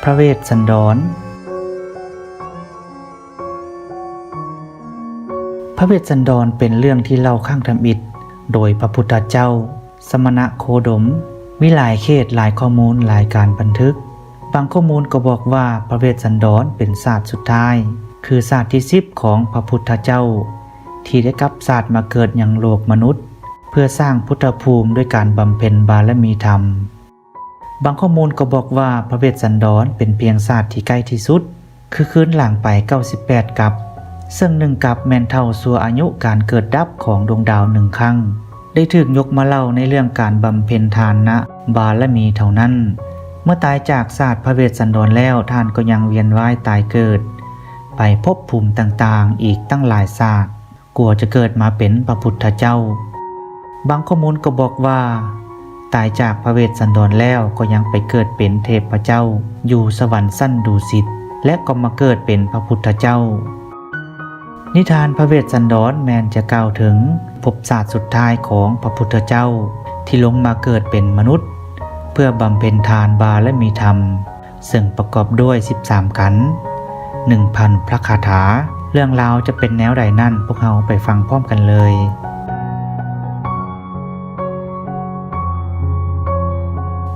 ພະເວດສັນດອນ. ພະເວດສັນດອນເປັນເລື່ອງທີ່ເລົ່າຄັ້ງທຳອິດໂດຍພະພຸດທະເຈົ້າ ສະມະນະໂຄດົມ, ມີຫຼາຍເຂດ, ຫຼາຍຂໍ້ມູນ, ຫຼາຍການບັນທຶກ. ບາງຂໍ້ມູນກໍບອກວ່າພະເວດສັນດອນເປັນຊາດສຸດທ້າຍ, ຄືຊາດທີສິບຂອງພະພຸດທະເຈົ້າ ທີ່ໄດ້ກັບຊາດມາເກີດຍັງໂລກມະນຸດ ເພື່ອສ້າງພຸດທະພູມດ້ວຍການບຳເພັນບາລະມີທຳ. ບາງຂໍ້ມູນກໍບອກວ່າພະເວດສັນດອນເປັນພຽງຊາດທີ່ໃກ້ທີ່ສຸດ, ຄືຄືນຫຼັງໄປເກົ້າສິບແປດກັບ, ເຊິ່ງໜຶ່ງກັບແມ່ນເທົ່າຊົ່ວອາຍຸການເກີດດັບຂອງດວງດາວໜຶ່ງຄັ້ງ, ໄດ້ຖືກຍົກມາເລົ່າໃນເລື່ອງການບຳເພັນທານນະບາລະມີເທົ່ານັ້ນ. ເມື່ອຕາຍຈາກຊາດພະເວດສັນດອນແລ້ວ, ທ່ານກໍຍັງວຽນວ່າຍຕາຍເກີດໄປພົບພູມຕ່າງໆອີກຕັ້ງຫຼາຍຊາດ. ກວ່າຈະເກີດມາເປັນພະພຸດທະເຈົ້າ. ບາງຂໍ້ມູນກໍບອກວ່າ ຕາຍຈາກພະເວດສັນດອນແລ້ວກໍຍັງໄປເກີດເປັນເທບພະເຈົ້າຢູ່ສະຫວັນຊັ້ນດູສິດ ແລະ ກໍມາເກີດເປັນພະພຸດທະເຈົ້າ. ນິທານພະເວດສັນດອນແມ່ນຈະກ່າວເຖິງພົບຊາດສຸດທ້າຍຂອງພະພຸດທະເຈົ້າ ທີ່ລົງມາເກີດເປັນມະນຸດ ເພື່ອບຳເພັນທານບາລະມີທຳ ເຊິ່ງປະກອບດ້ວຍສິບສາມກັນ, ໜຶ່ງພັນພະຄາຖາ. ເລື່ອງລາວຈະເປັນແນວໃດນັ້ນ, ພວກເຮົາໄປຟັງພ້ອມກັນເລີຍ.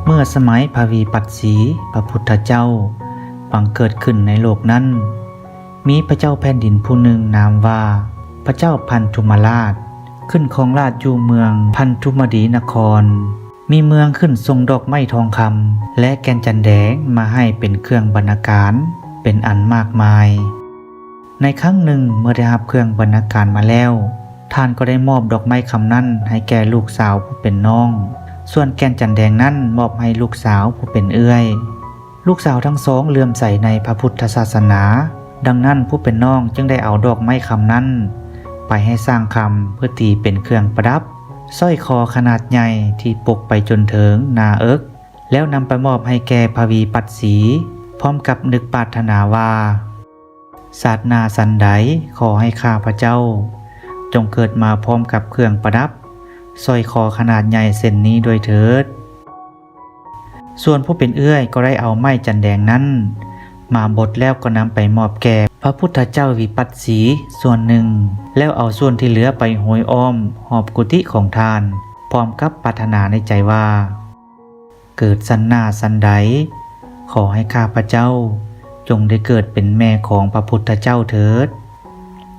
ເມື່ອສະໄໝພະວິປັດສີ ພະພຸດທະເຈົ້າບັງເກີດຂຶ້ນໃນໂລກນັ້ນ, ມີພະເຈົ້າແຜ່ນດິນຜູ້ໜຶ່ງນາມວ່າ ພະເຈົ້າພັນທຸມະລາດ ຂຶ້ນຄອງລາດຢູ່ເມືອງພັນທຸມະດີນະຄອນ. ມີເມືອງຂຶ້ນສົ່ງດອກໄມ້ທອງຄຳ ແລະ ແກ່ນຈັນແດງມາໃຫ້ເປັນເຄື່ອງບັນນາການເປັນອັນມາກມາຍ. ໃນຄັ້ງໜຶ່ງເມື່ອໄດ້ຮັບເຄື່ອງບັນນາການມາແລ້ວ, ທ່ານກໍໄດ້ມອບດອກໄມ້ຄຳນັ້ນໃຫ້ແກ່ລູກສາວຜູ້ເປັນນ້ອງ, ສ່ວນແກ່ນຈັນແດງນັ້ນມອບໃຫ້ລູກສາວຜູ້ເປັນເອື້ອຍ. ລູກສາວທັງສອງເຫຼື້ອມໃສໃນພະພຸດທະສາສະໜາ, ດັ່ງນັ້ນຜູ້ເປັນນ້ອງຈຶ່ງໄດ້ເອົາດອກໄມ້ຄຳນັ້ນໄປໃຫ້ຊ່າງຄຳ ເພື່ອຕີເປັນເຄື່ອງປະດັບ ສ້ອຍຄໍຂະໜາດໃຫຍ່ທີ່ປົກໄປຈົນເຖິງໜ້າເອິກ, ແລ້ວນຳໄປມອບໃຫ້ແກ່ພະວິປັດສີ, ພ້ອມກັບນຶກປາດຖະໜາວ່າ ຊາດໜ້າສັນໃດ ຂໍໃຫ້ຂ້າພະເຈົ້າຈົ່ງເກີດມາພ້ອມກັບເຄື່ອງປະດັບ ສ້ອຍຄໍຂະໜາດໃຫຍ່ເຊັ່ນນີ້ດ້ວຍເທີດ. ສ່ວນຜູ້ເປັນເອື້ອຍກໍໄດ້ເອົາໄມ້ຈັນແດງນັ້ນມາບົດ ແລ້ວກໍນຳໄປມອບແກ່ພະພຸດທະເຈົ້າວິປັດສີສ່ວນໜຶ່ງ, ແລ້ວເອົາສ່ວນທີ່ເຫຼືອໄປໂຮຍອ້ອມຮອບກຸຕິຂອງທ່ານ ພ້ອມກັບປາດຖະໜາໃນໃຈວ່າ ເກີດຊາດໜ້າສັນໃດ ຂໍໃຫ້ຂ້າພະເຈົ້າຈົ່ງໄດ້ເກີດເປັນແມ່ຂອງພະພຸດທະເຈົ້າເທີດ.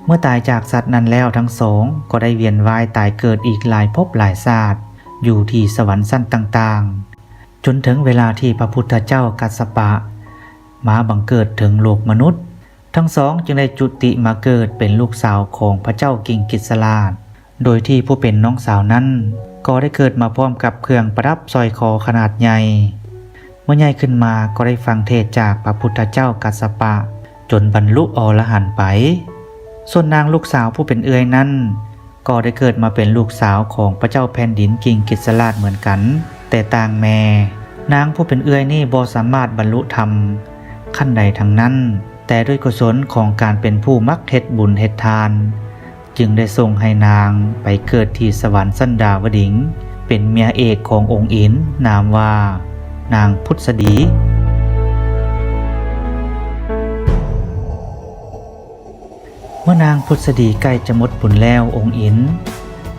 ເມື່ອຕາຍຈາກຊາດນັ້ນແລ້ວ, ທັງສອງກໍໄດ້ວຽນວ່າຍຕາຍເກີດອີກຫຼາຍພົບຫຼາຍຊາດ ຢູ່ທີ່ສະຫວັນຊັ້ນຕ່າງໆ, ຈົນເຖິງເວລາທີ່ພະພຸດທະເຈົ້າກັດສະປະມາບັງເກີດເຖິງໂລກມະນຸດ, ທັງສອງຈຶ່ງໄດ້ຈຸຕິມາເກີດເປັນລູກສາວຂອງພະເຈົ້າກິງກິດສະລາດ, ໂດຍທີ່ຜູ້ເປັນນ້ອງສາວນັ້ນກໍໄດ້ເກີດມາພ້ອມກັບເຄື່ອງປະດັບສ້ອຍຄໍຂະໜາດໃຫຍ່. ເມື່ອໃຫຍ່ຂຶ້ນມາກໍໄດ້ຟັງເທດຈາກພະພຸດທະເຈົ້າກັດສະປະ ຈົນບັນລຸອໍລະຫັນໄປ. ສ່ວນນາງລູກສາວຜູ້ເປັນເອື້ອຍນັ້ນ ກໍໄດ້ເກີດມາເປັນລູກສາວຂອງພະເຈົ້າແຜ່ນດິນກິງກິດສະລາດເໝືອນກັນ, ແຕ່ຕ່າງແມ່. ນາງຜູ້ເປັນເອື້ອຍນີ້ບໍ່ສາມາດບັນລຸທຳຂັ້ນໃດທັງນັ້ນ, ແຕ່ດ້ວຍກຸສົນຂອງການເປັນຜູ້ມັກເຮັດບຸນເຮັດທານ, ຈຶ່ງໄດ້ສົ່ງໃຫ້ນາງໄປເກີດທີ່ສະຫວັນຊັ້ນດາວະດິງ, ເປັນເມຍເອກຂອງອົງອິນ, ນາມວ່ານາງພຸດສະດີ. ເມື່ອນາງພຸດສະດີໃກ້ຈະໝົດບຸນແລ້ວ, ອົງອິນ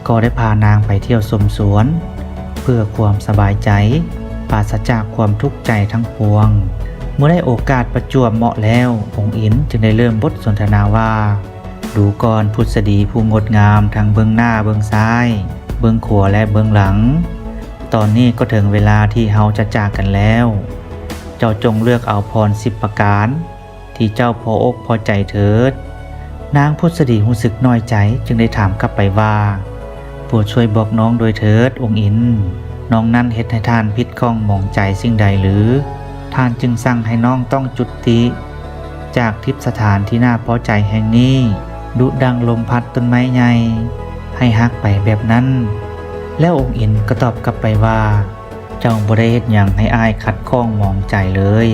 ກໍໄດ້ພານາງໄປທ່ຽວຊົມສວນ ເພື່ອຄວາມສະບາຍໃຈ, ປາສະຈາກຄວາມທຸກໃຈທັງປວງ. ເມື່ອໄດ້ໂອກາດປະຈວບເໝາະແລ້ວ, ອົງອິນຈຶ່ງໄດ້ເລີ່ມບົດສົນທະນາວ່າ, ດູກ່ອນ ພຸດສະດີຜູ້ງົດງາມ ທັງເບື້ອງໜ້າ, ເບື້ອງຊ້າຍ, ເບື້ອງຂວາ ແລະ ເບື້ອງຫຼັງ, ຕອນນີ້ກໍເຖິງເວລາທີ່ເຮົາຈະຈາກກັນແລ້ວ. ເຈົ້າຈົ່ງເລືອກເອົາພອນສິບປະການ ທີ່ເຈົ້າພໍອົກພໍໃຈເທີດ. ນາງພຸດສະດີຮູ້ສຶກນ້ອຍໃຈ ຈຶ່ງໄດ້ຖາມກັບໄປວ່າ, ໂປດຊ່ວຍບອກນ້ອງດ້ວຍເທີດ ອົງອິນ, ນ້ອງນັ້ນເຮັດໃຫ້ທ່ານຜິດຂ້ອງໝອງໃຈສິ່ງໃດຫຼື? ທ່ານຈຶ່ງສັ່ງໃຫ້ນ້ອງຕ້ອງຈຸຕິຈາກທິບສະຖານທີ່ໜ້າພໍໃຈແຫ່ງນີ້, ດຸດັ່ງລົມພັດຕົ້ນໄມ້ໃຫຍ່ໃຫ້ຫັກໄປແບບນັ້ນ. ແລ້ວອົງອິນກໍຕອບກັບໄປວ່າ, ເຈົ້າບໍ່ໄດ້ເຮັດຫຍັງໃຫ້ອ້າຍຂັດຂ້ອງໝອງໃຈເລີຍ,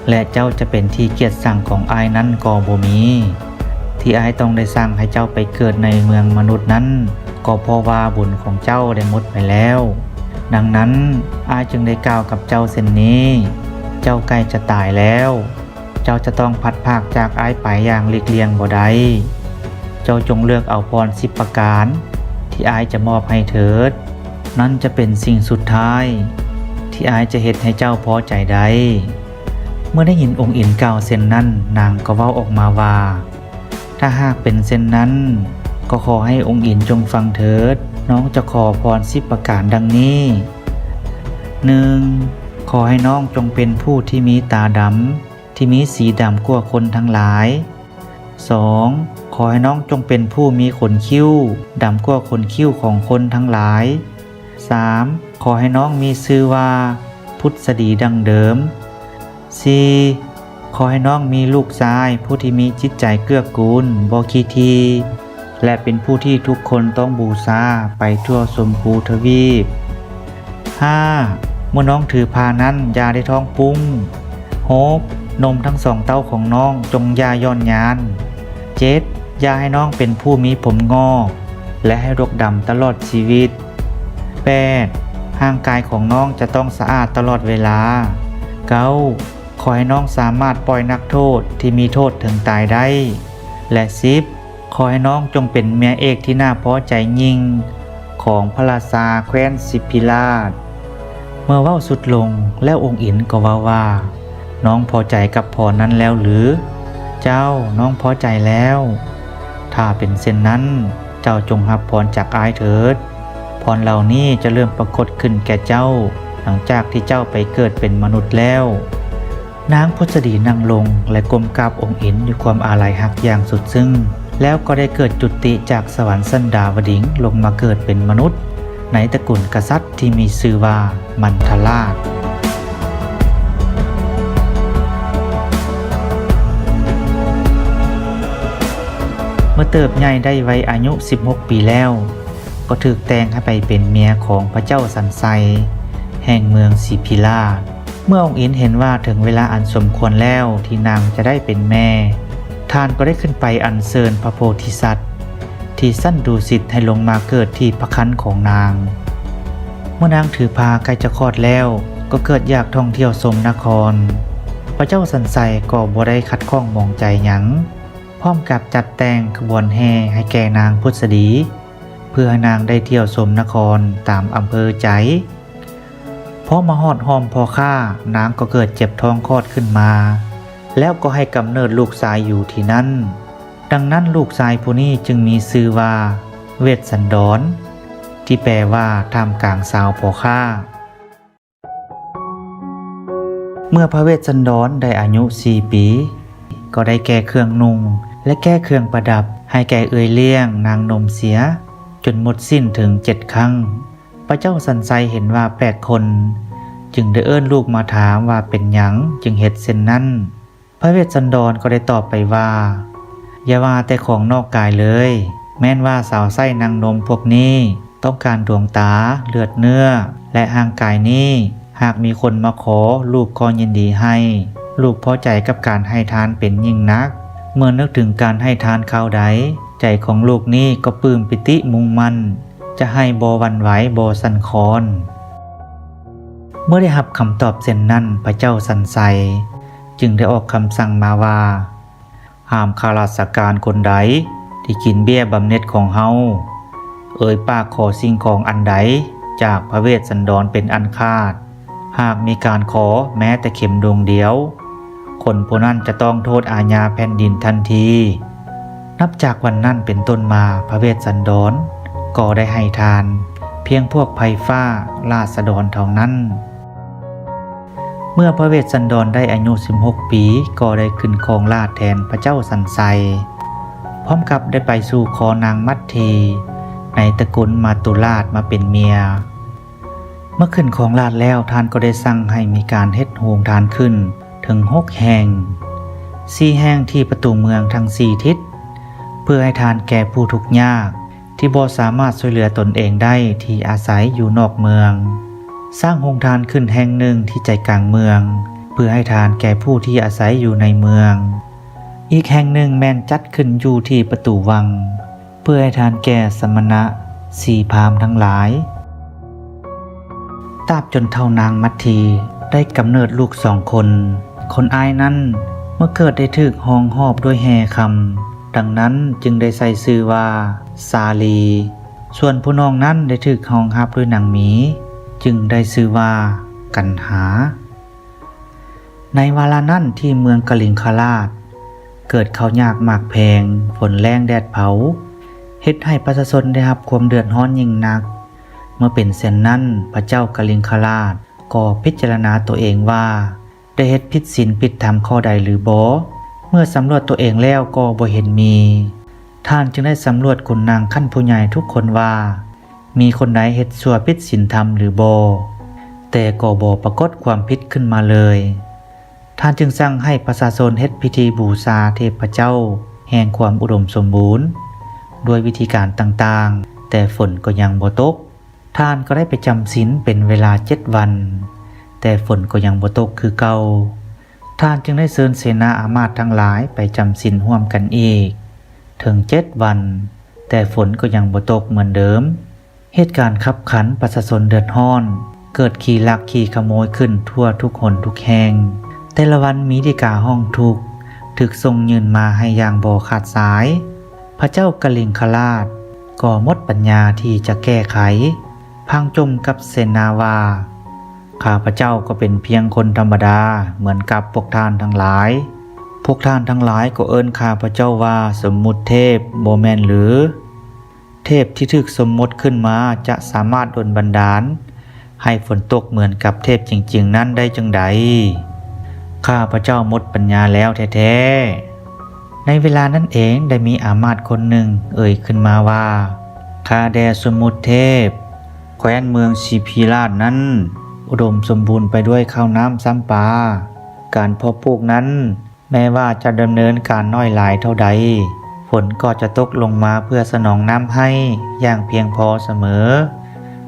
ແລະ ເຈົ້າຈະເປັນທີ່ກຽດຊັງຂອງອ້າຍນັ້ນກໍບໍ່ມີ. ທີ່ອ້າຍຕ້ອງໄດ້ສັ່ງໃຫ້ເຈົ້າໄປເກີດໃນເມືອງມະນຸດນັ້ນ, ກໍເພາະວ່າບຸນຂອງເຈົ້າໄດ້ໝົດໄປແລ້ວ. ດັ່ງນັ້ນ, ອ້າຍຈຶ່ງໄດ້ກ່າວກັບເຈົ້າເຊັ່ນນີ້. ເຈົ້າໃກ້ຈະຕາຍແລ້ວ. ເຈົ້າຈະຕ້ອງພັດພາກຈາກອ້າຍໄປຢ່າງຫຼີກລ່ຽງບໍ່ໄດ້. ເຈົ້າຈົ່ງເລືອກເອົາພອນສິບປະການທີ່ອ້າຍຈະມອບໃຫ້ເທີດ. ນັ້ນຈະເປັນສິ່ງສຸດທ້າຍທີ່ອ້າຍຈະເຮັດໃຫ້ເຈົ້າພໍໃຈໄດ້." ເມື່ອໄດ້ຍິນອົງອິນກ່າວເຊັ່ນນັ້ນ, ນາງກໍເວົ້າອອກມາວ່າ, ຖ້າຫາກເປັນເຊັ່ນນັ້ນ, ກໍຂໍໃຫ້ອົງອິນຈົ່ງຟັງເທີດ. ນ້ອງຈະຂໍພອນສິບປະການດັ່ງນີ້. ໜຶ່ງ, ຂໍໃຫ້ນ້ອງຈົ່ງເປັນຜູ້ທີ່ມີຕາດຳ, ທີ່ມີສີດຳກວ່າຄົນທັງຫຼາຍ. ສອງ, ຂໍໃຫ້ນ້ອງຈົ່ງເປັນຜູ້ມີຂົນຄິ້ວດຳກວ່າຂົນຄິ້ວຂອງຄົນທັງຫຼາຍ. ສາມ, ຂໍໃຫ້ນ້ອງມີຊື່ວ່າ ພຸດສະດີ ດັ່ງເດີມ. ສີ່, ຂໍໃຫ້ນ້ອງມີລູກຊາຍຜູ້ທີ່ມີຈິດໃຈເກື້ອກູນ, ບໍ່ຂີ້ຖີ່ ແລະ ເປັນຜູ້ທີ່ທຸກຄົນຕ້ອງບູຊາໄປທົ່ວຊົມພູທະວີບ. ຫ້າ, ເມື່ອນ້ອງຖືພານັ້ນ ຢ່າໄດ້ທ້ອງປຸ້ງ. ຫົກ, ນົມທັງສອງເຕົ້າຂອງນ້ອງຈົ່ງຢ່າຢ່ອນຍານ. ເຈັດ, ຢ່າໃຫ້ນ້ອງເປັນຜູ້ມີຜົມງອກ ແລະ ໃຫ້ດົກດຳຕະຫຼອດຊີວິດ. ແປດ, ຮ່າງກາຍຂອງນ້ອງຈະຕ້ອງສະອາດຕະຫຼອດເວລາ. ເກົ້າ, ຂໍໃຫ້ນ້ອງສາມາດປ່ອຍນັກໂທດທີ່ມີໂທດເຖິງຕາຍໄດ້. ແລະ ສິບ, ຂໍໃຫ້ນ້ອງຈົ່ງເປັນເມຍເອກທີ່ໜ້າພໍໃຈຍິ່ງຂອງພະລາຊາແຄວ້ນສິພິລາດ. ເມື່ອເວົ້າສຸດລົງແລ້ວ ອົງອິນກໍເວົ້າວ່າ, ນ້ອງພໍໃຈກັບພອນນັ້ນແລ້ວຫຼື? ເຈົ້າ, ນ້ອງພໍໃຈແລ້ວ. ຖ້າເປັນເຊັ່ນນັ້ນ, ເຈົ້າຈົ່ງຮັບພອນຈາກອ້າຍເຖີດ. ພອນເຫຼົ່ານີ້ຈະເລີ່ມປາກົດຂຶ້ນແກ່ເຈົ້າ ຫຼັງຈາກທີ່ເຈົ້າໄປເກີດເປັນມະນຸດແລ້ວ. ນາງພຸດສະດີນັ່ງລົງ ແລະ ກົ້ມກາບອົງອິນດ້ວຍຄວາມອາໄລຮັກຢ່າງສຸດຊຶ້ງ, ແລ້ວກໍໄດ້ເກີດຈຸຕິຈາກສະຫວັນຊັ້ນດາວະດິງ ລົງມາເກີດເປັນມະນຸດ ໃນຕະກຸນກະສັດທີ່ມີຊື່ວ່າ ມັນທະລາດ. ເມື່ອເຕີບໃຫຍ່ໄດ້ໄວອາຍຸສິບຫົກປີແລ້ວ, ກໍຖືກແຕ່ງໃຫ້ໄປເປັນເມຍຂອງພະເຈົ້າສັນໄຊ ແຫ່ງເມືອງສີພິລາດ. ເມື່ອອົງອິນເຫັນວ່າເຖິງເວລາອັນສົມຄວນແລ້ວທີ່ນາງຈະໄດ້ເປັນແມ່, ທ່ານກໍໄດ້ຂຶ້ນໄປອັນເຊີນພະໂພທິສັດທີ່ສັນດູສິດໃຫ້ລົງມາເກີດທີ່ພະຄັນຂອງນາງ. ເມື່ອນາງຖືພາໃກ້ຈະຄອດແລ້ວ, ກໍເກີດຢາກທ່ອງທ່ຽວຊົມນະຄອນ. ພະເຈົ້າສັນໄຊກໍບໍ່ໄດ້ຂັດຂ້ອງໝອງໃຈຫຍັງ, ພ້ອມກັບຈັດແຕ່ງຂະບວນແຫ່ໃຫ້ແກ່ນາງພຸດສະດີ ເພື່ອໃຫ້ນາງໄດ້ທ່ຽວຊົມນະຄອນຕາມອຳເພີໃຈ. ພໍມາຮອດຮ່ອມພໍ່ຄ້າ, ນາງກໍເກີດເຈັບທ້ອງຄອດຂຶ້ນມາ, ແລ້ວກໍໃຫ້ກຳເນີດລູກຊາຍຢູ່ທີ່ນັ້ນ. ດັ່ງນັ້ນ ລູກຊາຍຜູ້ນີ້ຈຶ່ງມີຊື່ວ່າ ເວດສັນດອນ, ທີ່ແປວ່າ ທ່າມກາງຊາວພໍ່ຄ້າ. ເມື່ອພະເວດສັນດອນໄດ້ອາຍຸສີ່ປີ, ກໍໄດ້ແກ່ເຄື່ອງນຸ່ງ ແລະ ແກ່ເຄື່ອງປະດັບໃຫ້ແກ່ເອື້ອຍລ້ຽງນາງນົມເສຍ ຈົນໝົດສິ້ນເຖິງເຈັດຄັ້ງ. ພະເຈົ້າສັນໄຊເຫັນວ່າແປກຄົນ, ຈຶ່ງໄດ້ເອີ້ນລູກມາຖາມວ່າເປັນຫຍັງຈຶ່ງເຮັດເຊັ່ນນັ້ນ. ພະເວດສັນດອນກໍໄດ້ຕອບໄປວ່າ, ຢ່າວ່າແຕ່ຂອງນອກກາຍເລີຍ, ແມ່ນວ່າສາວໃຊ້ນາງນົມພວກນີ້ຕ້ອງການດວງຕາ, ເລືອດເນື້ອ ແລະ ຮ່າງກາຍນີ້, ຫາກມີຄົນມາຂໍ, ລູກກໍຍິນດີໃຫ້. ລູກພໍໃຈກັບການໃຫ້ທານເປັນຍິ່ງນັກ. ເມື່ອນຶກເຖິງການໃຫ້ທານຄາວໃດ, ໃຈຂອງລູກນີ້ກໍປຶ້ມປີຕິມຸ່ງໝັ້ນ, ຈະໃຫ້ບໍ່ຫວັ່ນໄຫວ, ບໍ່ສັ່ນຄອນ. ເມື່ອໄດ້ຮັບຄຳຕອບເຊັ່ນນັ້ນ, ພະເຈົ້າສັນໄຊຈຶ່ງໄດ້ອອກຄຳສັ່ງມາວ່າ, ຫ້າມຂ້າລາຊະການຄົນໃດທີ່ກິນເບ້ຍບຳເໜັດຂອງເຮົາ, ເອີ່ຍປາກຂໍສິ່ງຂອງອັນໃດຈາກພະເວດສັນດອນເປັນອັນຂາດ. ຫາກມີການຂໍແມ້ແຕ່ເຂັມດວງດຽວ, ຄົນຜູ້ນັ້ນຈະຕ້ອງໂທດອາຍາແຜ່ນດິນທັນທີ. ນັບຈາກວັນນັ້ນເປັນຕົ້ນມາ, ພະເວດສັນດອນກໍໄດ້ໃຫ້ທານພຽງພວກໄພຟ້າລາຊະດອນເທົ່ານັ້ນ. ເມື່ອພະເວດສັນດອນໄດ້ອາຍຸສິບຫົກປີ, ກໍໄດ້ຂຶ້ນຄອງລາດແທນພະເຈົ້າສັນໄຊ, ພ້ອມກັບໄດ້ໄປສູ່ຂໍນາງມັດທີ ໃນຕະກຸນມາຕຸລາດມາເປັນເມຍ. ເມື່ອຂຶ້ນຄອງລາດແລ້ວ, ທ່ານກໍໄດ້ສັ່ງໃຫ້ມີການເຮັດໂຮງທານຂຶ້ນເຖິງຫົກແຫ່ງ, ສີ່ແຫ່ງທີ່ປະຕູເມືອງທັງສີ່ທິດ, ເພື່ອໃຫ້ທານແກ່ຜູ້ທຸກຍາກ ທີ່ບໍ່ສາມາດຊ່ວຍເຫຼືອຕົນເອງໄດ້ ທີ່ອາໄສຢູ່ນອກເມືອງ. ສ້າງໂຮງທານຂຶ້ນແຫ່ງໜຶ່ງທີ່ໃຈກາງເມືອງ, ເພື່ອໃຫ້ທານແກ່ຜູ້ທີ່ອາໄສຢູ່ໃນເມືອງ. ອີກແຫ່ງໜຶ່ງແມ່ນຈັດຂຶ້ນຢູ່ທີ່ປະຕູວັງ, ເພື່ອໃຫ້ທານແກ່ສະມະນະ ຊີພາມທັງຫຼາຍ. ຕາບຈົນເຖົ້ານາງມັດທີ ໄດ້ກຳເນີດລູກສອງຄົນ. ຄົນອ້າຍນັ້ນເມື່ອເກີດໄດ້ຖືກຫ້ອມຮອບດ້ວຍແຮ່ຄຳ, ດັ່ງນັ້ນຈຶ່ງໄດ້ໃສ່ຊື່ວ່າສາລີ. ສ່ວນຜູ້ນ້ອງນັ້ນໄດ້ຖືກຮອງຮັບດ້ວຍນາງມີ, ຈຶ່ງໄດ້ຊື່ວ່າກັນຫາ. ໃນວາລະນັ້ນທີ່ເມືອງກະລິງຄະລາດ ເກີດເຂົ້າຍາກໝາກແພງ, ຝົນແລ້ງແດດເຜົາ, ເຮັດໃຫ້ປະຊາຊົນໄດ້ຮັບຄວາມເດືອດຮ້ອນຍິ່ງໜັກ. ເມື່ອເປັນເຊັ່ນນັ້ນ, ພະເຈົ້າກະລິງຄະລາດກໍພິຈາລະນາຕົວເອງວ່າ ໄດ້ເຮັດຜິດສິນຜິດທຳຂໍ້ໃດຫຼືບໍ່? ເມື່ອສຳຫຼວດຕົວເອງແລ້ວກໍບໍ່ເຫັນມີ. ທ່ານຈຶ່ງໄດ້ສຳຫຼວດຂຸນນາງຂັ້ນຜູ້ໃຫຍ່ທຸກຄົນວ່າ ມີຄົນໃດເຮັດຊົ່ວຜິດສິນທຳຫຼືບໍ່? ແຕ່ກໍບໍ່ປາກົດຄວາມຜິດຂຶ້ນມາເລີຍ. ທ່ານຈຶ່ງສັ່ງໃຫ້ປະຊາຊົນເຮັດພິທີບູຊາເທບພະເຈົ້າແຫ່ງຄວາມອຸດົມສົມບູນ ດ້ວຍວິທີການຕ່າງໆ, ແຕ່ຝົນກໍຍັງບໍ່ຕົກ. ທ່ານກໍໄດ້ໄປຈຳສິນເປັນເວລາເຈັດວັນ, ແຕ່ຝົນກໍຍັງບໍ່ຕົກຄືເກົ່າ. ທ່ານຈຶ່ງໄດ້ເຊີນເສນາອາມາດທັງຫຼາຍໄປຈຳສິນຮ່ວມກັນອີກເຖິງເຈັດວັນ, ແຕ່ຝົນກໍຍັງບໍ່ຕົກເໝືອນເດີມ. ເຫດການຄັບຂັນ, ປະຊາຊົນເດືອດຮ້ອນ, ເກີດຂີ້ລັກຂີ້ຂະໂມຍຂຶ້ນທົ່ວທຸກຫົນທຸກແຫ່ງ. ແຕ່ລະວັນມີດີກາຮ້ອງທຸກ, ຖືກສົ່ງຍື່ນມາໃຫ້ຢ່າງບໍ່ຂາດສາຍ. ພະເຈົ້າກະລິງຄະລາດກໍໝົດປັນຍາທີ່ຈະແກ້ໄຂ, ພາງຈົ່ມກັບເສນາວ່າ ຂ້າພະເຈົ້າກໍເປັນພຽງຄົນທຳມະດາເໝືອນກັບພວກທ່ານທັງຫຼາຍ. ພວກທ່ານທັງຫຼາຍກໍເອີ້ນຂ້າພະເຈົ້າວ່າສົມມຸດເທບ ບໍ່ແມ່ນຫຼື? ເທບທີ່ຖືກສົມມຸດຂຶ້ນມາຈະສາມາດດົນບັນດານໃຫ້ຝົນຕົກເໝືອນກັບເທບຈິງໆນັ້ນໄດ້ຈັ່ງໃດ? ຂ້າພະເຈົ້າໝົດປັນຍາແລ້ວແທ້ໆ. ໃນເວລານັ້ນເອງໄດ້ມີອາມາດຄົນໜຶ່ງເອີ່ຍຂຶ້ນມາວ່າ ຂ້າແດ່ສົມມຸດເທບ, ແຄວ້ນເມືອງສີພີລາດນັ້ນອຸດົມສົມບູນໄປດ້ວຍເຂົ້ານ້ຳຊຳປາ. ການເພາະປູກນັ້ນ ແມ້ວ່າຈະດຳເນີນການໜ້ອຍຫຼາຍເທົ່າໃດ, ຝົນກໍຈະຕົກລົງມາເພື່ອສະໜອງນ້ຳໃຫ້ຢ່າງພຽງພໍສະເໝີ.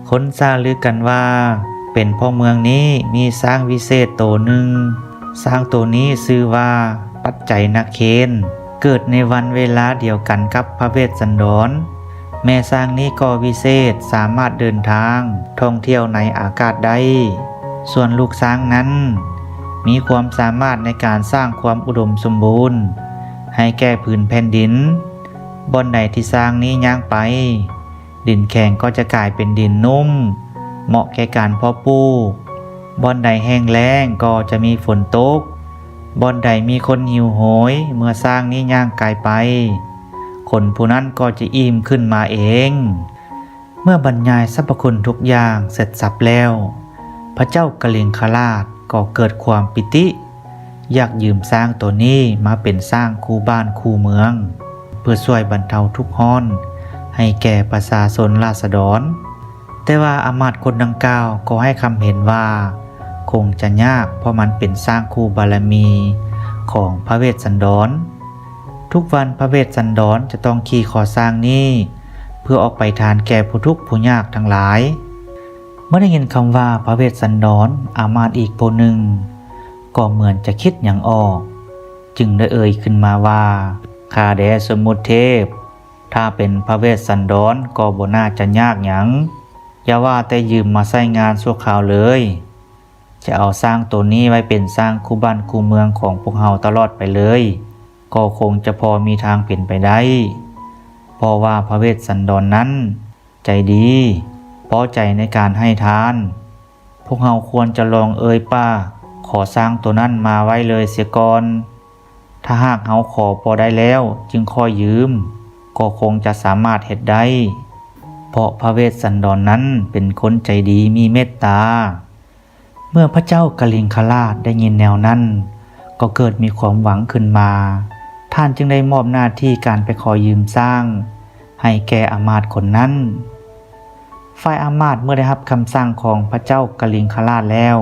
ຄົນຊ່າລືກັນວ່າ ເປັນເພາະເມືອງນີ້ມີຊ້າງວິເສດໂຕໜຶ່ງ. ຊ້າງໂຕນີ້ຊື່ວ່າປັດໄຈນະເຄນ, ເກີດໃນວັນເວລາດຽວກັນກັບພະເວດສັນດອນ. ແມ່ຊ້າງນີ້ກໍວິເສດ, ສາມາດເດີນທາງທ່ອງທ່ຽວໃນອາກາດໄດ້. ສ່ວນລູກຊ້າງນັ້ນ ມີຄວາມສາມາດໃນການສ້າງຄວາມອຸດົມສົມບູນໃຫ້ແກ່ພື້ນແຜ່ນດິນ. ບ່ອນໃດທີ່ຊ້າງນີ້ຍ່າງໄປ, ດິນແຂງກໍຈະກາຍເປັນດິນນຸ້ມ, ເໝາະແກ່ການເພາະປູກ. ບ່ອນໃດແຫ້ງແລ້ງກໍຈະມີຝົນຕົກ. ບ່ອນໃດມີຄົນຫິວໂຫຍ, ເມື່ອຊ້າງນີ້ຍ່າງກາຍໄປ, ຄົນຜູ້ນັ້ນກໍຈະອີ່ມຂຶ້ນມາເອງ. ເມື່ອບັນຍາຍສັບພະຄຸນທຸກຢ່າງເສັດສັບແລ້ວ, ພະເຈົ້າກະລິງຄະລາດກໍເກີດຄວາມປີຕິ, ຢາກຢືມຊ້າງໂຕນີ້ມາເປັນຊ້າງຄູ່ບ້ານຄູ່ເມືອງ, ເພື່ອຊ່ວຍບັນເທົາທຸກຮ້ອນໃຫ້ແກ່ປະຊາຊົນລາຊະດອນ. ແຕ່ວ່າອາມາດຄົນດັ່ງກ່າວກໍໃຫ້ຄຳເຫັນວ່າ ຄົງຈະຍາກ, ເພາະມັນເປັນຊ້າງຄູ່ບາລະມີຂອງພະເວດສັນດອນ. ທຸກວັນພະເວດສັນດອນຈະຕ້ອງຂີ່ຄໍຊ້າງນີ້ ເພື່ອອອກໄປທານແກ່ຜູ້ທຸກຜູ້ຍາກທັງຫຼາຍ. ເມື່ອໄດ້ຍິນຄຳວ່າພະເວດສັນດອນ, ອາມາດອີກຜູ້ໜຶ່ງກໍເໝືອນຈະຄິດຫຍັງອອກ, ຈຶ່ງໄດ້ເອີ່ຍຂຶ້ນມາວ່າ ຂ້າແດ່ສົມມຸດເທບ, ຖ້າເປັນພະເວດສັນດອນກໍບໍ່ໜ້າຈະຍາກຫຍັງ, ຢ່າວ່າແຕ່ຢືມມາໃຊ້ງານຊົ່ວຄາວເລີຍ, ຈະເອົາຊ້າງໂຕນີ້ໄວ້ເປັນຊ້າງຄູ່ບ້ານຄູ່ເມືອງຂອງພວກເຮົາຕະຫຼອດໄປເລີຍ ກໍຄົງຈະພໍມີທາງເປັນໄປໄດ້, ເພາະວ່າພະເວດສັນດອນນັ້ນໃຈດີ, ພໍໃຈໃນການໃຫ້ທານ. ພວກເຮົາຄວນຈະລອງເອີ່ຍປາກຂໍຊ້າງໂຕນັ້ນມາໄວ້ເລີຍເສຍກ່ອນ. ຖ້າຫາກເຮົາຂໍພໍໄດ້ແລ້ວຈຶ່ງຄ່ອຍຢືມ, ກໍຄົງຈະສາມາດເຮັດໄດ້, ເພາະພະເວດສັນດອນນັ້ນເປັນຄົນໃຈດີມີເມດຕາ. ເມື່ອພະເຈົ້າກະລິງຄະລາດໄດ້ຍິນແນວນັ້ນ, ກໍເກີດມີຄວາມຫວັງຂຶ້ນມາ. ທ່ານຈຶ່ງໄດ້ມອບໜ້າທີ່ການໄປຂໍຢືມຊ້າງໃຫ້ແກ່ອາມາດຄົນນັ້ນ. ຝ່າຍອາມາດເມື່ອໄດ້ຮັບຄຳສັ່ງຂອງພະເຈົ້າກະລິງຄະລາດແລ້ວ,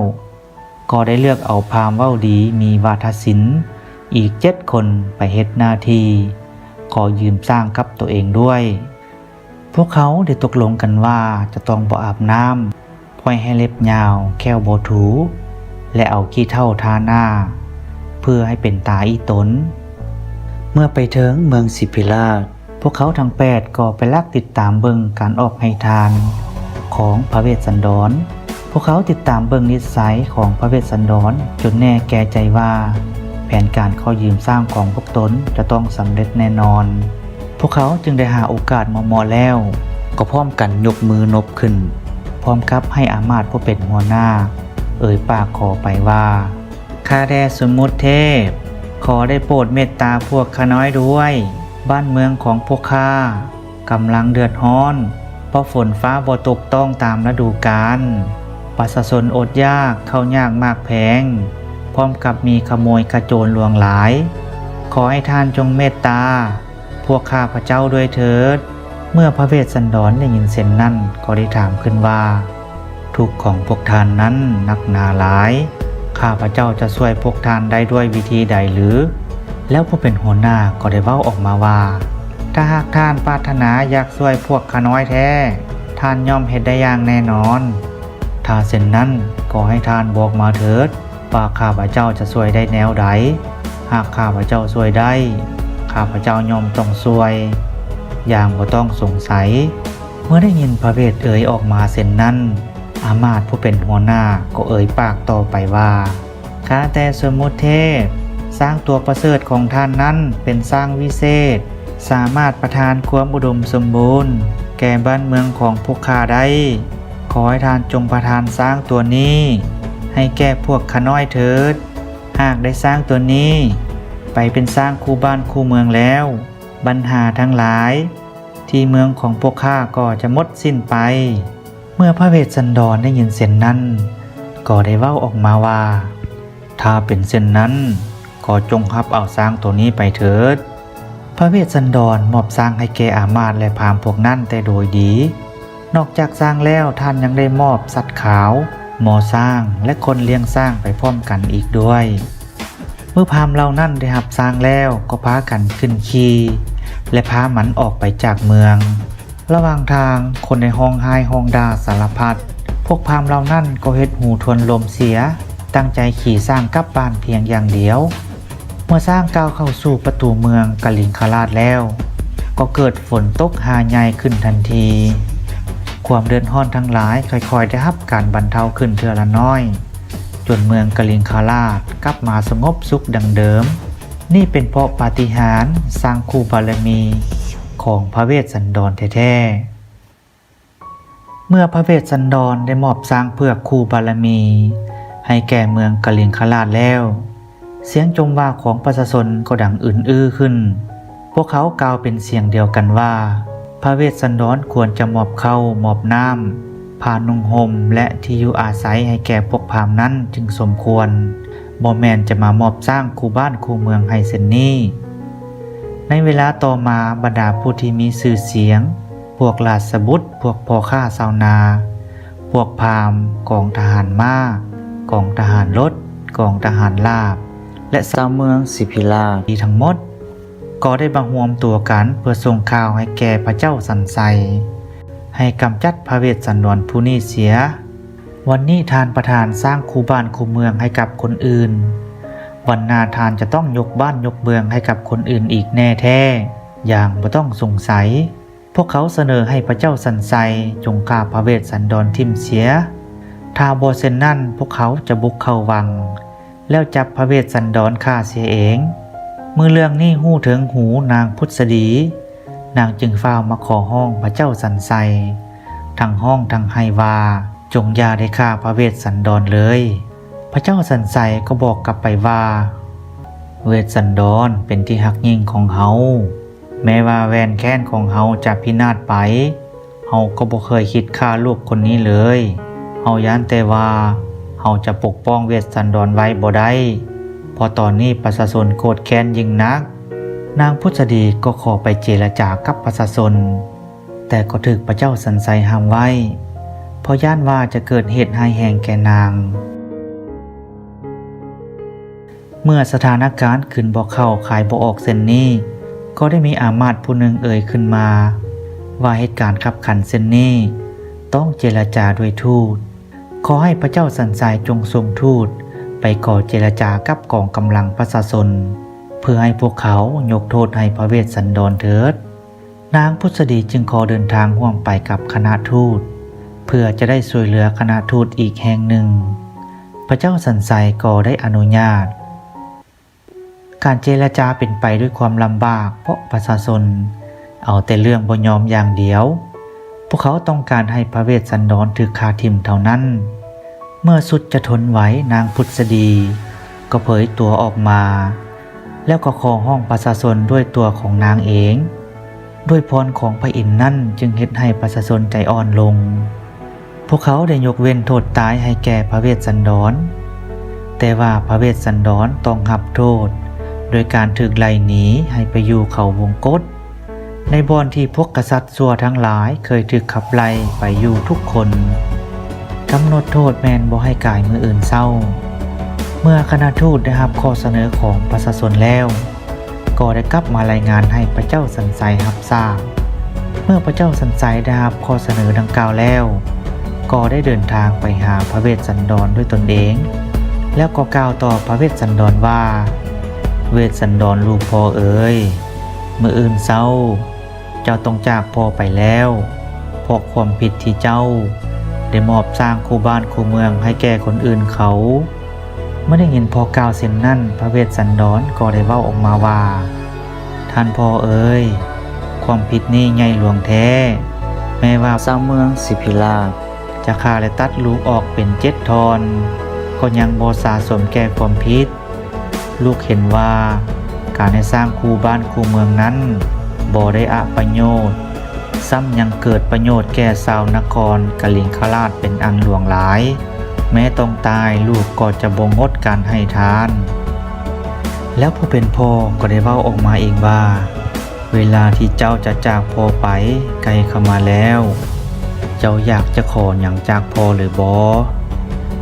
ກໍໄດ້ເລືອກເອົາພາມເວົ້າດີມີວາທະສິນອີກເຈັດຄົນໄປເຮັດໜ້າທີ່ຂໍຢືມຊ້າງກັບຕົວເອງດ້ວຍ. ພວກເຂົາໄດ້ຕົກລົງກັນວ່າຈະຕ້ອງບໍ່ອາບນ້ຳ, ປ່ອຍໃຫ້ເລັບຍາວ, ແຂ້ວບໍ່ຖູ ແລະ ເອົາຂີ້ເຖົ້າທາໜ້າ ເພື່ອໃຫ້ເປັນຕາອີ່ຕົນ. ເມື່ອໄປເຖິງເມືອງສີພິລາດ, ພວກເຂົາທັງແປດກໍໄປລັກຕິດຕາມເບິ່ງການອອກໃຫ້ທານຂອງພະເວດສັນດອນ. ພວກເຂົາຕິດຕາມເບິ່ງນິດໄສຂອງພະເວດສັນດອນ ຈົນແນ່ແກ່ໃຈວ່າ ແຜນການຂໍຢືມຊ້າງຂອງພວກຕົນຈະຕ້ອງສຳເລັດແນ່ນອນ. ພວກເຂົາຈຶ່ງໄດ້ຫາໂອກາດເໝາະໆແລ້ວ ກໍພ້ອມກັນຍົກມືນົບຂຶ້ນ ພ້ອມກັບໃຫ້ອາມາດຜູ້ເປັນຫົວໜ້າເອີ່ຍປາກຂໍໄປວ່າ ຂ້າແດ່ສົມມຸດເທບ ຂໍໄດ້ໂປດເມດຕາພວກຂ້ານ້ອຍດ້ວຍ. ບ້ານເມືອງຂອງພວກຂ້າກຳລັງເດືອດຮ້ອນ ເພາະຝົນຟ້າບໍ່ຕົກຕ້ອງຕາມລະດູການ. ປະຊາຊົນອົດຢາກ ເຂົ້າຍາກໝາກແພງ ພ້ອມກັບມີຂະໂມຍຂະໂຈນຫຼວງຫຼາຍ. ຂໍໃຫ້ທ່ານຈົ່ງເມດຕາ ພວກຂ້າພະເຈົ້າດ້ວຍເທີດ. ເມື່ອພະເວດສັນດອນໄດ້ຍິນເຊັ່ນນັ້ນ ກໍໄດ້ຖາມຂຶ້ນວ່າ ທຸກຂອງພວກທ່ານນັ້ນໜັກໜາຫຼາຍ, ຂ້າພະເຈົ້າຈະຊ່ວຍພວກທ່ານໄດ້ດ້ວຍວິທີໃດຫຼື? ແລ້ວຜູ້ເປັນຫົວໜ້າກໍໄດ້ເວົ້າອອກມາວ່າ ຖ້າຫາກທ່ານປາດຖະໜາຢາກຊ່ວຍພວກຂ້ານ້ອຍແທ້, ທ່ານຍ່ອມເຮັດໄດ້ຢ່າງແນ່ນອນ. ຖ້າເຊັ່ນນັ້ນ, ກໍໃຫ້ທ່ານບອກມາເຖີດ ວ່າຂ້າພະເຈົ້າຈະຊ່ວຍໄດ້ແນວໃດ? ຫາກຂ້າພະເຈົ້າຊ່ວຍໄດ້, ຂ້າພະເຈົ້າຍ່ອມຕ້ອງຊ່ວຍຢ່າງບໍ່ຕ້ອງສົງໄສ. ເມື່ອໄດ້ຍິນພະເວດເອີ່ຍອອກມາເຊັ່ນນັ້ນ, ອາມາດຜູ້ເປັນຫົວໜ້າກໍເອີ່ຍປາກຕໍ່ໄປວ່າ ຂ້າແຕ່ສົມມຸດເທບ, ຊ້າງຕົວປະເສີດຂອງທ່ານນັ້ນເປັນຊ້າງວິເສດ, ສາມາດປະທານຄວາມອຸດົມສົມບູນແກ່ບ້ານເມືອງຂອງພວກຂ້າໄດ້. ຂໍໃຫ້ທ່ານຈົ່ງປະທານຊ້າງຕົວນີ້ໃຫ້ແກ່ພວກຂ້ານ້ອຍເຖີດ. ຫາກໄດ້ຊ້າງຕົວນີ້ໄປເປັນຊ້າງຄູ່ບ້ານຄູ່ເມືອງແລ້ວ, ບັນຫາທັງຫຼາຍທີ່ເມືອງຂອງພວກຂ້າກໍຈະໝົດສິ້ນໄປ. ເມື່ອພະເວດສັນດອນໄດ້ຍິນເຊັ່ນນັ້ນ, ກໍໄດ້ເວົ້າອອກມາວ່າ ຖ້າເປັນເຊັ່ນນັ້ນ, ກໍຈົ່ງຮັບເອົາຊ້າງໂຕນີ້ໄປເຖີດ. ພະເວດສັນດອນມອບຊ້າງໃຫ້ແກ່ອາມາດ ແລະ ພາມພວກນັ້ນແຕ່ໂດຍດີ. ນອກຈາກຊ້າງແລ້ວ, ທ່ານຍັງໄດ້ມອບສັດຂາວ, ໝໍຊ້າງ ແລະ ຄົນລ້ຽງຊ້າງໄປພ້ອມກັນອີກດ້ວຍ. ເມື່ອພາມເຫຼົ່ານັ້ນໄດ້ຮັບຊ້າງແລ້ວ, ກໍພາກັນຂຶ້ນຂີ່ ແລະ ພາມັນອອກໄປຈາກເມືອງ. ລະຫວ່າງທາງ, ຄົນໄດ້ຮ້ອງໄຫ້ຮ້ອງດ່າສາລະພັດ. ພວກພາມເຫຼົ່ານັ້ນກໍເຮັດຫູທົວນລົມເສຍ, ຕັ້ງໃຈຂີ່ຊ້າງກັບບ້ານພຽງຢ່າງດຽວ. ເມື່ອຊ້າງກ້າວເຂົ້າສູ່ປະຕູເມືອງກະລິງຄະລາດແລ້ວ, ກໍເກີດຝົນຕົກຫາໃຫຍ່ຂຶ້ນທັນທີ. ຄວາມເດືອດຮ້ອນທັງຫຼາຍຄ່ອຍໆໄດ້ຮັບການບັນເທົາຂຶ້ນເທື່ອລະນ້ອຍ, ຈົນເມືອງກະລິງຄະລາດກັບມາສະຫງົບສຸກດັ່ງເດີມ. ນີ້ເປັນເພາະປາຕິຫານສ້າງຄູ່ບາລະມີຂອງພະເວດສັນດອນແທ້ໆ. ເມື່ອພະເວດສັນດອນໄດ້ມອບຊ້າງເຜືອກຄູ່ບາລະມີໃຫ້ແກ່ເມືອງກະລິງຄະລາດແລ້ວ, ສຽງຈົ່ມວ່າຂອງປະຊາຊົນກໍດັງອຶນອື້ຂຶ້ນ. ພວກເຂົາກ່າວເປັນສຽງດຽວກັນວ່າ ພະເວດສັນດອນຄວນຈະມອບເຂົ້າ, ມອບນ້ຳ, ຜ້ານຸ່ງຫົ່ມ ແລະ ທີ່ຢູ່ອາໄສໃຫ້ແກ່ພວກພາມນັ້ນຈຶ່ງສົມຄວນ, ບໍ່ແມ່ນຈະມາມອບຊ້າງຄູ່ບ້ານຄູ່ເມືອງໃຫ້ເຊັ່ນນີ້. ໃນເວລາຕໍ່ມາ, ບັນດາຜູ້ທີ່ມີຊື່ສຽງ, ພວກລາຊະບຸດ, ພວກພໍ່ຄ້າຊາວນາ, ພວກພາມ, ກອງທະຫານມ້າ, ກອງທະຫານລົດ, ກອງທະຫານລາບ ແລະ ຊາວເມືອງສິພິລາທີ່ທັງໝົດ ກໍໄດ້ມາຮວມຕົວກັນເພື່ອສົ່ງຂ່າວໃຫ້ແກ່ພະເຈົ້າສັນໄຊ ໃຫ້ກຳຈັດພະເວດສັນດອນຜູ້ນີ້ເສຍ. ວັນນີ້ທ່ານປະທານສ້າງຄູ່ບ້ານຄູ່ເມືອງໃຫ້ກັບຄົນອື່ນ, ວັນໜ້າທ່ານຈະຕ້ອງຍົກບ້ານຍົກເມືອງໃຫ້ກັບຄົນອື່ນອີກແນ່ແທ້ ຢ່າງບໍ່ຕ້ອງສົງໄສ. ພວກເຂົາສະເໜີໃຫ້ພະເຈົ້າສັນໄຊຈົ່ງຂ້າພະເວດສັນດອນຖິ້ມເສຍ. ຖ້າບໍ່ເຊັ່ນນັ້ນ, ພວກເຂົາຈະບຸກເຂົ້າວັງ ແລ້ວຈັບພະເວດສັນດອນຂ້າເສຍເອງ. ເມື່ອເລື່ອງນີ້ຮູ້ເຖິງຫູນາງພຸດສະດີ, ນາງຈຶ່ງຟ້າວມາຂໍຮ້ອງພະເຈົ້າສັນໄຊ, ທັງຮ້ອງທັງໄຫ້ວ່າ, ຈົ່ງຢ່າໄດ້ຂ້າພະເວດສັນດອນເລີຍ. ພະເຈົ້າສັນໄຊກໍບອກກັບໄປວ່າ, ເວດສັນດອນເປັນທີ່ຮັກຍິ່ງຂອງເຮົາ. ແມ້ວ່າແຫວນແຄ້ນຂອງເຮົາຈະພິນາດໄປ, ເຮົາກໍບໍ່ເຄີຍຄິດຂ້າລູກຄົນນີ້ເລີຍ. ເຮົາຢ້ານແຕ່ວ່າເຮົາຈະປົກປ້ອງເວດສັນດອນໄວ້ບໍ່ໄດ້, ເພາະຕອນນີ້ປະຊາຊົນໂກດແຄ້ນຍິ່ງໜັກ. ນາງພຸດສະດີກໍຂໍໄປເຈລະຈາກັບປະຊາຊົນ, ແຕ່ກໍຖືກພະເຈົ້າສັນໄຊຫ້າມໄວ້, ເພາະຢ້ານວ່າຈະເກີດເຫດຮ້າຍແຮງແກ່ນາງ. ເມື່ອສະຖານະການຂຶ້ນບໍ່ເຂົ້າຂາຍບໍ່ອອກເຊັ່ນນີ້, ກໍໄດ້ມີອາມາດຜູ້ໜຶ່ງເອີ່ຍຂຶ້ນມາວ່າ ເຫດການຄັບຂັນເຊັ່ນນີ້ຕ້ອງເຈລະຈາດ້ວຍທູດ. ຂໍໃຫ້ພະເຈົ້າສັນໄຊຈົ່ງສົ່ງທູດໄປຂໍເຈລະຈາກັບກອງກຳລັງປະຊາຊົນ, ເພື່ອໃຫ້ພວກເຂົາຍົກໂທດໃຫ້ພະເວດສັນດອນເຖີດ. ນາງພຸດສະດີຈຶ່ງຂໍເດີນທາງຮ່ວມໄປກັບຄະນະທູດ. ເພື່ອຈະໄດ້ຊ່ວຍເຫຼືອຄະນະທູດອີກແຮງໜຶ່ງ. ພະເຈົ້າສັນໄຊກໍໄດ້ອະນຸຍາດ. ການເຈລະຈາເປັນໄປດ້ວຍຄວາມລຳບາກ ເພາະປະຊາຊົນເອົາແຕ່ເລື່ອງບໍ່ຍອມຢ່າງດຽວ. ພວກເຂົາຕ້ອງການໃຫ້ພະເວດສັນດອນຖືກຂ້າຖິ້ມເທົ່ານັ້ນ. ເມື່ອສຸດຈະທົນໄຫວ, ນາງພຸດສະດີກໍເຜີຍຕົວອອກມາ ແລ້ວກໍຂໍຮ້ອງປະຊາຊົນດ້ວຍຕົວຂອງນາງເອງ. ດ້ວຍພອນຂອງພະອິນນັ້ນຈຶ່ງເຮັດໃຫ້ປະຊາຊົນໃຈອ່ອນລົງ. ພວກເຂົາໄດ້ຍົກເວັ້ນໂທດຕາຍໃຫ້ແກ່ພະເວດສັນດອນ, ແຕ່ວ່າພະເວດສັນດອນຕ້ອງຮັບໂທດໂດຍການຖືກໄລ່ໜີໃຫ້ໄປຢູ່ເຂົາວົງກົດ, ໃນບ່ອນທີ່ພວກກະສັດຊົ່ວທັງຫຼາຍເຄີຍຖືກຂັບໄລ່ໄປຢູ່ທຸກຄົນ. ກຳນົດໂທດແມ່ນບໍ່ໃຫ້ກາຍມື້ອື່ນເຊົ້າ. ເມື່ອຄະນະທູດໄດ້ຮັບຂໍ້ສະເໜີຂອງປະຊາຊົນແລ້ວ, ກໍໄດ້ກັບມາລາຍງານໃຫ້ພະເຈົ້າສັນໄຊຮັບຊາບ. ເມື່ອພະເຈົ້າສັນໄຊໄດ້ຮັບຂໍ້ສະເໜີດັ່ງກ່າວແລ້ວ, ກໍໄດ້ເດີນທາງໄປຫາພະເວດສັນດອນດ້ວຍຕົນເອງ, ແລ້ວກໍກ່າວຕໍ່ພະເວດສັນດອນວ່າ, ເວດສັນດອນລູກພໍ່ເອີຍ, ມື້ອື່ນເຊົ້າ ເຈົ້າຕ້ອງຈາກພໍ່ໄປແລ້ວ, ເພາະຄວາມຜິດທີ່ເຈົ້າໄດ້ມອບສ້າງຄູ່ບ້ານຄູ່ເມືອງໃຫ້ແກ່ຄົນອື່ນເຂົາ. ເມື່ອໄດ້ຍິນພໍ່ກ່າວເຊັ່ນນັ້ນ, ພະເວດສັນດອນກໍໄດ້ເວົ້າອອກມາວ່າ, ທ່ານພໍ່ເອີຍ, ຄວາມຜິດນີ້ໃຫຍ່ຫຼວງແທ້. ແມ້ວ່າຊາວເມືອງສີພິລາດຈະຂ້າ ແລະ ຕັດລູກອອກເປັນເຈັດທ່ອນ, ກໍຍັງບໍ່ສາສົມແກ່ຄວາມຜິດ. ລູກເຫັນວ່າການໃຫ້ສ້າງຄູ່ບ້ານຄູ່ເມືອງນັ້ນບໍ່ໄດ້ອະປະໂຫຍດ, ຊ້ຳຍັງເກີດປະໂຫຍດແກ່ຊາວນະຄອນກະລິງຄະລາດເປັນອັນຫຼວງຫຼາຍ. ແມ້ຕ້ອງຕາຍ, ລູກກໍຈະບໍ່ງົດການໃຫ້ທານ. ແລ້ວຜູ້ເປັນພໍ່ກໍໄດ້ເວົ້າອອກມາອີກວ່າ, ເວລາທີ່ເຈົ້າຈະຈາກພໍ່ໄປໃກ້ເຂົ້າມາແລ້ວ, ເຈົ້າຢາກຈະຂໍຫຍັງຈາກພໍ່ຫຼືບໍ່?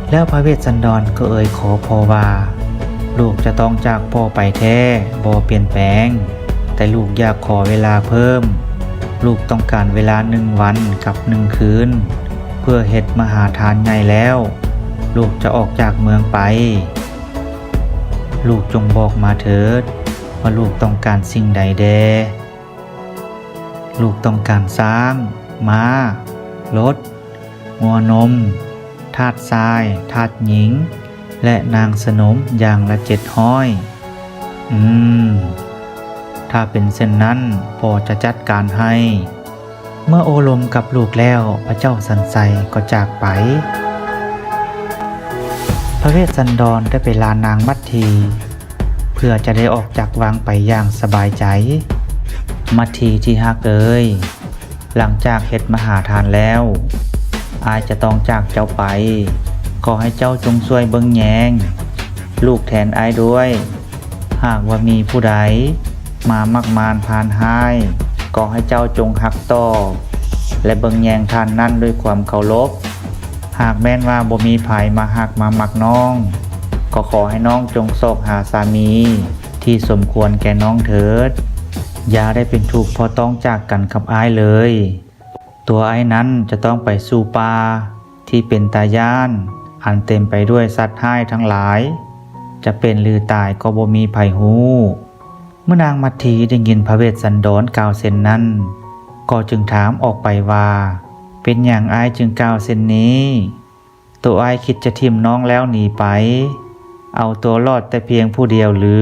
ແລ້ວພະເວດສັນດອນກໍເອີ່ຍຂໍພໍ່ວ່າ, ລູກຈະຕ້ອງຈາກພໍ່ໄປແທ້, ບໍ່ປ່ຽນແປງ, ແຕ່ລູກຢາກຂໍເວລາເພີ່ມ. ລູກຕ້ອງການເວລາໜຶ່ງວັນກັບໜຶ່ງຄືນ, ເພື່ອເຮັດມະຫາທານໃຫຍ່ແລ້ວ, ລູກຈະອອກຈາກເມືອງໄປ. ລູກຈົ່ງບອກມາເຖີດ ວ່າລູກຕ້ອງການສິ່ງໃດແດ່? ລູກຕ້ອງການຊ້າງ, ມ້າ, ລົດ, ງົວນົມ, ທາດຊາຍ, ທາດຍິງ ແລະ ນາງສະໜົມຢ່າງລະເຈັດຮ້ອຍ. ອືມ, ຖ້າເປັນເຊັ່ນນັ້ນ, ພໍ່ຈະຈັດການໃຫ້. ເມື່ອໂອ້ລົມກັບລູກແລ້ວ, ພະເຈົ້າສັນໄຊກໍຈາກໄປ. ພະເວດສັນດອນໄດ້ໄປລານາງມັດຖີ ເພື່ອຈະໄດ້ອອກຈາກວັງໄປຢ່າງສະບາຍໃຈ. ມັດຖີທີ່ຮັກເອີຍ, ຫຼັງຈາກເຮັດມະຫາທານແລ້ວ, ອ້າຍຈະຕ້ອງຈາກເຈົ້າໄປ. ຂໍໃຫ້ເຈົ້າຈົ່ງຊ່ວຍເບິ່ງແຍງລູກແທນອ້າຍດ້ວຍ. ຫາກວ່າມີຜູ້ໃດມາມັກມານພານຮ້າຍ, ກໍໃຫ້ເຈົ້າຈົ່ງຮັກຕອບ ແລະ ເບິ່ງແຍງທ່ານນັ້ນດ້ວຍຄວາມເຄົາລົບ. ຫາກແມ່ນວ່າບໍ່ມີໃຜມາຮັກມາມັກນ້ອງ, ກໍຂໍໃຫ້ນ້ອງຈົ່ງຊອກຫາສາມີທີ່ສົມຄວນແກ່ນ້ອງເຖີດ. ຢ່າໄດ້ເປັນທຸກເພາະຕ້ອງຈາກກັນກັບອ້າຍເລີຍ. ຕົວອ້າຍນັ້ນຈະຕ້ອງໄປສູ່ປ່າທີ່ເປັນຕາຢ້ານ, ອັນເຕັມໄປດ້ວຍສັດຮ້າຍທັງຫຼາຍ, ຈະເປັນຫຼືຕາຍກໍບໍ່ມີໃຜຮູ້. ເມື່ອນາງມັດຖີໄດ້ຍິນພະເວດສັນດອນກ່າວເຊັ່ນນັ້ນ, ກໍຈຶ່ງຖາມອອກໄປວ່າ, ເປັນຫຍັງອ້າຍຈຶ່ງກ່າວເຊັ່ນນີ້? ໂຕອ້າຍຄິດຈະຖິ້ມນ້ອງແລ້ວໜີໄປ, ເອົາຕົວລອດແຕ່ພຽງຜູ້ດຽວຫຼື?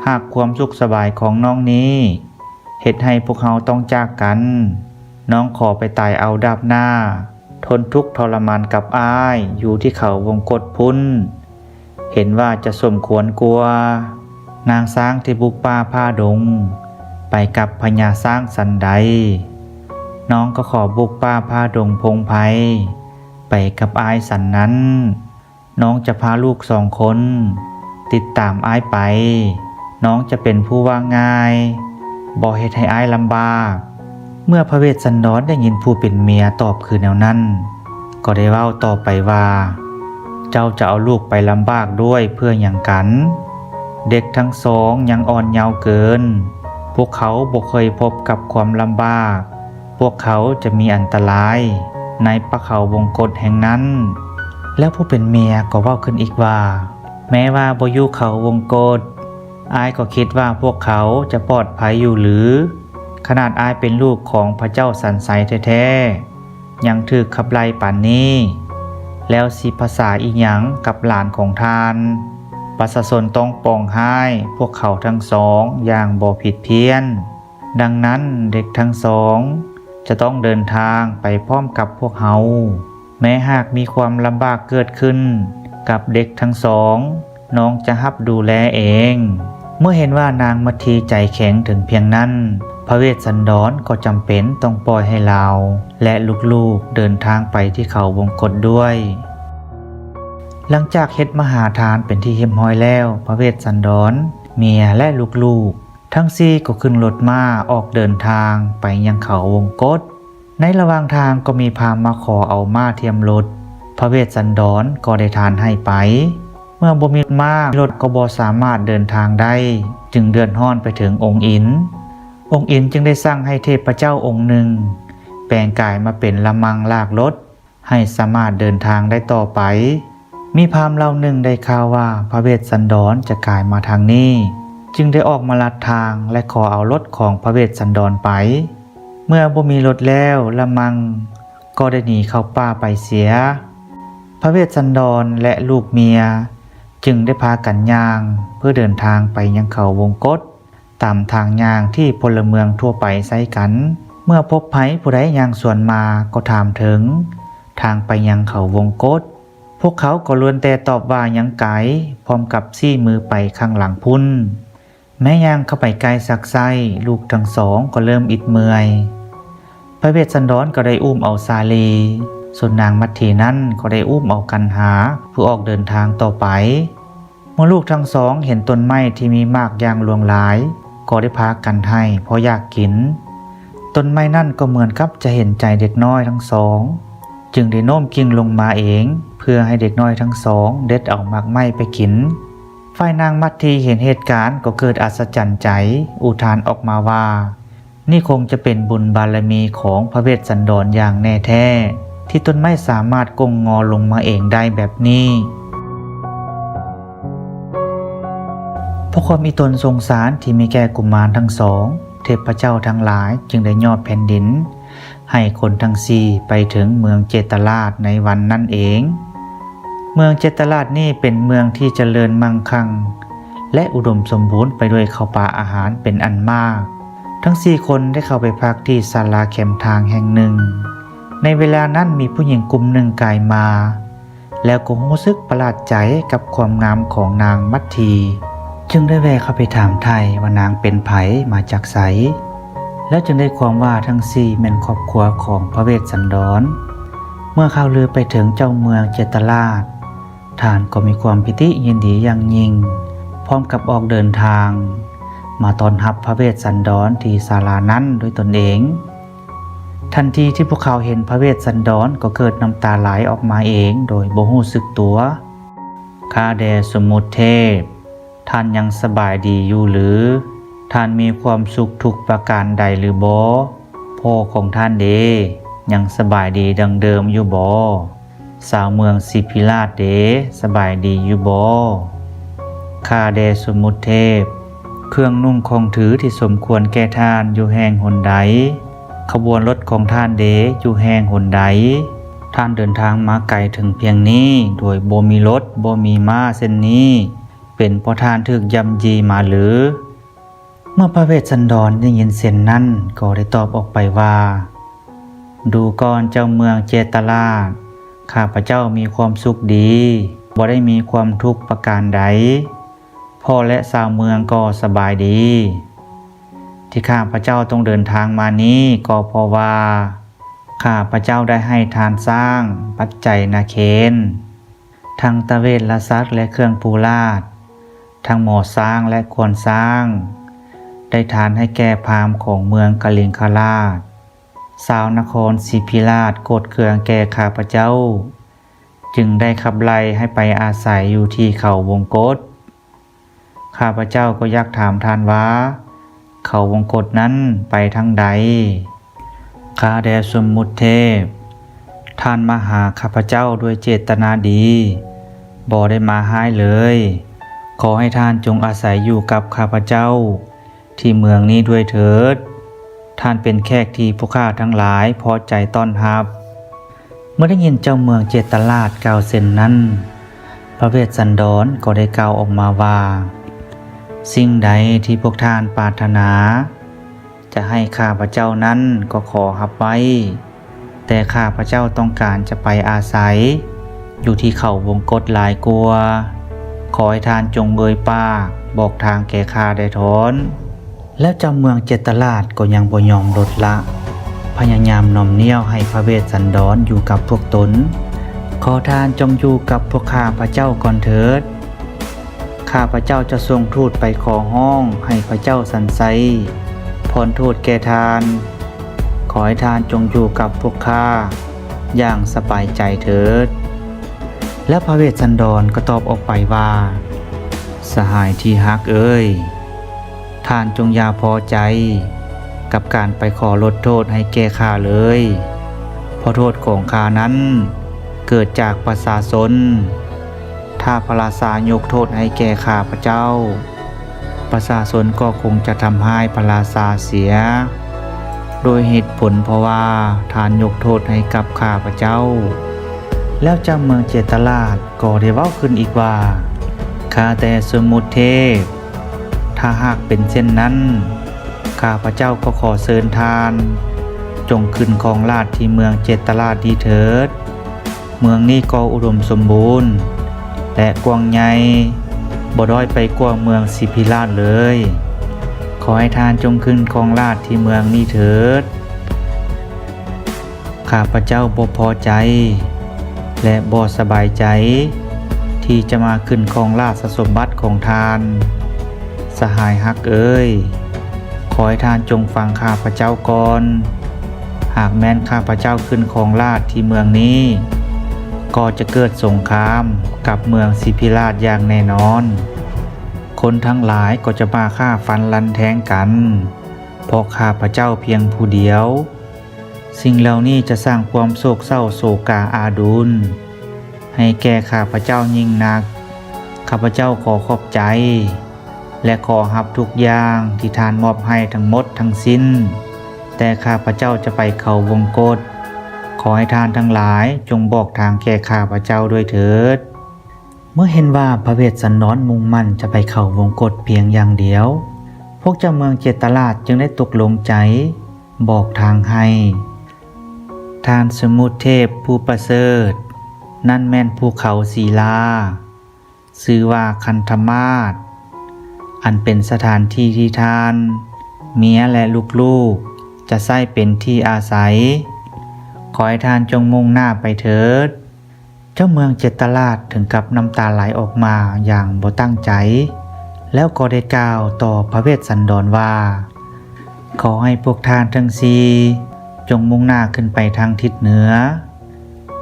ຫາກຄວາມສຸກສະບາຍຂອງນ້ອງນີ້ເຮັດໃຫ້ພວກເຮົາຕ້ອງຈາກກັນ, ນ້ອງຂໍໄປຕາຍເອົາດາບໜ້າ, ທົນທຸກທໍລະມານກັບອ້າຍຢູ່ທີ່ເຂົາວົງກົດພຸ້ນ, ເຫັນວ່າຈະສົມຄວນກວ່າ. ນາງຊ້າງທີ່ບຸກປ່າຜ່າດົງໄປກັບພະຍາຊ້າງສັນໃດ, ນ້ອງກໍຂໍບຸກປ່າຜ່າດົງພົງໄພ ໄປກັບອ້າຍສັນນັ້ນ. ນ້ອງຈະພາລູກສອງຄົນຕິດຕາມອ້າຍໄປ. ນ້ອງຈະເປັນຜູ້ວ່າງ່າຍ, ບໍ່ເຮັດໃຫ້ອ້າຍລຳບາກ. ເມື່ອພະເວດສັນດອນໄດ້ຍິນຜູ້ເປັນເມຍຕອບຄືແນວນັ້ນ, ກໍໄດ້ເວົ້າຕໍ່ໄປວ່າ, ເຈົ້າຈະເອົາລູກໄປລຳບາກດ້ວຍເພື່ອຫຍັງກັນ? ເດັກທັງສອງຍັງອ່ອນເຍົາເກີນ, ພວກເຂົາບໍ່ເຄີຍພົບກັບຄວາມລຳບາກ. ພວກເຂົາຈະມີອັນຕະລາຍໃນປ່າເຂົາວົງກົດແຫ່ງນັ້ນ. ແລ້ວຜູ້ເປັນເມຍກໍເວົ້າຂຶ້ນອີກວ່າ, ແມ້ວ່າບໍ່ຢູ່ເຂົາວົງກົດ, ອ້າຍກໍຄິດວ່າພວກເຂົາຈະປອດໄພຢູ່ຫຼື? ຂະໜາດອ້າຍເປັນລູກຂອງພະເຈົ້າສັນໄຊແທ້ໆ, ຍັງຖືກຂັບໄລ່ປານນີ້ ແລ້ວຊິພາສາອີ່ຫຍັງກັບຫຼານຂອງທ່ານ? ປະຊາຊົນຕ້ອງປອງຮ້າຍພວກເຂົາທັງສອງຢ່າງບໍ່ຜິດພຽນ. ດັ່ງນັ້ນເດັກທັງສອງຈະຕ້ອງເດີນທາງໄປພ້ອມກັບພວກເຮົາ. ແມ້ຫາກມີຄວາມລຳບາກເກີດຂຶ້ນກັບເດັກທັງສອງ, ນ້ອງຈະຮັບດູແລເອງ. ເມື່ອເຫັນວ່ານາງມັດທີໃຈແຂງເຖິງພຽງນັ້ນ, ພະເວດສັນດອນກໍຈຳເປັນຕ້ອງປ່ອຍໃຫ້ລາວ ແລະ ລູກໆເດີນທາງໄປທີ່ເຂົາວົງກົດດ້ວຍ. ຫຼັງຈາກເຮັດມະຫາທານເປັນທີ່ຮຽບຮ້ອຍແລ້ວ, ພະເວດສັນດອນ, ເມຍ ແລະ ລູກໆທັງສີ່ກໍຂຶ້ນລົດມ້າອອກເດີນທາງໄປຍັງເຂົາວົງກົດ. ໃນລະຫວ່າງທາງກໍມີພາມມາຂໍເອົາມ້າທຽມລົດ, ພະເວດສັນດອນກໍໄດ້ທານໃຫ້ໄປ. ເມື່ອບໍ່ມີມ້າ, ລົດກໍບໍ່ສາມາດເດີນທາງໄດ້, ຈຶ່ງເດືອດຮ້ອນໄປເຖິງອົງອິນ. ອົງອິນຈຶ່ງໄດ້ສັ່ງໃຫ້ເທບພະເຈົ້າອົງໜຶ່ງແປງກາຍມາເປັນລະມັ່ງລາກລົດ ໃຫ້ສາມາດເດີນທາງໄດ້ຕໍ່ໄປ. ມີພາມເຫຼົ່າໜຶ່ງໄດ້ຂ່າວວ່າພະເວດສັນດອນຈະກາຍມາທາງນີ້, ຈຶ່ງໄດ້ອອກມາລັດທາງ ແລະ ຂໍເອົາລົດຂອງພະເວດສັນດອນໄປ. ເມື່ອບໍ່ມີລົດແລ້ວ, ລະມັ່ງກໍໄດ້ໜີເຂົ້າປ່າໄປເສຍ. ພະເວດສັນດອນ ແລະ ລູກເມຍຈຶ່ງໄດ້ພາກັນຍ່າງເພື່ອເດີນທາງໄປຍັງເຂົາວົງກົດ. ຕາມທາງຍ່າງທີ່ພົນລະເມືອງທົ່ວໄປໃຊ້ກັນ. ເມື່ອພົບໃຜຜູ້ໃດຍ່າງສວນມາກໍຖາມເຖິງທາງໄປຍັງເຂົາວົງກົດ. ພວກເຂົາກໍລ້ວນແຕ່ຕອບວ່າຍັງໄກ, ພ້ອມກັບຊີ້ມືໄປຂ້າງຫຼັງພຸ້ນ. ແມ້ຍ່າງເຂົ້າໄປໃກ້ສັກໄຊ້, ລູກທັງສອງກໍເລີ່ມອິດເມື່ອຍ. ພະເວດສັນດອນກໍໄດ້ອຸ້ມເອົາສາລີ, ສ່ວນນາງມັດທີນັ້ນກໍໄດ້ອຸ້ມເອົາກັນຫາ ເພື່ອອອກເດີນທາງຕໍ່ໄປ. ເມື່ອລູກທັງສອງເຫັນຕົ້ນໄມ້ທີ່ມີໝາກຢ່າງຫຼວງຫຼາຍ, ກໍໄດ້ພາກັນໄຫ້ເພາະຢາກກິນ. ຕົ້ນໄມ້ນັ້ນກໍເໝືອນກັບຈະເຫັນໃຈເດັກນ້ອຍທັງສອງ, ຈຶ່ງໄດ້ໂນ້ມກິ່ງລົງມາເອງ ເພື່ອໃຫ້ເດັກນ້ອຍທັງສອງເດັດເອົາໝາກໄມ້ໄປກິນ. ຝ່າຍນາງມັດທີເຫັນເຫດການກໍເກີດອັດສະຈັນໃຈ, ອຸທານອອກມາວ່າ, ນີ້ຄົງຈະເປັນບຸນບາລະມີຂອງພະເວດສັນດອນຢ່າງແນ່ແທ້ ທີ່ຕົ້ນໄມ້ສາມາດໂກ່ງງໍລົງມາເອງໄດ້ແບບນີ້. ເພາະຄວາມອີຕົນສົງສານທີ່ມີແກ່ກຸມານທັງສອງ, ເທບພະເຈົ້າທັງຫຼາຍຈຶ່ງໄດ້ຍອບແຜ່ນດິນໃຫ້ຄົນທັງສີ່ໄປເຖິງເມືອງເຈດຕະລາດໃນວັນນັ້ນເອງ. ເມືອງເຈດຕະລາດນີ້ເປັນເມືອງທີ່ຈະເລີນມັ່ງຄັ່ງ ແລະ ອຸດົມສົມບູນໄປດ້ວຍເຂົ້າປາອາຫານເປັນອັນມາກ. ທັງສີ່ຄົນໄດ້ເຂົ້າໄປພັກທີ່ສາລາແຄມທາງແຫ່ງໜຶ່ງ. ໃນເວລານັ້ນມີຜູ້ຍິງກຸ່ມໜຶ່ງກາຍມາ, ແລ້ວກໍຮູ້ສຶກປະຫຼາດໃຈກັບຄວາມງາມຂອງນາງມັດທີ, ຈຶ່ງໄດ້ແວ່ເຂົ້າໄປຖາມໄຖ່ວ່ານາງເປັນໃຜ, ມາຈາກໃສ, ແລ້ວຈຶ່ງໄດ້ຄວາມວ່າທັງສີ່ແມ່ນຄອບຄົວຂອງພະເວດສັນດອນ. ເມື່ອຂ່າວລືໄປເຖິງເຈົ້າເມືອງເຈດຕະລາດ, ທ່ານກໍມີຄວາມປີຕິຍິນດີຢ່າງຍິ່ງ, ພ້ອມກັບອອກເດີນທາງມາຕ້ອນຮັບພະເວດສັນດອນທີ່ສາລານັ້ນດ້ວຍຕົນເອງ. ທັນທີທີ່ພວກເຂົາເຫັນພະເວດສັນດອນກໍເກີດນ້ຳຕາໄຫຼອອກມາເອງໂດຍບໍ່ຮູ້ສຶກຕົວ. ຂ້າແດ່ສົມມຸດເທບ, ທ່ານຍັງສະບາຍດີຢູ່ຫຼື? ທ່ານມີຄວາມສຸກທຸກປະການໃດຫຼືບໍ່? ພໍ່ຂອງທ່ານເດ ຍັງສະບາຍດີດັ່ງເດີມຢູ່ບໍ່? ຊາວເມືອງສິພິລາດເດ ສະບາຍດີຢູ່ບໍ່? ຂ້າແດ່ສົມມຸດເທບ, ເຄື່ອງນຸ່ງຂອງຖືທີ່ສົມຄວນແກ່ທ່ານຢູ່ແຫ່ງຫົນໃດ? ຂະບວນລົດຂອງທ່ານເດ ຢູ່ແຫ່ງຫົນໃດ? ທ່ານເດີນທາງມາໄກເຖິງພຽງນີ້ ໂດຍບໍ່ມີລົດ, ບໍ່ມີມ້າເຊັ່ນນີ້, ເປັນເພາະທ່ານຖືກຢ່ຳຢີມາຫຼື? ເມື່ອພະເວດສັນດອນໄດ້ຍິນເຊັ່ນນັ້ນ ກໍໄດ້ຕອບອອກໄປວ່າ, ດູກ່ອນເຈົ້າເມືອງເຈດຕະລາດ, ຂ້າພະເຈົ້າມີຄວາມສຸກດີ, ບໍ່ໄດ້ມີຄວາມທຸກປະການໃດ. ພໍ່ ແລະ ຊາວເມືອງກໍສະບາຍດີ. ທີ່ຂ້າພະເຈົ້າຕ້ອງເດີນທາງມານີ້ ກໍເພາະວ່າ ຂ້າພະເຈົ້າໄດ້ໃຫ້ທານຊ້າງ, ປັດໄຈນາເຄນ, ທັງຕະເວດລະສັດ ແລະ ເຄື່ອງປູລາດ, ທັງໝໍຊ້າງ ແລະ ຄວານຊ້າງ, ໄດ້ທານໃຫ້ແກ່ພາມຂອງເມືອງກະລິງຄະລາດ. ຊາວນະຄອນສິພິລາດໂກດເຄືອງແກ່ຂ້າພະເຈົ້າ, ຈຶ່ງໄດ້ຂັບໄລ່ໃຫ້ໄປອາໄສຢູ່ທີ່ເຂົາວົງກົດ. ຂ້າພະເຈົ້າກໍຢາກຖາມທ່ານວ່າ ເຂົາວົງກົດນັ້ນໄປທາງໃດ? ຂ້າແດ່ສົມມຸດເທບ, ທ່ານມາຫາຂ້າພະເຈົ້າດ້ວຍເຈດຕະນາດີ, ບໍ່ໄດ້ມາຮ້າຍເລີຍ. ຂໍໃຫ້ທ່ານຈົ່ງອາໄສຢູ່ກັບຂ້າພະເຈົ້າ ທີ່ເມືອງນີ້ດ້ວຍເຖີດ. ທ່ານເປັນແຂກທີ່ພວກຂ້າທັງຫຼາຍພໍໃຈຕ້ອນຮັບ. ມື່ອໄດ້ຍິນເຈົ້າເມືອງເຈຕະລາດກ່າວເຊັ່ນນັ້ນ, ພະເວດສັນດອນກໍໄດ້ກ່າວອອກມາວ່າ, ສິ່ງໃດທີ່ພວກທ່ານປາດຖະໜາຈະໃຫ້ຂ້າພະເຈົ້ານັ້ນກໍຂໍຮັບໄວ້, ແຕ່ຂ້າພະເຈົ້າຕ້ອງການຈະໄປອາໄສຢູ່ທີ່ເຂົາວົງກົດຫຼາຍກວ່າ. ຂໍໃຫ້ທ່ານຈົ່ງເອີ່ຍປາກບອກທາງແກ່ຂ້າໄດ້ທ້ອນ. ແລ້ວເຈົ້າເມືອງເຈຕະລາດກໍຍັງບໍ່ຍອມລົດລະ, ພະຍາຍາມໜ່ອມນ້ຽວໃຫ້ພະເວດສັນດອນຢູ່ກັບພວກຕົນ. ຂໍທ່ານຈົ່ງຢູ່ກັບພວກຂ້າພະເຈົ້າກ່ອນເຖີດ. ຂ້າພະເຈົ້າຈະສົ່ງທູດໄປຂໍຮ້ອງໃຫ້ພະເຈົ້າສັນໄຊຜ່ອນໂທດແກ່ທ່ານ. ຂໍໃຫ້ທ່ານຈົ່ງຢູ່ກັບພວກຂ້າຢ່າງສະບາຍໃຈເຖີດ. ແລ້ວພະເວດສັນດອນກໍຕອບອອກໄປວ່າ, ສະຫາຍທີ່ຮັກເອີຍ, ທ່ານຈົ່ງຢ່າພໍໃຈກັບການໄປຂໍລົດໂທດໃຫ້ແກ່ຂ້າເລີຍ, ເພາະໂທດຂອງຂ້ານັ້ນເກີດຈາກປະຊາຊົນ. ຖ້າພະລາຊາຍົກໂທດໃຫ້ແກ່ຂ້າພະເຈົ້າ, ປະຊາຊົນກໍຄົງຈະທຳຮ້າຍພະລາຊາເສຍ, ໂດຍເຫດຜົນເພາະວ່າທ່ານຍົກໂທດໃຫ້ກັບຂ້າພະເຈົ້າ. ແລ້ວເຈົ້າເມືອງເຈຕະລາດກໍໄດ້ເວົ້າຂຶ້ນອີກວ່າ, ຂ້າແຕ່ສົມມຸດເທບ, ຖ້າຫາກເປັນເຊັ່ນນັ້ນ, ຂ້າພະເຈົ້າກໍຂໍເຊີນທ່ານຈົ່ງຂຶ້ນຄອງລາດທີ່ເມືອງເຈຕະລາດນີ້ເຖີດ. ເມືອງນີ້ກໍອຸດົມສົມບູນ ແລະ ກວ້າງໃຫຍ່, ບໍ່ດ້ອຍໄປກວ່າເມືອງສີພິລາດເລີຍ. ຂໍໃຫ້ທ່ານຈົ່ງຂຶ້ນຄອງລາດທີ່ເມືອງນີ້ເຖີດ. ຂ້າພະເຈົ້າບໍ່ພໍໃຈ ແລະ ບໍ່ສະບາຍໃຈທີ່ຈະມາຂຶ້ນຄອງລາຊະສົມບັດຂອງທ່ານ. ສະຫາຍຮັກເອີຍ, ຂໍໃຫ້ທ່ານຈົ່ງຟັງຂ້າພະເຈົ້າກ່ອນ. ຫາກແມ່ນຂ້າພະເຈົ້າຂຶ້ນຄອງລາດທີ່ເມືອງນີ້, ກໍຈະເກີດສົງຄາມກັບເມືອງສີພິລາດຢ່າງແນ່ນອນ. ຄົນທັງຫຼາຍກໍຈະມາຂ້າຟັນລັນແທງກັນ, ເພາະຂ້າພະເຈົ້າພຽງຜູ້ດຽວ. ສິ່ງເຫຼົ່ານີ້ຈະສ້າງຄວາມໂສກເສົ້າໂສກາອາດູນໃຫ້ແກ່ຂ້າພະເຈົ້າຍິ່ງນັກ. ຂ້າພະເຈົ້າຂໍຂອບໃຈ ແລະ ຂໍຮັບທຸກຢ່າງທີ່ທ່ານມອບໃຫ້ທັງໝົດທັງສິ້ນ, ແຕ່ຂ້າພະເຈົ້າຈະໄປເຂົ້າວົງກົດ. ຂໍໃຫ້ທ່ານທັງຫຼາຍຈົ່ງບອກທາງແກ່ຂ້າພະເຈົ້າດ້ວຍເຖີດ. ເມື່ອເຫັນວ່າພະເວດສັນດອນມຸ່ງໝັ້ນຈະໄປເຂົ້າວົງກົດພຽງຢ່າງດຽວ, ພວກເຈົ້າເມືອງເຈຕະລາດຈຶ່ງໄດ້ຕົກລົງໃຈບອກທາງໃຫ້. ທ່ານສົມມຸດເທບຜູ້ປະເສີດ, ນັ້ນແມ່ນພູເຂົາສີລາ, ຊື່ວ່າຄັນທະມາດ, ອັນເປັນສະຖານທີ່ທີ່ທ່ານ, ເມຍ ແລະ ລູກໆ ຈະໃຊ້ເປັນທີ່ອາໄສ. ຂໍໃຫ້ທ່ານຈົ່ງມຸ່ງໜ້າໄປເຖີດ. ເຈົ້າເມືອງເຈດຕະລາດເຖິງກັບນ້ຳຕາໄຫຼອອກມາຢ່າງບໍ່ຕັ້ງໃຈ, ແລ້ວກໍໄດ້ກ່າວຕໍ່ພະເວດສັນດອນວ່າ, ຂໍໃຫ້ພວກທ່ານທັງສີ່ຈົ່ງມຸ່ງໜ້າຂຶ້ນໄປທາງທິດເໜືອ,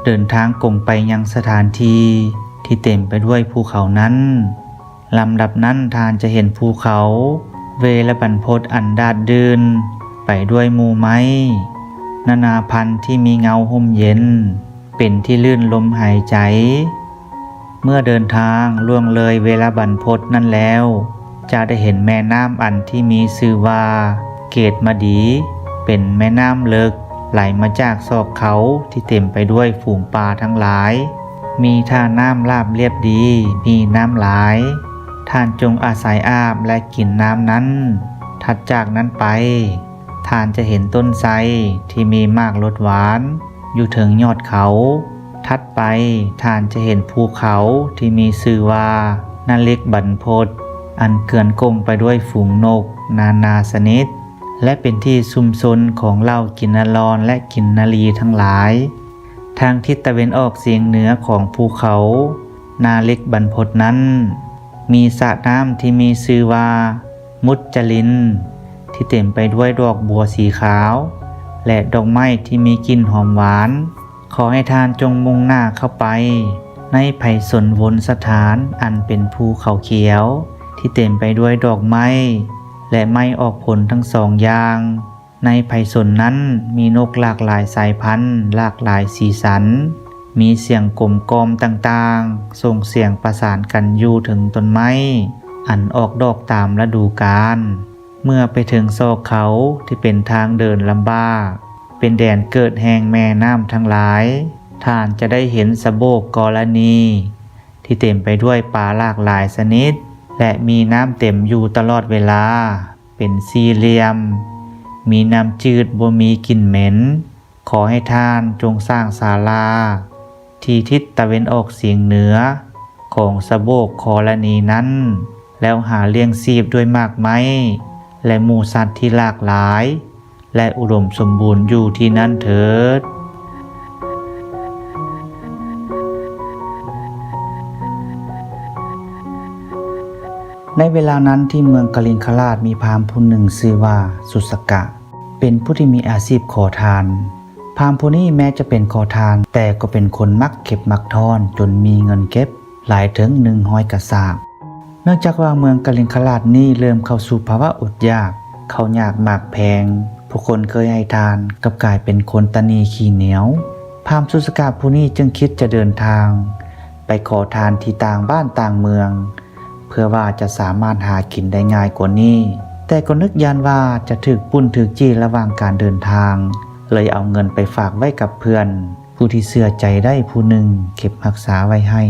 ເດີນທາງກົງໄປຍັງສະຖານທີ່ທີ່ເຕັມໄປດ້ວຍພູເຂົານັ້ນ. ລຳດັບນັ້ນທ່ານຈະເຫັນພູເຂົາເວລະບັນພົດອັນດາດດື່ນໄປດ້ວຍໝູ່ໄມ້ນານາພັນທີ່ມີເງົາຮົ່ມເຢັນ ເປັນທີ່ລື່ນລົມຫາຍໃຈ. ເມື່ອເດີນທາງລ່ວງເລີຍເວລາບັນພົດນັ້ນແລ້ວ, ຈະໄດ້ເຫັນແມ່ນ້ຳອັນທີ່ມີຊື່ວ່າເກດມະດີ, ເປັນແມ່ນ້ຳເລິກໄຫຼມາຈາກຊອກເຂົາທີ່ເຕັມໄປດ້ວຍຝູງປາທັງຫຼາຍ. ມີທ່ານ້ຳລາບລຽບດີ, ມີນ້ຳຫຼາຍ. ທ່ານຈົ່ງອາໄສອາບ ແລະ ກິນນ້ຳນັ້ນ. ຖັດຈາກນັ້ນໄປ, ທ່ານຈະເຫັນຕົ້ນໄຊທີ່ມີໝາກລົດຫວານຢູ່ເທິງຍອດເຂົາ. ຖັດໄປ, ທ່ານຈະເຫັນພູເຂົາທີ່ມີຊື່ວ່ານະລິກບັນພົດ, ອັນເກືອນກົງໄປດ້ວຍຝູງນົກນານາຊະນິດ ແລະ ເປັນທີ່ຊຸມຊົນຂອງເຫຼົ່າກິນນະລອນ ແລະ ກິນນະລີທັງຫຼາຍ. ທາງທິດຕາເວັນອອກສຽງເໜືອຂອງພູເຂົານາລິກບັນພົດນັ້ນ, ມີສະນ້ຳທີ່ມີຊື່ວ່າມຸດຈະລິນ ທີ່ເຕັມໄປດ້ວຍດອກບົວສີຂາວ ແລະ ດອກໄມ້ທີ່ມີກິ່ນຫອມຫວານ. ຂໍໃຫ້ທ່ານຈົ່ງມຸ່ງໜ້າເຂົ້າໄປໃນໄພສົນວົນສະຖານ ອັນເປັນພູເຂົາຂຽວ ທີ່ເຕັມໄປດ້ວຍດອກໄມ້ ແລະ ໄມ້ອອກຜົນທັງສອງຢ່າງ. ໃນໄພສົນນັ້ນມີນົກຫຼາກຫຼາຍສາຍພັນ, ຫຼາກຫຼາຍສີສັນ, ມີສຽງກົມກ່ອມຕ່າງໆ ສົ່ງສຽງປະສານກັນຢູ່ເທິງຕົ້ນໄມ້ ອັນອອກດອກຕາມລະດູການ. ເມື່ອໄປເຖິງຊອກເຂົາທີ່ເປັນທາງເດີນລຳບາກ, ເປັນແດນເກີດແຫ່ງແມ່ນ້ຳທັງຫຼາຍ, ທ່ານຈະໄດ້ເຫັນສະໂບກກໍລະນີທີ່ເຕັມໄປດ້ວຍປາຫຼາກຫຼາຍຊະນິດ ແລະ ມີນ້ຳເຕັມຢູ່ຕະຫຼອດເວລາ ເປັນສີ່ຫຼ່ຽມ, ມີນ້ຳຈືດບໍ່ມີກິ່ນເໝັນ. ຂໍໃຫ້ທ່ານຈົ່ງສ້າງສາລາທີ່ທິດຕາເວັນອອກສຽງເໜືອຂອງສະໂບກກໍລະນີນັ້ນ ແລ້ວຫາລ້ຽງຊີບດ້ວຍໝາກໄມ້ ແລະ ໝູສັດທີ່ຫຼາກຫຼາຍ ແລະ ອຸດົມສົມບູນຢູ່ທີ່ນັ້ນເຖີດ. ໃນເວລານັ້ນທີ່ເມືອງກະລິງຄະລາດມີພາມຜູ້ໜຶ່ງຊື່ວ່າສຸສະກະ ເປັນຜູ້ທີ່ມີອາຊີບຂໍທານ. ພາມຜູ້ນີ້ແມ້ຈະເປັນຂໍທານ ແຕ່ກໍເປັນຄົນມັກເກັບມັກທ້ອນ ຈົນມີເງິນເກັບຫຼາຍເຖິງໜຶ່ງຮ້ອຍກະສາບ. ເນື່ອງຈາກວ່າເມືອງກະລິງຄະລາດນີ້ເລີ່ມເຂົ້າສູ່ພາວະອົດຢາກ, ເຂົ້າຍາກໝາກແພງ, ຜູ້ຄົນເຄີຍໃຫ້ທານກັບກາຍເປັນຄົນຕະໜີຂີ້ໜຽວ. ພາມສຸສະກະຜູ້ນີ້ຈຶ່ງຄິດຈະເດີນທາງໄປຂໍທານທີ່ຕ່າງບ້ານຕ່າງເມືອງ ເພື່ອວ່າຈະສາມາດຫາກິນໄດ້ງ່າຍກວ່ານີ້, ແຕ່ກໍນຶກຢ້ານວ່າຈະຖືກປຸ້ນຖືກຈີ້ລະຫວ່າງການເດີນທາງ, ເລີຍເອົາເງິນໄປຝາກໄວ້ກັບເພື່ອນ ຜູ້ທີ່ເຊື່ອໃຈໄດ້ຜູ້ໜຶ່ງເກັບຮັກສາໄວ້ໃຫ້.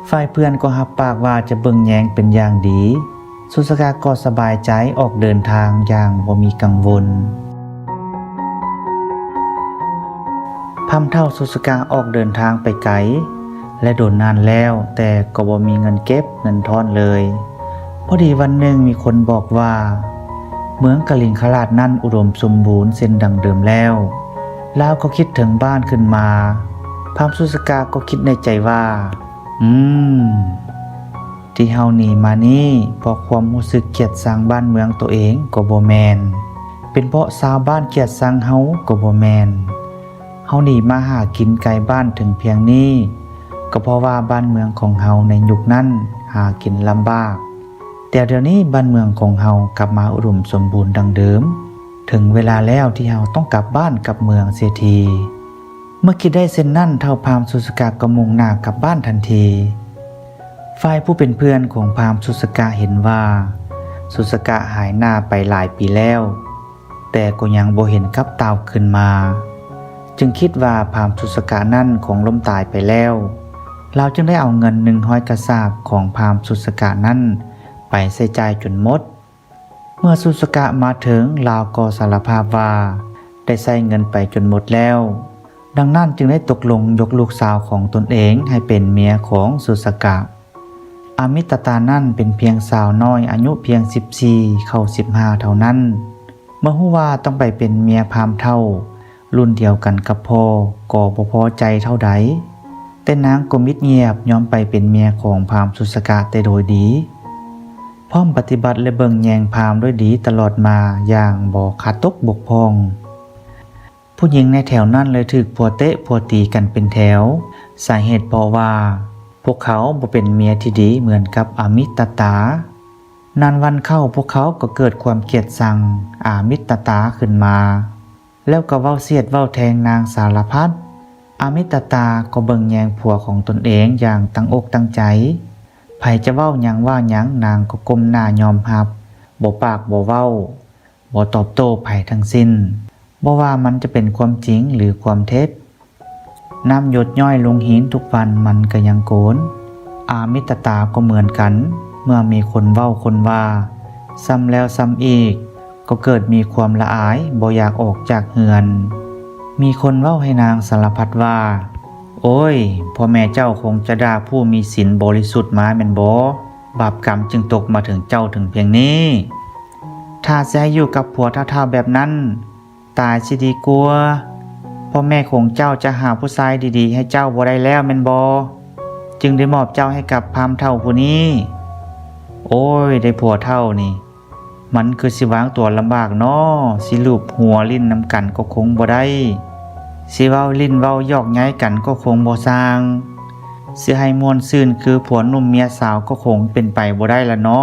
ຝ່າຍເພື່ອນກໍຮັບປາກວ່າຈະເບິ່ງແຍງເປັນຢ່າງດີ. ສຸສະກະກໍສະບາຍໃຈອອກເດີນທາງຢ່າງບໍ່ມີກັງວົນ. ພາມເຖົ້າສຸສະກະອອກເດີນທາງໄປໄກ ແລະ ດົນນານແລ້ວ, ແຕ່ກໍບໍ່ມີເງິນເກັບເງິນທ້ອນເລີຍ. ພໍດີວັນໜຶ່ງມີຄົນບອກວ່າ ເມືອງກະລິງຄະລາດນັ້ນອຸດົມສົມບູນເຊັ່ນດັ່ງເດີມແລ້ວ. ລາວກໍຄິດເຖິງບ້ານຂຶ້ນມາ. ພາມສຸສະກະກໍຄິດໃນໃຈວ່າ, ອືມ, ທີ່ເຮົາໜີມານີ້ ເພາະຄວາມຮູ້ສຶກກຽດຊັງບ້ານເມືອງໂຕເອງກໍບໍ່ແມ່ນ, ເປັນເພາະຊາວບ້ານກຽດຊັງເຮົາກໍບໍ່ແມ່ນ. ເຮົາໜີມາຫາກິນໄກບ້ານເຖິງພຽງນີ້ ກໍເພາະວ່າບ້ານເມືອງຂອງເຮົາໃນຍຸກນັ້ນຫາກິນລຳບາກ, ແຕ່ດຽວນີ້ບ້ານເມືອງຂອງເຮົາກັບມາອຸດົມສົມບູນດັ່ງເດີມ, ເຖິງເວລາແລ້ວທີ່ເຮົາຕ້ອງກັບບ້ານກັບເມືອງເສຍທີ. ເມື່ອຄິດໄດ້ເຊັ່ນນັ້ນ, ທ້າວພາມສຸສະກະກໍມຸ່ງໜ້າກັບບ້ານທັນທີ. ຝ່າຍຜູ້ເປັນເພື່ອນຂອງພາມສຸສະກະເຫັນວ່າ ສຸສະກະຫາຍໜ້າໄປຫຼາຍປີແລ້ວ, ແຕ່ກໍຍັງບໍ່ເຫັນກັບຕາວຄືນມາ, ຈຶ່ງຄິດວ່າພາມສຸສະກະນັ້ນຄົງລົ້ມຕາຍໄປແລ້ວ. ລາວຈຶ່ງໄດ້ເອົາເງິນໜຶ່ງຮ້ອຍກະສາບຂອງພາມສຸສະກະນັ້ນໄປໃຊ້ຈ່າຍຈົນໝົດ. ເມື່ອສຸສະກະມາເຖິງ, ລາວກໍສາລະພາບວ່າໄດ້ໃຊ້ເງິນໄປຈົນໝົດແລ້ວ. ດັ່ງນັ້ນຈຶ່ງໄດ້ຕົກລົງຍົກລູກສາວຂອງຕົນເອງໃຫ້ເປັນເມຍຂອງສຸສະກະ. ອາມິດຕະຕານັ້ນເປັນພຽງສາວນ້ອຍອາຍຸພຽງສິບສີ່ເຂົ້າສິບຫ້າເທົ່ານັ້ນ. ເມື່ອຮູ້ວ່າຕ້ອງໄປເປັນເມຍພາມເຖົ້າ ລຸ້ນດຽວກັນກັບພໍ່ກໍບໍ່ພໍໃຈເທົ່າໃດ, ແຕ່ນາງກໍມິດງຽບຍອມໄປເປັນເມຍຂອງພາມສຸສະກະແຕ່ໂດຍດີ, ພ້ອມປະຕິບັດ ແລະ ເບິ່ງແຍງພາມດ້ວຍດີຕະຫຼອດມາຢ່າງບໍ່ຂາດຕົກບົກຜ່ອງ. ຜູ້ຍິງໃນແຖວນັ້ນເລີຍຖືກຜົວເຕະຜົວຕີກັນເປັນແຖວ, ສາເຫດເພາະວ່າພວກເຂົາບໍ່ເປັນເມຍທີ່ດີເໝືອນກັບອາມິດຕະຕາ. ນານວັນເຂົ້າ ພວກເຂົາກໍເກີດຄວາມກຽດຊັງອາມິດຕະຕາຂຶ້ນມາ. ແລ້ວກໍເວົ້າສຽດເວົ້າແທງນາງສາລະພັດ. ອາມິດຕະຕາກໍເບິ່ງແຍງຜົວຂອງຕົນເອງຢ່າງຕັ້ງອົກຕັ້ງໃຈ. ໃຜຈະເວົ້າຫຍັງວ່າຫຍັງ ນາງກໍກົ້ມໜ້າຍອມຮັບ, ບໍ່ປາກບໍ່ເວົ້າ, ບໍ່ຕອບໂຕ້ໃຜທັງສິ້ນ, ບໍ່ວ່າມັນຈະເປັນຄວາມຈິງ ຫຼື ຄວາມເທັດ. ນ້ຳຢົດຍ້ອຍລົງຫີນທຸກວັນ ມັນກໍຍັງໂກນ. ອາມິດຕະຕາກໍເໝືອນກັນ, ເມື່ອມີຄົນເວົ້າຄົນວ່າ ຊ້ຳແລ້ວຊ້ຳອີກ, ກໍເກີດມີຄວາມລະອາຍ ບໍ່ຢາກອອກຈາກເຮືອນ. ມີຄົນເວົ້າໃຫ້ນາງສາລະພັດວ່າ, ໂອ້ຍ, ພໍ່ແມ່ເຈົ້າຄົງຈະດ່າຜູ້ມີສິນບໍລິສຸດມາແມ່ນບໍ່? ບາບກຳຈຶ່ງຕົກມາເຖິງເຈົ້າເຖິງພຽງນີ້. ຖ້າຊິໃຫ້ຢູ່ກັບຜົວເຖົ້າໆແບບນັ້ນ, ຕາຍຊິດີກວ່າ. ພໍ່ແມ່ຂອງເຈົ້າຈະຫາຜູ້ຊາຍດີໆໃຫ້ເຈົ້າບໍ່ໄດ້ແລ້ວແມ່ນບໍ່? ຈຶ່ງໄດ້ມອບເຈົ້າໃຫ້ກັບພາມເຖົ້າຜູ້ນີ້. ໂອ້ຍ, ໄດ້ຜົວເຖົ້ານີ້, ມັນຄືຊິວາງຕົວລຳບາກນໍ, ຊິລູບຫົວຫຼິ້ນນຳກັນກໍຄົງບໍ່ໄດ້, ຊິເວົ້າຫຼິ້ນເວົ້າຢອກໃຍກັນກໍຄົງບໍ່ຊ່າງ, ຊິໃຫ້ມ່ວນຊື່ນຄືຜົວໜຸ່ມເມຍສາວກໍຄົງເປັນໄປບໍ່ໄດ້ລະນໍ.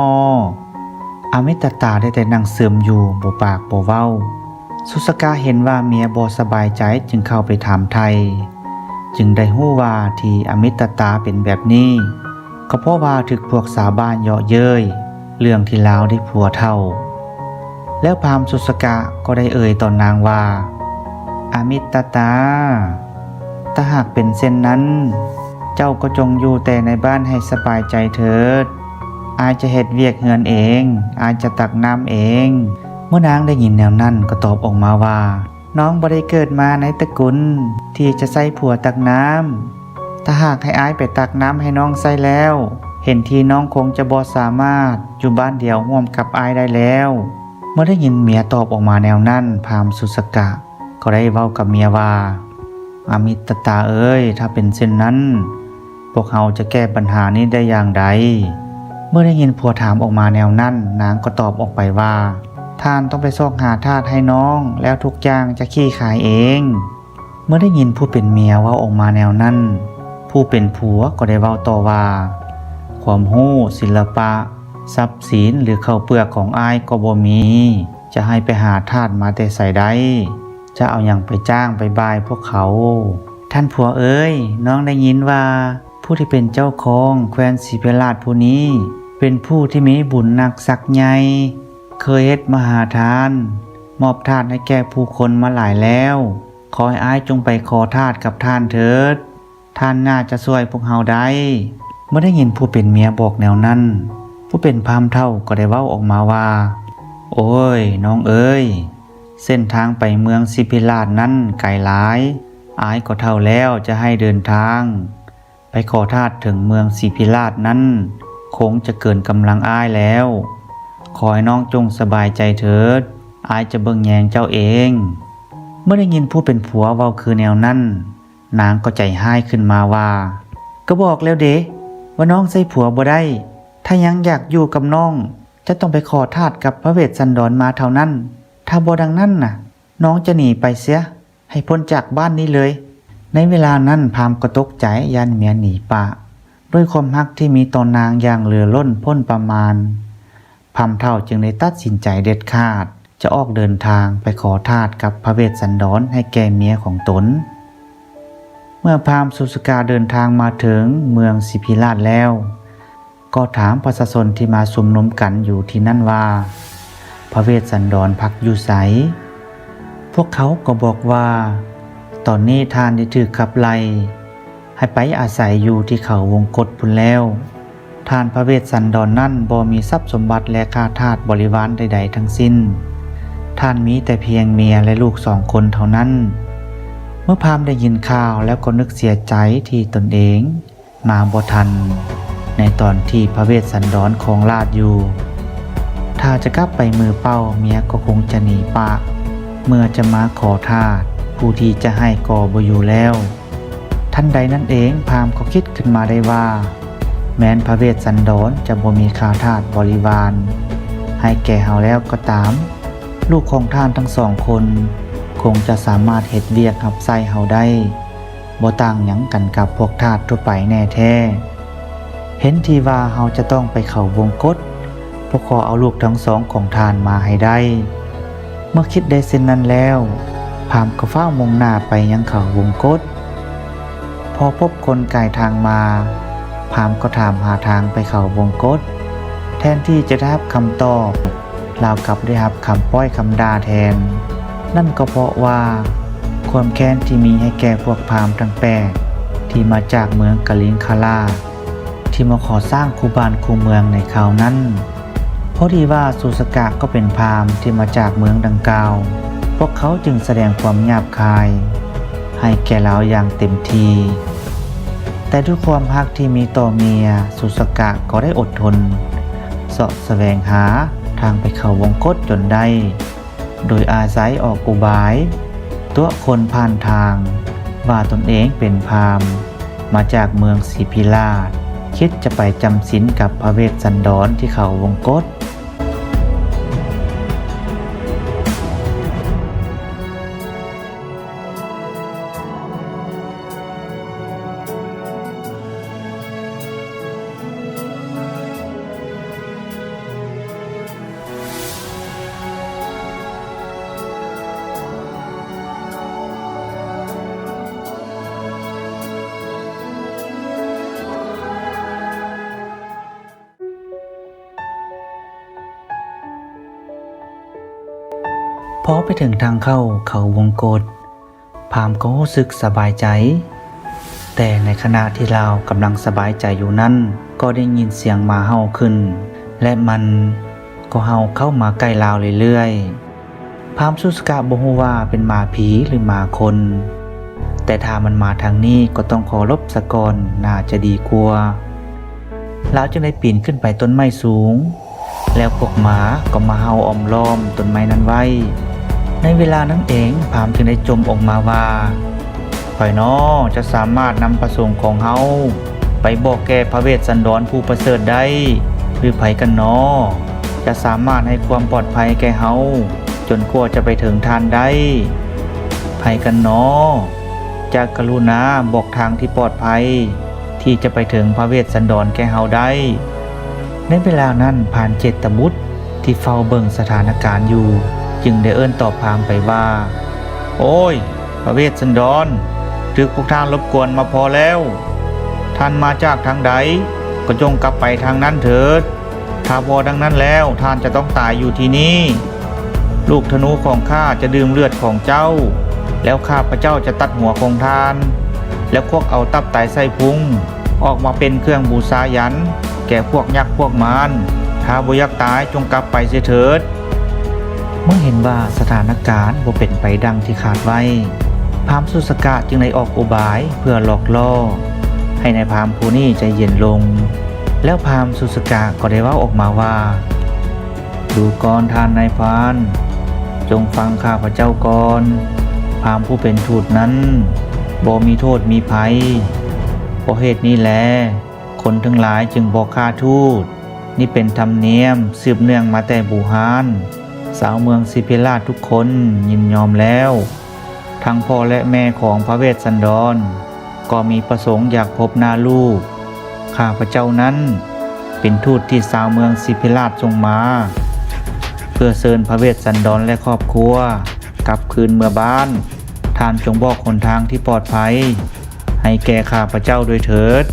ອາມິດຕະຕາໄດ້ແຕ່ນັ່ງຊຶມຢູ່, ບໍ່ປາກບໍ່ເວົ້າ. ສຸສະກະເຫັນວ່າເມຍບໍ່ສະບາຍໃຈ, ຈຶ່ງເຂົ້າໄປຖາມໄຖ່, ຈຶ່ງໄດ້ຮູ້ວ່າທີ່ອາມິດຕະຕາເປັນແບບນີ້, ກໍເພາະວ່າຖືກພວກຊາວບ້ານເຍາະເຍີ້ຍເລື່ອງທີ່ລາວໄດ້ຜົວເຖົ້າ. ແລ້ວພາມສຸສະກະກໍໄດ້ເອີ່ຍຕໍ່ນາງວ່າ, ອາມິດຕະຕາ, ຖ້າຫາກເປັນເຊັ່ນນັ້ນ, ເຈົ້າກໍຈົ່ງຢູ່ແຕ່ໃນບ້ານໃຫ້ສະບາຍໃຈເຖີດ. ອ້າຍຈະເຮັດວຽກເຮືອນເອງ, ອ້າຍຈະຕັກນ້ຳເອງ. ເມື່ອນາງໄດ້ຍິນແນວນັ້ນກໍຕອບອອກມາວ່າ, ນ້ອງບໍ່ໄດ້ເກີດມາໃນຕະກຸນທີ່ຈະໃຊ້ຜົວຕັກນ້ຳ. ຖ້າຫາກໃຫ້ອ້າຍໄປຕັກນ້ຳໃຫ້ນ້ອງໃຊ້ແລ້ວ, ເຫັນທີນ້ອງຄົງຈະບໍ່ສາມາດຢູ່ບ້ານດຽວຮ່ວມກັບອ້າຍໄດ້ແລ້ວ. ເມື່ອໄດ້ຍິນເມຍຕອບອອກມາແນວນັ້ນ, ພາມສຸສະກະກໍໄດ້ເວົ້າກັບເມຍວ່າ, ອາມິດຕະຕາເອີຍ, ຖ້າເປັນເຊັ່ນນັ້ນ, ພວກເຮົາຈະແກ້ບັນຫານີ້ໄດ້ຢ່າງໃດ? ເມື່ອໄດ້ຍິນຜົວຖາມອອກມາແນວນັ້ນ, ນາງກໍຕອບອອກໄປວ່າ, ທ່ານຕ້ອງໄປຊອກຫາທາດໃຫ້ນ້ອງ, ແລ້ວທຸກຢ່າງຈະຂີ້ຄາຍເອງ. ເມື່ອໄດ້ຍິນຜູ້ເປັນເມຍເວົ້າອອກມາແນວນັ້ນ, ຜູ້ເປັນຜົວກໍໄດ້ເວົ້າຕໍ່ວ່າ, ຄວາມຮູ້, ສິລະປະ, ຊັບສິນ ຫຼື ເຂົ້າເປືອກຂອງອ້າຍກໍບໍ່ມີ, ຈະໃຫ້ໄປຫາທາດມາແຕ່ໃສໄດ້? ຈະເອົາຫຍັງໄປຈ້າງໄປບາຍພວກເຂົາ? ທ່ານຜົວເອີຍ, ນ້ອງໄດ້ຍິນວ່າ ຜູ້ທີ່ເປັນເຈົ້າຂອງແຄວ້ນສີພິລາດຜູ້ນີ້ ເປັນຜູ້ທີ່ມີບຸນໜັກສັກໃຫຍ່, ເຄີຍເຮັດມະຫາທານ, ມອບທາດໃຫ້ແກ່ຜູ້ຄົນມາຫຼາຍແລ້ວ. ຂໍໃຫ້ອ້າຍຈົ່ງໄປຂໍທາດກັບທ່ານເຖີດ, ທ່ານໜ້າຈະຊ່ວຍພວກເຮົາໄດ້. ເມື່ອໄດ້ຍິນຜູ້ເປັນເມຍບອກແນວນັ້ນ, ຜູ້ເປັນພາມເຖົ້າກໍໄດ້ເວົ້າອອກມາວ່າ, ໂອ້ຍ, ນ້ອງເອີຍ, ເສັ້ນທາງໄປເມືອງສີພິລາດນັ້ນໄກຫຼາຍ, ອ້າຍກໍເຖົ້າແລ້ວ, ຈະໃຫ້ເດີນທາງ ໄປຂໍທາດເຖິງເມືອງສີພິລາດນັ້ນ ຄົງຈະເກີນກຳລັງອ້າຍແລ້ວ. ຂໍໃຫ້ນ້ອງຈົ່ງສະບາຍໃຈເຖີດ, ອ້າຍຈະເບິ່ງແຍງເຈົ້າເອງ. ເມື່ອໄດ້ຍິນຜູ້ເປັນຜົວເວົ້າຄືແນວນັ້ນ, ນາງກໍໃຈຮ້າຍຂຶ້ນມາວ່າ, ກໍບອກແລ້ວເດ ວ່ານ້ອງໃຊ້ຜົວບໍ່ໄດ້, ຖ້າຍັງຢາກຢູ່ກັບນ້ອງ, ຈະຕ້ອງໄປຂໍທາດກັບພະເວດສັນດອນມາເທົ່ານັ້ນ. ຖ້າບໍ່ດັ່ງນັ້ນນະ, ນ້ອງຈະໜີໄປເສຍ ໃຫ້ພົ້ນຈາກບ້ານນີ້ເລີຍ. ໃນເວລານັ້ນພາມກໍຕົກໃຈຢ້ານເມຍໜີປະ. ດ້ວຍຄວາມຮັກທີ່ມີຕໍ່ນາງຢ່າງເຫຼືອລົ້ນພົ້ນປະມານ, ພາມເຖົ້າຈຶ່ງໄດ້ຕັດສິນໃຈເດັດຂາດ ຈະອອກເດີນທາງໄປຂໍທາດກັບພະເວດສັນດອນໃຫ້ແກ່ເມຍຂອງຕົນ. ເມື່ອພາມສຸສະກະເດີນທາງມາເຖິງເມືອງສີພິລາດແລ້ວ, ກໍຖາມປະຊາຊົນທີ່ມາຊຸມນຸມກັນຢູ່ທີ່ນັ້ນວ່າ ພະເວດສັນດອນພັກຢູ່ໃສ? ພວກເຂົາກໍບອກວ່າ ຕອນນີ້ທ່ານໄດ້ຖືກຂັບໄລ່ໃຫ້ໄປອາໄສຢູ່ທີ່ເຂົາວົງກົດພຸ້ນແລ້ວ. ທ່ານພະເວດສັນດອນນັ້ນບໍ່ມີຊັບສົມບັດ ແລະ ຂ້າທາດບໍລິວານໃດໆທັງສິ້ນ. ທ່ານມີແຕ່ພຽງເມຍ ແລະ ລູກສອງຄົນເທົ່ານັ້ນ. ເມື່ອພາມໄດ້ຍິນຂ່າວແລ້ວກໍນຶກເສຍໃຈທີ່ຕົນເອງ ມາບໍ່ທັນໃນຕອນທີ່ພະເວດສັນດອນຄອງລາດຢູ່. ຖ້າຈະກັບໄປມືເປົ່າ, ເມຍກໍຄົງຈະໜີປະ. ເມື່ອຈະມາຂໍທາດ, ຜູ້ທີ່ຈະໃຫ້ກໍບໍ່ຢູ່ແລ້ວ. ທັນໃດນັ້ນເອງ, ພາມກໍຄິດຂຶ້ນມາໄດ້ວ່າ ແມ່ນພະເວດສັນດອນຈະບໍ່ມີຂ້າທາດບໍລິວານໃຫ້ແກ່ເຮົາແລ້ວກໍຕາມ, ລູກຂອງທ່ານທັງສອງຄົນຄົງຈະສາມາດເຮັດວຽກຮັບໃຊ້ເຮົາໄດ້. ບໍ່ຕ່າງຫຍັງກັນກັບພວກທາດທົ່ວໄປແນ່ແທ້. ເຫັນທີວ່າເຮົາຈະຕ້ອງໄປເຂົາວົງກົດ ເພື່ອຂໍເອົາລູກທັງສອງຂອງທ່ານມາໃຫ້ໄດ້. ເມື່ອຄິດໄດ້ເຊັ່ນນັ້ນແລ້ວ, ພາມກໍຟ້າວມຸ່ງໜ້າໄປຍັງເຂົາວົງກົດ. ພໍພົບຄົນກາຍທາງມາ, ພາມກໍຖາມຫາທາງໄປເຂົາວົງກົດ. ແທນທີ່ຈະໄດ້ຮັບຄຳຕອບ, ລາວກັບໄດ້ຮັບຄຳປ້ອຍຄຳດ່າແທນ. ນັ້ນກໍເພາະວ່າຄວາມແຄ້ນທີ່ມີໃຫ້ແກ່ພວກພາມທັງແປດ ທີ່ມາຈາກເມືອງກະລິງຄະລາດ ທີ່ມາຂໍສ້າງຄູ່ບ້ານຄູ່ເມືອງໃນຄາວນັ້ນ. ພໍດີວ່າຊູສະກະກໍເປັນພາມທີ່ມາຈາກເມືອງດັ່ງກ່າວ, ພວກເຂົາຈຶ່ງສະແດງຄວາມຫຍາບຄາຍໃຫ້ແກ່ລາວຢ່າງເຕັມທີ່. ແຕ່ດ້ວຍຄວາມຮັກທີ່ມີຕໍ່ເມຍ, ຊູສະກະກໍໄດ້ອົດທົນ ເຊາະສະແຫວງຫາທາງໄປເຂົ້າວົງກົດຈົນໄດ້, ໂດຍອາໄສອອກອຸບາຍຕົວະຄົນຜ່ານທາງວ່າຕົນເອງເປັນພາມມາຈາກເມືອງສີພິລາດ, ຄິດຈະໄປຈຳສິນກັບພະເວດສັນດອນທີ່ເຂົ້າວົງກົດ. ພໍໄປເຖິງທາງເຂົ້າເຂົາວົງກົດ, ພາມກໍຮູ້ສຶກສະບາຍໃຈ ແຕ່ໃນຂະນະທີ່ລາວກຳລັງສະບາຍໃຈຢູ່ນັ້ນ ກໍໄດ້ຍິນສຽງໝາເຫົ່າຂຶ້ນ ແລະ ມັນກໍເຫົ່າເຂົ້າມາໃກ້ລາວເລື້ອຍໆ. ພາມສຸສະກະບໍ່ຮູ້ວ່າເປັນໝາຜີ ຫຼື ໝາຄົນ, ແຕ່ຖ້າມັນມາທາງນີ້ກໍຕ້ອງຂໍຫຼົບສາກ່ອນ ໜ້າຈະດີກວ່າ. ລາວຈຶ່ງໄດ້ປີນຂຶ້ນໄປຕົ້ນໄມ້ສູງ, ແລ້ວພວກໝາກໍມາເຫົ່າອ້ອມລ້ອມຕົ້ນໄມ້ນັ້ນໄວ້. ໃນເວລານັ້ນເອງ ພາມຈຶ່ງໄດ້ຈົ່ມອອກມາວ່າ, ໃຜນໍ ຈະສາມາດນຳພະສົງຂອງເຮົາໄປບອກແກ່ພະເວດສັນດອນຜູ້ປະເສີດໄດ້? ຫຼື ໃຜກັນນໍ ຈະສາມາດໃຫ້ຄວາມປອດໄພແກ່ເຮົາຈົນກວ່າຈະໄປເຖິງທ່ານໄດ້? ໃຜກັນນໍ ຈະກະລຸນາບອກທາງທີ່ປອດໄພ ທີ່ຈະໄປເຖິງພະເວດສັນດອນແກ່ເຮົາໄດ້. ໃນເວລານັ້ນ ພານເຈດຕະບຸດທີ່ເຝົ້າເບິ່ງສະຖານະການຢູ່ ຈຶ່ງໄດ້ເອີ້ນຕອບພາມໄປວ່າ, ໂອ້ຍ ພະເວດສັນດອນ, ຖືກພວກທ່ານລົບກວນມາພໍແລ້ວ. ທ່ານມາຈາກທາງໃດ ກໍຈົ່ງກັບໄປທາງນັ້ນເຖີດ. ຖ້າບໍ່ດັ່ງນັ້ນແລ້ວ ທ່ານຈະຕ້ອງຕາຍຢູ່ທີ່ນີ້. ລູກທະນູຂອງຂ້າຈະດື່ມເລືອດຂອງເຈົ້າ, ແລ້ວຂ້າພະເຈົ້າຈະຕັດຫົວຂອງທ່ານ ແລ້ວຄວັກເອົາຕັບໄຕໄສ້ພຸງອອກມາເປັນເຄື່ອງບູຊາຢັນແກ່ພວກຍັກພວກມານ. ຖ້າບໍ່ຢາກຕາຍ ຈົ່ງກັບໄປເສຍເຖີດ. ເມື່ອເຫັນວ່າສະຖານະການບໍ່ເປັນໄປດັ່ງທີ່ຄາດໄວ້, ພາມສຸສະກະຈຶ່ງໄດ້ອອກອຸບາຍເພື່ອຫຼອກຫຼໍ່ໃຫ້ນາຍພາມຜູ້ນີ້ໃຈເຢັນລົງ. ແລ້ວພາມສຸສະກະກໍໄດ້ເວົ້າອອກມາວ່າ, ດູກ່ອນທ່ານນາຍພານ, ຈົ່ງຟັງຂ້າພະເຈົ້າກ່ອນ. ພາມຜູ້ເປັນທູດນັ້ນບໍ່ມີໂທດມີໄພ. ເພາະເຫດນີ້ແລ, ຄົນທັງຫຼາຍຈຶ່ງບໍ່ຂ້າທູດ. ນີ້ເປັນທຳນຽມສືບເນື່ອງມາແຕ່ບູຮານ. ຊາວເມືອງສີພິລາດທຸກຄົນຍິນຍອມແລ້ວ. ທັງພໍ່ແລະແມ່ຂອງພະເວດສັນດອນກໍມີປະສົງຢາກພົບໜ້າລູກ. ຂ້າພະເຈົ້ານັ້ນເປັນທູດທີ່ຊາວເມືອງສີພິລາດສົ່ງມາ ເພື່ອເຊີນພະເວດສັນດອນ ແລະ ຄອບຄົວກັບຄືນເມືອບ້ານ. ທ່ານຈົ່ງບອກຫົນທາງທີ່ປອດໄພໃຫ້ແກ່ຂ້າພະເຈົ້າດ້ວຍເຖີດ.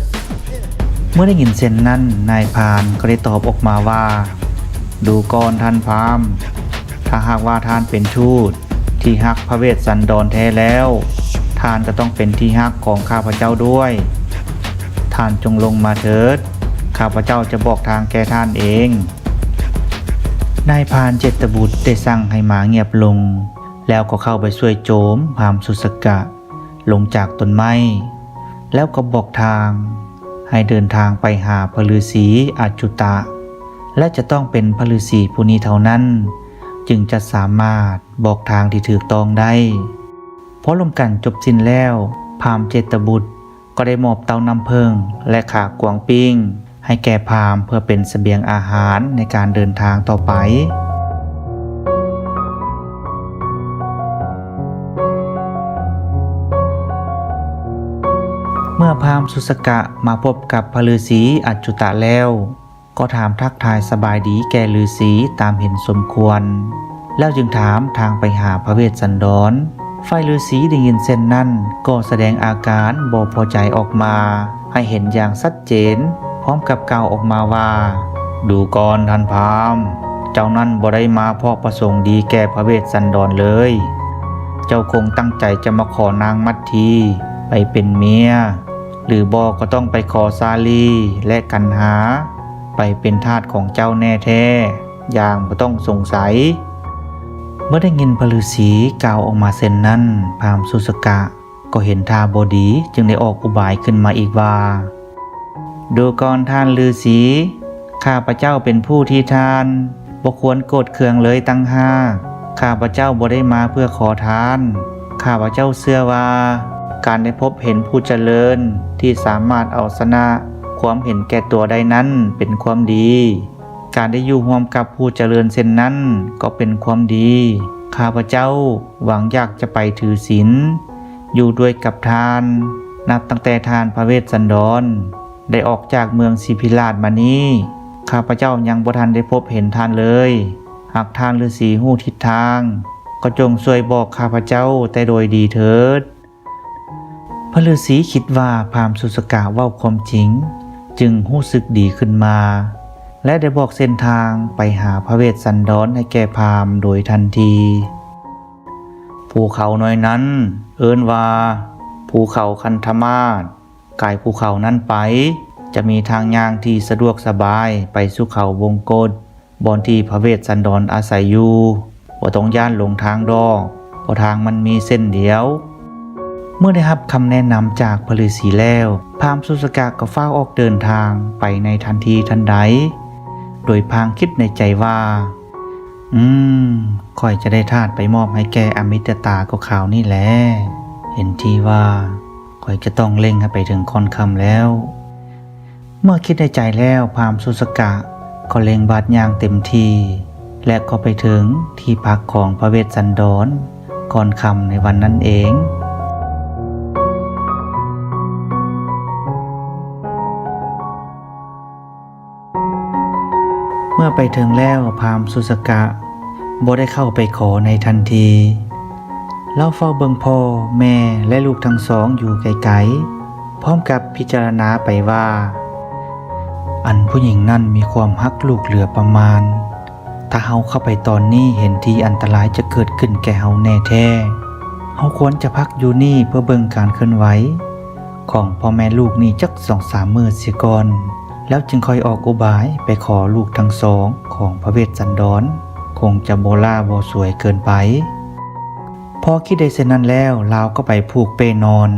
ເມື່ອໄດ້ຍິນເຊັ່ນນັ້ນ, ນາຍພານກໍໄດ້ຕອບອອກມາວ່າ, ດູກ່ອນທ່ານພາມ, ຖ້າຫາກວ່າທ່ານເປັນທູດ ທີ່ຮັກພະເວດສັນດອນແທ້ແລ້ວ, ທ່ານກໍຕ້ອງເປັນທີ່ຮັກຂອງຂ້າພະເຈົ້າດ້ວຍ. ທ່ານຈົ່ງລົງມາເຖີດ, ຂ້າພະເຈົ້າຈະບອກທາງແກ່ທ່ານເອງ. ນາຍພານເຈດຕະບຸດໄດ້ສັ່ງໃຫ້ໝາງຽບລົງ, ແລ້ວກໍເຂົ້າໄປຊ່ວຍໂຈມພາມສຸສະກະລົງຈາກຕົ້ນໄມ້, ແລ້ວກໍບອກທາງໃຫ້ເດີນທາງໄປຫາພະລືສີອັດຈຸຕະ, ແລະ ຈະຕ້ອງເປັນພະລືສີຜູ້ນີ້ເທົ່ານັ້ນ ຈຶ່ງຈະສາມາດ ບອກທາງທີ່ຖືກຕ້ອງໄດ້. ພໍລົມກັນຈົບສິ້ນແລ້ວ, ພາມເຈດຕະບຸດກໍໄດ້ມອບເຕົ້ານ້ຳເຜິ້ງ ແລະ ຂາກວາງປີ້ງໃຫ້ແກ່ພາມ ເພື່ອເປັນສະບຽງອາຫານໃນການເດີນທາງຕໍ່ໄປ. ເມື່ອພາມສຸສະກະມາພົບກັບພະລືສີອັດຈຸຕະແລ້ວ, ກໍຖາມທັກທາຍສະບາຍດີແກ່ລືສີຕາມເຫັນສົມຄວນ, ແລ້ວຈຶ່ງຖາມທາງໄປຫາພະເວດສັນດອນ. ຝ່າຍລືສີໄດ້ຍິນເຊັ່ນນັ້ນ ກໍສະແດງອາການບໍ່ພໍໃຈອອກມາໃຫ້ເຫັນຢ່າງຊັດເຈນ, ພ້ອມກັບກ່າວອອກມາວ່າ, ດູກ່ອນທ່ານພາມ, ເຈົ້ານັ້ນບໍ່ໄດ້ມາເພາະປະສົງດີແກ່ພະເວດສັນດອນເລີຍ. ເຈົ້າຄົງຕັ້ງໃຈຈະມາຂໍນາງມັດທີໄປເປັນເມຍ, ຫຼືບໍ່ກໍຕ້ອງໄປຂໍສາລີ ແລະ ກັນຫາ ໄປເປັນທາດຂອງເຈົ້າແນ່ແທ້ຢ່າງບໍ່ຕ້ອງສົງໄສ. ເມື່ອໄດ້ຍິນພະລືສີກ່າວອອກມາເຊັ່ນນັ້ນ, ພາມສຸສະກະກໍເຫັນທ່າບໍ່ດີ ຈຶ່ງໄດ້ອອກອຸບາຍຂຶ້ນມາອີກວ່າ, ດູກ່ອນທ່ານລືສີ, ຂ້າພະເຈົ້າເປັນຜູ້ທີ່ທ່ານບໍ່ຄວນໂກດເຄືອງເລີຍຕ່າງຫາກ. ຂ້າພະເຈົ້າບໍ່ໄດ້ມາເພື່ອຂໍທານ. ຂ້າພະເຈົ້າເຊື່ອວ່າ ການໄດ້ພົບເຫັນຜູ້ຈະເລີນທີ່ສາມາດເອົາຊະນະຄວາມເຫັນແກ່ຕົວໄດ້ນັ້ນເປັນຄວາມດີ. ການໄດ້ຢູ່ຮ່ວມກັບຜູ້ຈະເລີນເຊັ່ນນັ້ນກໍເປັນຄວາມດີ. ຂ້າພະເຈົ້າຫວັງຢາກຈະໄປຖືສິນຢູ່ດ້ວຍກັບທ່ານ. ນັບຕັ້ງແຕ່ທ່ານພະເວດສັນດອນ ໄດ້ອອກຈາກເມືອງສີພິລາດມານີ້, ຂ້າພະເຈົ້າຍັງບໍ່ທັນໄດ້ພົບເຫັນທ່ານເລີຍ. ຫາກທ່ານລືສີຮູ້ທິດທາງ, ກໍຈົ່ງຊ່ວຍບອກຂ້າພະເຈົ້າແຕ່ໂດຍດີເຖີດ. ພະລືສີຄິດວ່າພາມສຸສະກະເວົ້າຄວາມຈິງ, ຈຶ່ງຮູ້ສຶກດີຂຶ້ນມາ ແລະ ໄດ້ບອກເສັ້ນທາງໄປຫາພະເວດສັນດອນໃຫ້ແກ່ພາມໂດຍທັນທີ. ພູເຂົາໜ້ອຍນັ້ນເອີ້ນວ່າພູເຂົາຄັນທະມາດ. ກາຍພູເຂົານັ້ນໄປ ຈະມີທາງຍ່າງທີ່ສະດວກສະບາຍໄປສູ່ເຂົາວົງກົດ ບ່ອນທີ່ພະເວດສັນດອນອາໄສຢູ່. ບໍ່ຕ້ອງຢ້ານຫຼົງທາງດອກ ເພາະທາງມັນມີເສັ້ນດຽວ. ເມື່ອໄດ້ຮັບຄຳແນະນຳຈາກພະລືສີແລ້ວ, ພາມສຸສະກະກໍຟ້າວອອກເດີນທາງໄປໃນທັນທີທັນໃດ ໂດຍພາງຄິດໃນໃຈວ່າ, ອືມ, ຂ້ອຍຈະໄດ້ທາດໄປມອບໃຫ້ແກ່ອະມິດຕະຕາກໍຄາວນີ້ແຫຼະ. ເຫັນທີວ່າຂ້ອຍຈະຕ້ອງເລັ່ງໃຫ້ໄປເຖິງກ່ອນຄ່ຳແລ້ວ. ເມື່ອຄິດໃນໃຈແລ້ວ, ພາມສຸສະກະກໍເລັ່ງບາດຍ່າງເຕັມທີ່ ແລະ ກໍໄປເຖິງທີ່ພັກຂອງພະເວດສັນດອນກ່ອນຄ່ຳໃນວັນນັ້ນເອງ. ເມື່ອໄປເຖິງແລ້ວ, ພາມສຸສະກະບໍ່ໄດ້ເຂົ້າໄປຂໍໃນທັນທີ. ລາວເຝົ້າເບິ່ງພໍ່, ແມ່ ແລະ ລູກທັງສອງຢູ່ໄກໆ, ພ້ອມກັບພິຈາລະນາໄປວ່າ, ອັນຜູ້ຍິງນັ້ນມີຄວາມຮັກລູກເຫຼືອປະມານ. ຖ້າເຮົາເຂົ້າໄປຕອນນີ້, ເຫັນທີອັນຕະລາຍຈະເກີດຂຶ້ນແກ່ເຮົາແນ່ແທ້. ເຮົາຄວນຈະພັກຢູ່ນີ້ເພື່ອເບິ່ງການເຄື່ອນໄຫວ ຂອງພໍ່ແມ່ລູກນີ້ຈັກສອງສາມມື້ເສຍກ່ອນ, ແລ້ວຈຶ່ງຄ່ອຍອອກອຸບາຍໄປຂໍລູກທັງສອງຂອງພະເວດສັນດອນ, ຄົງຈະບໍ່ຫຼ້າບໍ່ສວຍເກີນໄປ. ພໍຄິດໄດ້ເຊັ່ນນັ້ນແລ້ວ, ລາວກໍໄປຜູກເປ້ນອນ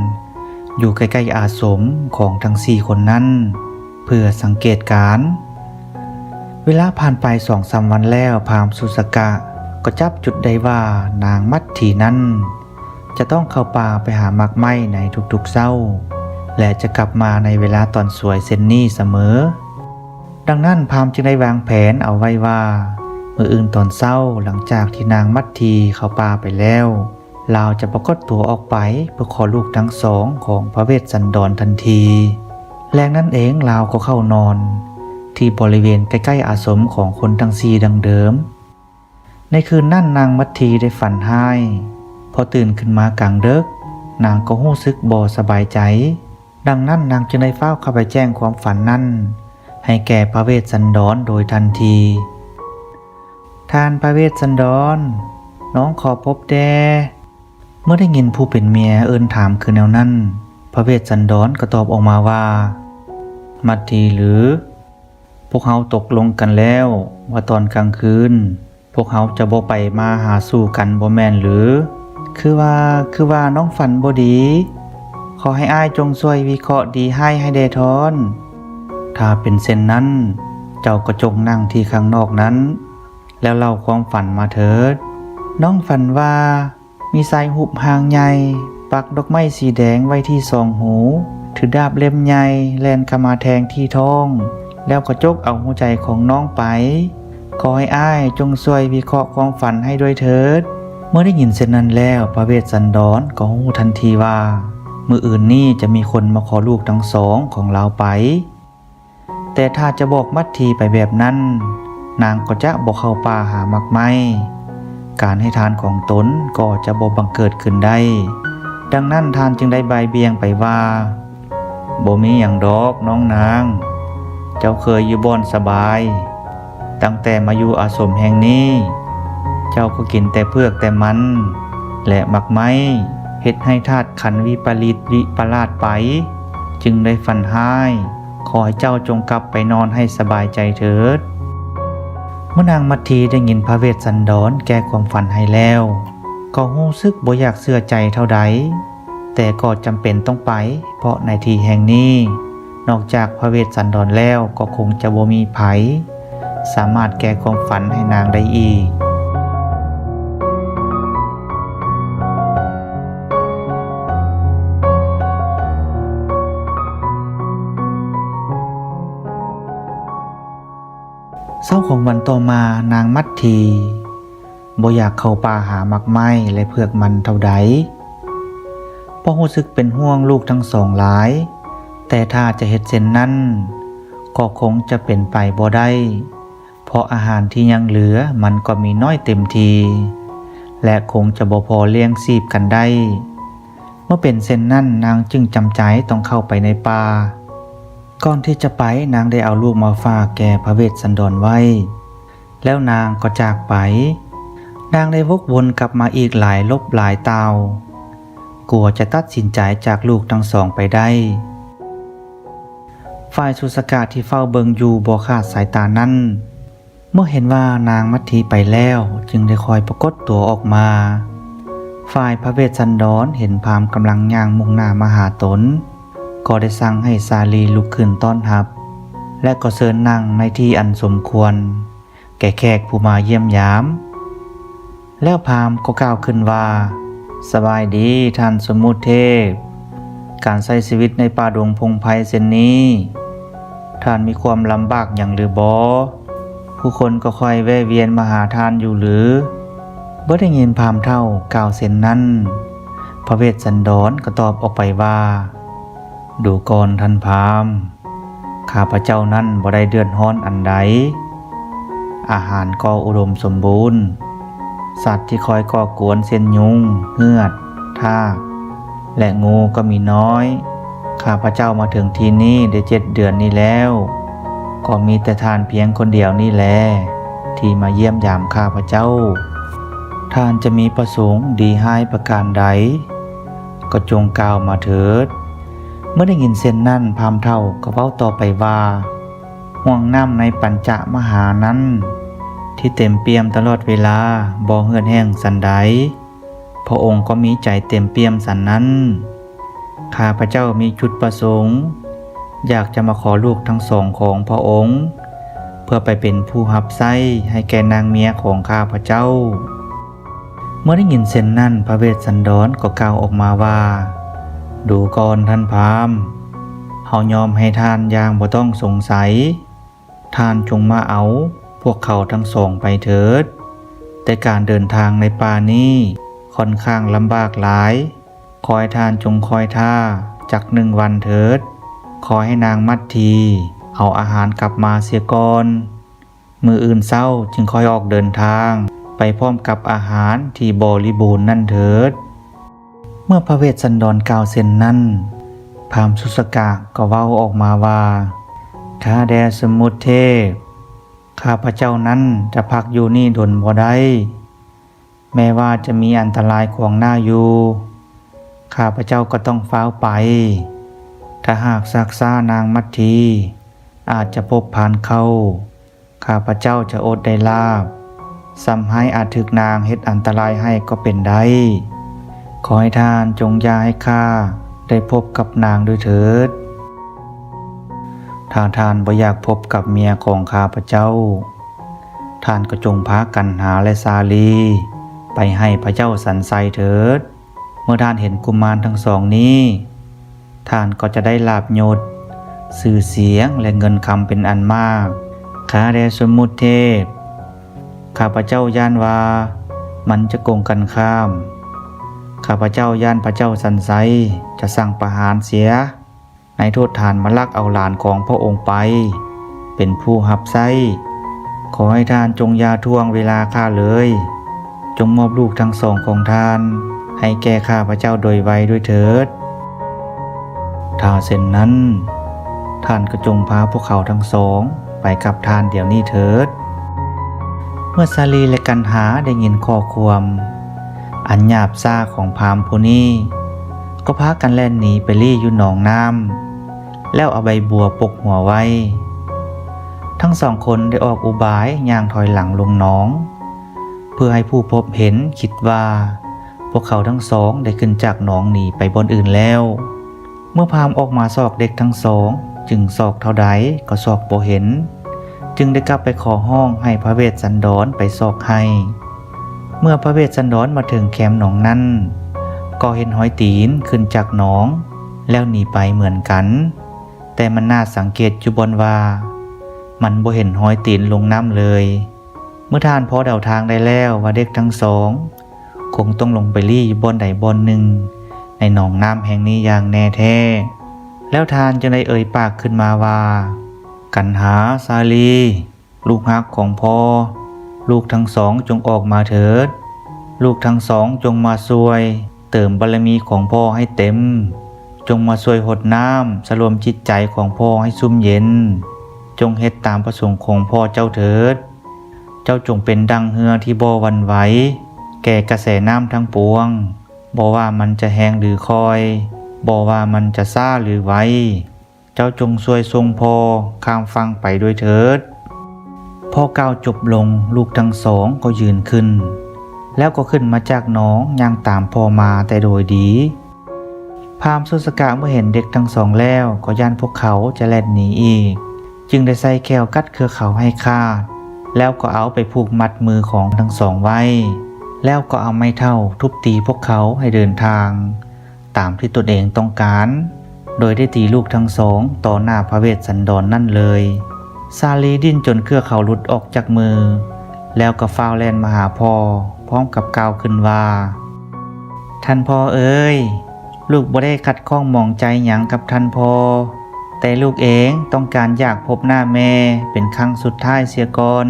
ຢູ່ໃກ້ໆອາສົມຂອງທັງສີ່ຄົນນັ້ນ ເພື່ອສັງເກດການ. ເວລາຜ່ານໄປສອງສາມວັນແລ້ວ, ພາມສຸສະກະກໍຈັບຈຸດໄດ້ວ່ານາງມັດທີນັ້ນ ຈະຕ້ອງເຂົ້າປ່າໄປຫາໝາກໄມ້ໃນທຸກໆເຊົ້າ ແລະ ຈະກັບມາໃນເວລາຕອນສວຍເຊັ່ນນີ້ສະເໝີ. ດັ່ງນັ້ນ ພາມຈຶ່ງໄດ້ວາງແຜນເອົາໄວ້ວ່າ ມື້ອື່ນຕອນເຊົ້າ, ຫຼັງຈາກທີ່ນາງມັດທີເຂົ້າປ່າໄປແລ້ວ, ລາວຈະປາກົດຕົວອອກໄປເພື່ອຂໍລູກທັງສອງຂອງພະເວດສັນດອນທັນທີ. ແລງນັ້ນເອງ, ລາວກໍເຂົ້ານອນທີ່ບໍລິເວນໃກ້ໆອາສົມຂອງຄົນທັງສີ່ດັ່ງເດີມ. ໃນຄືນນັ້ນນາງມັດທີໄດ້ຝັນຮ້າຍ. ພໍຕື່ນຂຶ້ນມາກາງເດິກ, ນາງກໍຮູ້ສຶກບໍ່ສະບາຍໃຈ. ດັ່ງນັ້ນນາງຈຶ່ງໄດ້ຟ້າວເຂົ້າໄປແຈ້ງຄວາມຝັນນັ້ນໃຫ້ແກ່ພະເວດສັນດອນໂດຍທັນທີ. ທ່ານພະເວດສັນດອນ, ນ້ອງຂໍພົບແດ່. ເມື່ອໄດ້ຍິນຜູ້ເປັນເມຍເອີ້ນຖາມຄືແນວນັ້ນ, ພະເວດສັນດອນກໍຕອບອອກມາວ່າ, ມັດທີຫຼື? ພວກເຮົາຕົກລົງກັນແລ້ວວ່າຕອນກາງຄືນ ພວກເຮົາຈະບໍ່ໄປມາຫາສູ່ກັນບໍ່ແມ່ນຫຼື? ຄືວ່າ, ຄືວ່ານ້ອງຝັນບໍ່ດີ. ຂໍໃຫ້ອ້າຍຈົ່ງຊ່ວຍວິເຄາະດີຮ້າຍໃຫ້ແດ່ທ້ອນ. ຖ້າເປັນເຊັ່ນນັ້ນ, ເຈົ້າກໍຈົ່ງນັ່ງທີ່ຂ້າງນອກນັ້ນ ແລ້ວເລົ່າຄວາມຝັນມາເຖີດ. ນ້ອງຝັນວ່າ ມີຊາຍຮູບຮ່າງໃຫຍ່ ປັກດອກໄມ້ສີແດງໄວ້ທີ່ສອງຫູ, ຖືດາບເຫຼັ້ມໃຫຍ່ແລ່ນເຂົ້າມາແທງທີ່ທ້ອງ ແລ້ວກໍຈົກເອົາຫົວໃຈຂອງນ້ອງໄປ. ຂໍໃຫ້ອ້າຍຈົ່ງຊ່ວຍວິເຄາະຄວາມຝັນໃຫ້ດ້ວຍເຖີດ. ເມື່ອໄດ້ຍິນເຊັ່ນນັ້ນແລ້ວ, ພະເວດສັນດອນກໍຮູ້ທັນທີວ່າ ມື້ອື່ນນີ້ຈະມີຄົນມາຂໍລູກທັງສອງຂອງລາວໄປ. ແຕ່ຖ້າຈະບອກມັດທີໄປແບບນັ້ນ, ນາງກໍຈະບໍ່ເຂົ້າປ່າຫາໝາກໄມ້, ການໃຫ້ທານຂອງຕົນກໍຈະບໍ່ບັງເກີດຂຶ້ນໄດ້. ດັ່ງນັ້ນທ່ານຈຶ່ງໄດ້ບ່າຍບ່ຽງໄປວ່າ, ບໍ່ມີຫຍັງດອກນ້ອງນາງ, ເຈົ້າເຄີຍຢູ່ບ່ອນສະບາຍ. ຕັ້ງແຕ່ມາຢູ່ອາສົມແຫ່ງນີ້, ເຈົ້າກໍກິນແຕ່ເຜືອກແຕ່ມັນ ແລະ ໝາກໄມ້, ເຮັດໃຫ້ທາດຂັນວິປະລິດວິປະຫຼາດໄປ, ຈຶ່ງໄດ້ຝັນຮ້າຍ. ຂໍໃຫ້ເຈົ້າຈົ່ງກັບໄປນອນໃຫ້ສະບາຍໃຈເຖີດ. ເມື່ອນາງມັດທີໄດ້ຍິນພະເວດສັນດອນແກ້ຄວາມຝັນໃຫ້ແລ້ວ, ກໍຮູ້ສຶກບໍ່ຢາກເຊື່ອໃຈເທົ່າໃດ, ແຕ່ກໍຈຳເປັນຕ້ອງໄປ, ເພາະໃນທີ່ແຫ່ງນີ້ ນອກຈາກພະເວດສັນດອນແລ້ວ ກໍຄົງຈະບໍ່ມີໃຜສາມາດແກ້ຄວາມຝັນໃຫ້ນາງໄດ້ອີກ. ເຊົ້າຂອງວັນຕໍ່ມາ, ນາງມັດທີ ບໍ່ຢາກເຂົ້າປ່າຫາໝາກໄມ້ ແລະ ເຜືອກມັນເທົ່າໃດ, ເພາະຮູ້ສຶກເປັນຫ່ວງລູກທັງສອງຫຼາຍ, ແຕ່ຖ້າຈະເຮັດເຊັ່ນນັ້ນ ກໍຄົງຈະເປັນໄປບໍ່ໄດ້, ເພາະອາຫານທີ່ຍັງເຫຼືອມັນກໍມີໜ້ອຍເຕັມທີ ແລະ ຄົງຈະບໍ່ພໍລ້ຽງຊີບກັນໄດ້. ເມື່ອເປັນເຊັ່ນນັ້ນ, ນາງຈຶ່ງຈຳໃຈຕ້ອງເຂົ້າໄປໃນປ່າ. ກ່ອນທີ່ຈະໄປ, ນາງໄດ້ເອົາລູກມາຝາກແກ່ພະເວດສັນດອນໄວ້. ແລ້ວນາງກໍຈາກໄປ. ນາງໄດ້ວົກວົນກັບມາອີກຫຼາຍລົບຫຼາຍຕ່າວ, ກວ່າຈະຕັດສິນໃຈຈາກລູກທັງສອງໄປໄດ້. ຝ່າຍສຸສະກະທີ່ເຝົ້າເບິ່ງຢູ່ບໍ່ຂາດສາຍຕານັ້ນ ເມື່ອເຫັນວ່ານາງມັດທີໄປແລ້ວ ຈຶ່ງໄດ້ຄ່ອຍປາກົດຕົວອອກມາ. ຝ່າຍພະເວດສັນດອນເຫັນພາມກຳລັງຍ່າງມຸ່ງໜ້າມາຫາຕົນ ກໍໄດ້ສັ່ງໃຫ້ສາລີລຸກຂຶ້ນຕ້ອນຮັບ ແລະ ກໍເຊີນນັ່ງໃນທີ່ອັນສົມຄວນແກ່ແຂກຜູ້ມາຢ້ຽມຢາມ. ແລ້ວພາມກໍກ່າວຂຶ້ນວ່າ, ສະບາຍດີທ່ານສົມມຸດເທບ, ການໃຊ້ຊີວິດໃນປ່າດົງພົງໄພເຊັ່ນນີ້ ທ່ານມີຄວາມລຳບາກຫຍັງຫຼືບໍ່? ຜູ້ຄົນກໍຄ່ອຍແວ່ວຽນມາຫາທ່ານຢູ່ຫຼື? ເມື່ອໄດ້ຍິນພາມເຖົ້າກ່າວເຊັ່ນນັ້ນ, ພະເວດສັນດອນກໍຕອບອອກໄປວ່າ, ດູກ່ອນທ່ານພາມ, ຂ້າພະເຈົ້ານັ້ນບໍ່ໄດ້ເດືອດຮ້ອນອັນໃດ, ອາຫານກໍອຸດົມສົມບູນ, ສັດທີ່ຄອຍກໍ່ກວນເຊັ່ນຍຸງ, ເຫືອດ, ທາກ ແລະ ງູກໍມີນ້ອຍ. ຂ້າພະເຈົ້າມາເຖິງທີ່ນີ້ໄດ້ເຈັດເດືອນນີ້ແລ້ວ, ກໍມີແຕ່ທ່ານພຽງຄົນດຽວນີ້ແລ ທີ່ມາຢ້ຽມຢາມຂ້າພະເຈົ້າ. ທ່ານຈະມີປະສົງດີຮ້າຍປະການໃດ ກໍຈົ່ງກ່າວມາເຖີດ. ເມື່ອໄດ້ຍິນເຊັ່ນນັ້ນ, ພາມເຖົ້າກໍເວົ້າຕໍ່ໄປວ່າ, ຫ່ວງນ້ຳໃນປັນຈະມະຫານັ້ນ ທີ່ເຕັມປ່ຽມຕະຫຼອດເວລາ ບໍ່ເຫືອດແຫ້ງສັນໃດ, ພະອົງກໍມີໃຈເຕັມປ່ຽມສັນນັ້ນ. ຂ້າພະເຈົ້າມີຈຸດປະສົງ ຢາກຈະມາຂໍລູກທັງສອງຂອງພະອົງ ເພື່ອໄປເປັນຜູ້ຮັບໃຊ້ໃຫ້ແກ່ນາງເມຍຂອງຂ້າພະເຈົ້າ. ເມື່ອໄດ້ຍິນເຊັ່ນນັ້ນ, ພະເວດສັນດອນກໍກ່າວອອກມາວ່າ, ດູກ່ອນທ່ານພາມ, ເຮົາຍອມໃຫ້ທ່ານຢ່າງບໍ່ຕ້ອງສົງໄສ. ທ່ານຈົ່ງມາເອົາພວກເຂົາທັງສອງໄປເຖີດ, ແຕ່ການເດີນທາງໃນປ່ານີ້ຂ້ອນຂ້າງລຳບາກຫຼາຍ. ຂໍໃຫ້ທ່ານຈົ່ງຄອຍຖ້າຈັກໜຶ່ງວັນເຖີດ. ຂໍໃຫ້ນາງມັດທີເອົາອາຫານກັບມາເສຍກ່ອນ. ມື້ອື່ນເຊົ້າຈຶ່ງຄ່ອຍອອກເດີນທາງໄປພ້ອມກັບອາຫານທີ່ບໍລິບູນນັ້ນເຖີດ. ເມື່ອພະເວດສັນດອນກ່າວເຊັ່ນນັ້ນ, ພາມສຸສະກະກໍເວົ້າອອກມາວ່າ, ຂ້າແດ່ສົມມຸດເທບ, ຂ້າພະເຈົ້ານັ້ນຈະພັກຢູ່ນີ້ດົນບໍ່ໄດ້. ແມ້ວ່າຈະມີອັນຕະລາຍຂວາງໜ້າຢູ່, ຂ້າພະເຈົ້າກໍຕ້ອງຟ້າວໄປ. ຖ້າຫາກຊັກຊ້ານາງມັດທີ ອາດຈະພົບພານເຂົ້າ, ຂ້າພະເຈົ້າຈະອົດໄດ້ລາບ, ສ່ຳຮ້າຍອາດຖືກນາງເຮັດອັນຕະລາຍໃຫ້ກໍເປັນໄດ້. ຂໍໃຫ້ທ່ານຈົ່ງຢ່າໃຫ້ຂ້າໄດ້ພົບກັບນາງດ້ວຍເຖີດ. ຖ້າທ່ານບໍ່ຢາກພົບກັບເມຍຂອງຂ້າພະເຈົ້າ, ທ່ານກໍຈົ່ງພາກັນຫາ ແລະ ສາລີໄປໃຫ້ພະເຈົ້າສັນໄຊເຖີດ. ເມື່ອທ່ານເຫັນກຸມານທັງສອງນີ້, ທ່ານກໍຈະໄດ້ລາບຍົດ, ຊື່ສຽງ ແລະ ເງິນຄຳເປັນອັນມາກ. ຂ້າແດ່ສົມມຸດເທບ, ຂ້າພະເຈົ້າຢ້ານວ່າມັນຈະກົງກັນຂ້າມ. ຂ້າພະເຈົ້າຢ້ານພະເຈົ້າສັນໄຊຈະສັ່ງປະຫານເສຍ ນາຍໂທດທ່ານມາລັກເອົາຫຼານຂອງພະອົງໄປເປັນຜູ້ຮັບໃຊ້. ຂໍໃຫ້ທ່ານຈົ່ງຢ່າຖ່ວງເວລາຂ້າເລີຍ. ຈົ່ງມອບລູກທັງສອງຂອງທ່ານໃຫ້ແກ່ຂ້າພະເຈົ້າໂດຍໄວດ້ວຍເຖີດ. ຖ້າເຊັ່ນນັ້ນ, ທ່ານກໍຈົ່ງພາພວກເຂົາທັງສອງໄປກັບທ່ານດຽວນີ້ເຖີດ. ເມື່ອສາລີ ແລະ ກັນຫາໄດ້ຍິນຂໍ້ຄວາມອັນຫຍາບຊ້າຂອງພາມຜູ້ນີ້, ກໍພາກັນແລ່ນໜີໄປລີ້ຢູ່ໜອງນ້ຳ ແລ້ວເອົາໃບບົວປົກຫົວໄວ້. ທັງສອງຄົນໄດ້ອອກອຸບາຍຍ່າງຖອຍຫຼັງລົງໜອງ ເພື່ອໃຫ້ຜູ້ພົບເຫັນຄິດວ່າພວກເຂົາທັງສອງໄດ້ຂຶ້ນຈາກໜອງໜີໄປບ່ອນອື່ນແລ້ວ. ເມື່ອພາມອອກມາຊອກເດັກທັງສອງ, ຈຶ່ງຊອກເທົ່າໃດກໍຊອກບໍ່ເຫັນ, ຈຶ່ງໄດ້ກັບໄປຂໍຮ້ອງໃຫ້ພະເວດສັນດອນໄປຊອກໃຫ້. ເມື່ອພະເວດສັນດອນມາເຖິງແຄມໜອງນັ້ນ, ກໍເຫັນຮອຍຕີນຂຶ້ນຈາກໜອງ ແລ້ວໜີໄປເໝືອນກັນ, ແຕ່ມັນໜ້າສັງເກດຢູ່ບ່ອນວ່າ ມັນບໍ່ເຫັນຮອຍຕີນລົງນ້ຳເລີຍ. ເມື່ອທ່ານພໍເດົາທາງໄດ້ແລ້ວວ່າເດັກທັງສອງຄົງຕ້ອງລົງໄປລີ້ຢູ່ບ່ອນໃດບ່ອນໜຶ່ງໃນໜອງນ້ຳແຫ່ງນີ້ຢ່າງແນ່ແທ້, ແລ້ວທ່ານຈຶ່ງໄດ້ເອີ່ຍປາກຂຶ້ນມາວ່າ, ກັນຫາ, ສາລີ, ລູກຮັກຂອງພໍ່, ລູກທັງສອງຈົ່ງອອກມາເຖີດ. ລູກທັງສອງຈົ່ງມາຊ່ວຍເຕີມບາລະມີຂອງພໍ່ໃຫ້ເຕັມ. ຈົ່ງມາຊ່ວຍຫົດນ້ຳ, ສະຫຼວມຈິດໃຈຂອງພໍ່ໃຫ້ຊຸ່ມເຢັນ. ຈົ່ງເຮັດຕາມປະສົງຂອງພໍ່ເຈົ້າເຖີດ. ເຈົ້າຈົ່ງເປັນດັ່ງເຮືອທີ່ບໍ່ຫວັ່ນໄຫວແກ່ກະແສນ້ຳທັງປວງ, ບໍ່ວ່າມັນຈະແຮງຫຼືຄ່ອຍ, ບໍ່ວ່າມັນຈະຊ້າຫຼືໄວ. ເຈົ້າຈົ່ງຊ່ວຍສົ່ງພໍ່ຂ້າມຝັ່ງໄປດ້ວຍເຖີດ." ພໍກ່າວຈົບລົງ, ລູກທັງສອງກໍຢືນຂຶ້ນ ແລ້ວກໍຂຶ້ນມາຈາກໜອງ, ຍ່າງຕາມພໍ່ມາແຕ່ໂດຍດີ. ພາມສຸສະກະເມື່ອເຫັນເດັກທັງສອງແລ້ວ ກໍຢ້ານພວກເຂົາຈະແລ່ນໜີອີກ, ຈຶ່ງໄດ້ໃຊ້ແຂ້ວກັດເຄືອເຂົາໃຫ້ຂາດ, ແລ້ວກໍເອົາໄປຜູກມັດມືຂອງທັງສອງໄວ້, ແລ້ວກໍເອົາໄມ້ເທົ້າທຸບຕີພວກເຂົາໃຫ້ເດີນທາງຕາມທີ່ຕົນເອງຕ້ອງການ, ໂດຍໄດ້ຕີລູກທັງສອງຕໍ່ໜ້າພະເວດສັນດອນນັ້ນເລີຍ. ສາລີດີ້ນຈົນເຄືອເຂົາຫຼຸດອອກຈາກມື, ແລ້ວກໍຟ້າວແລ່ນມາຫາພໍ່, ພ້ອມກັບກ່າວຂຶ້ນວ່າ, "ທ່ານພໍ່ເອີຍ, ລູກບໍ່ໄດ້ຂັດຂ້ອງໝອງໃຈຫຍັງກັບທ່ານພໍ່, ແຕ່ລູກເອງຕ້ອງການຢາກພົບໜ້າແມ່ເປັນຄັ້ງສຸດທ້າຍເສຍກ່ອນ.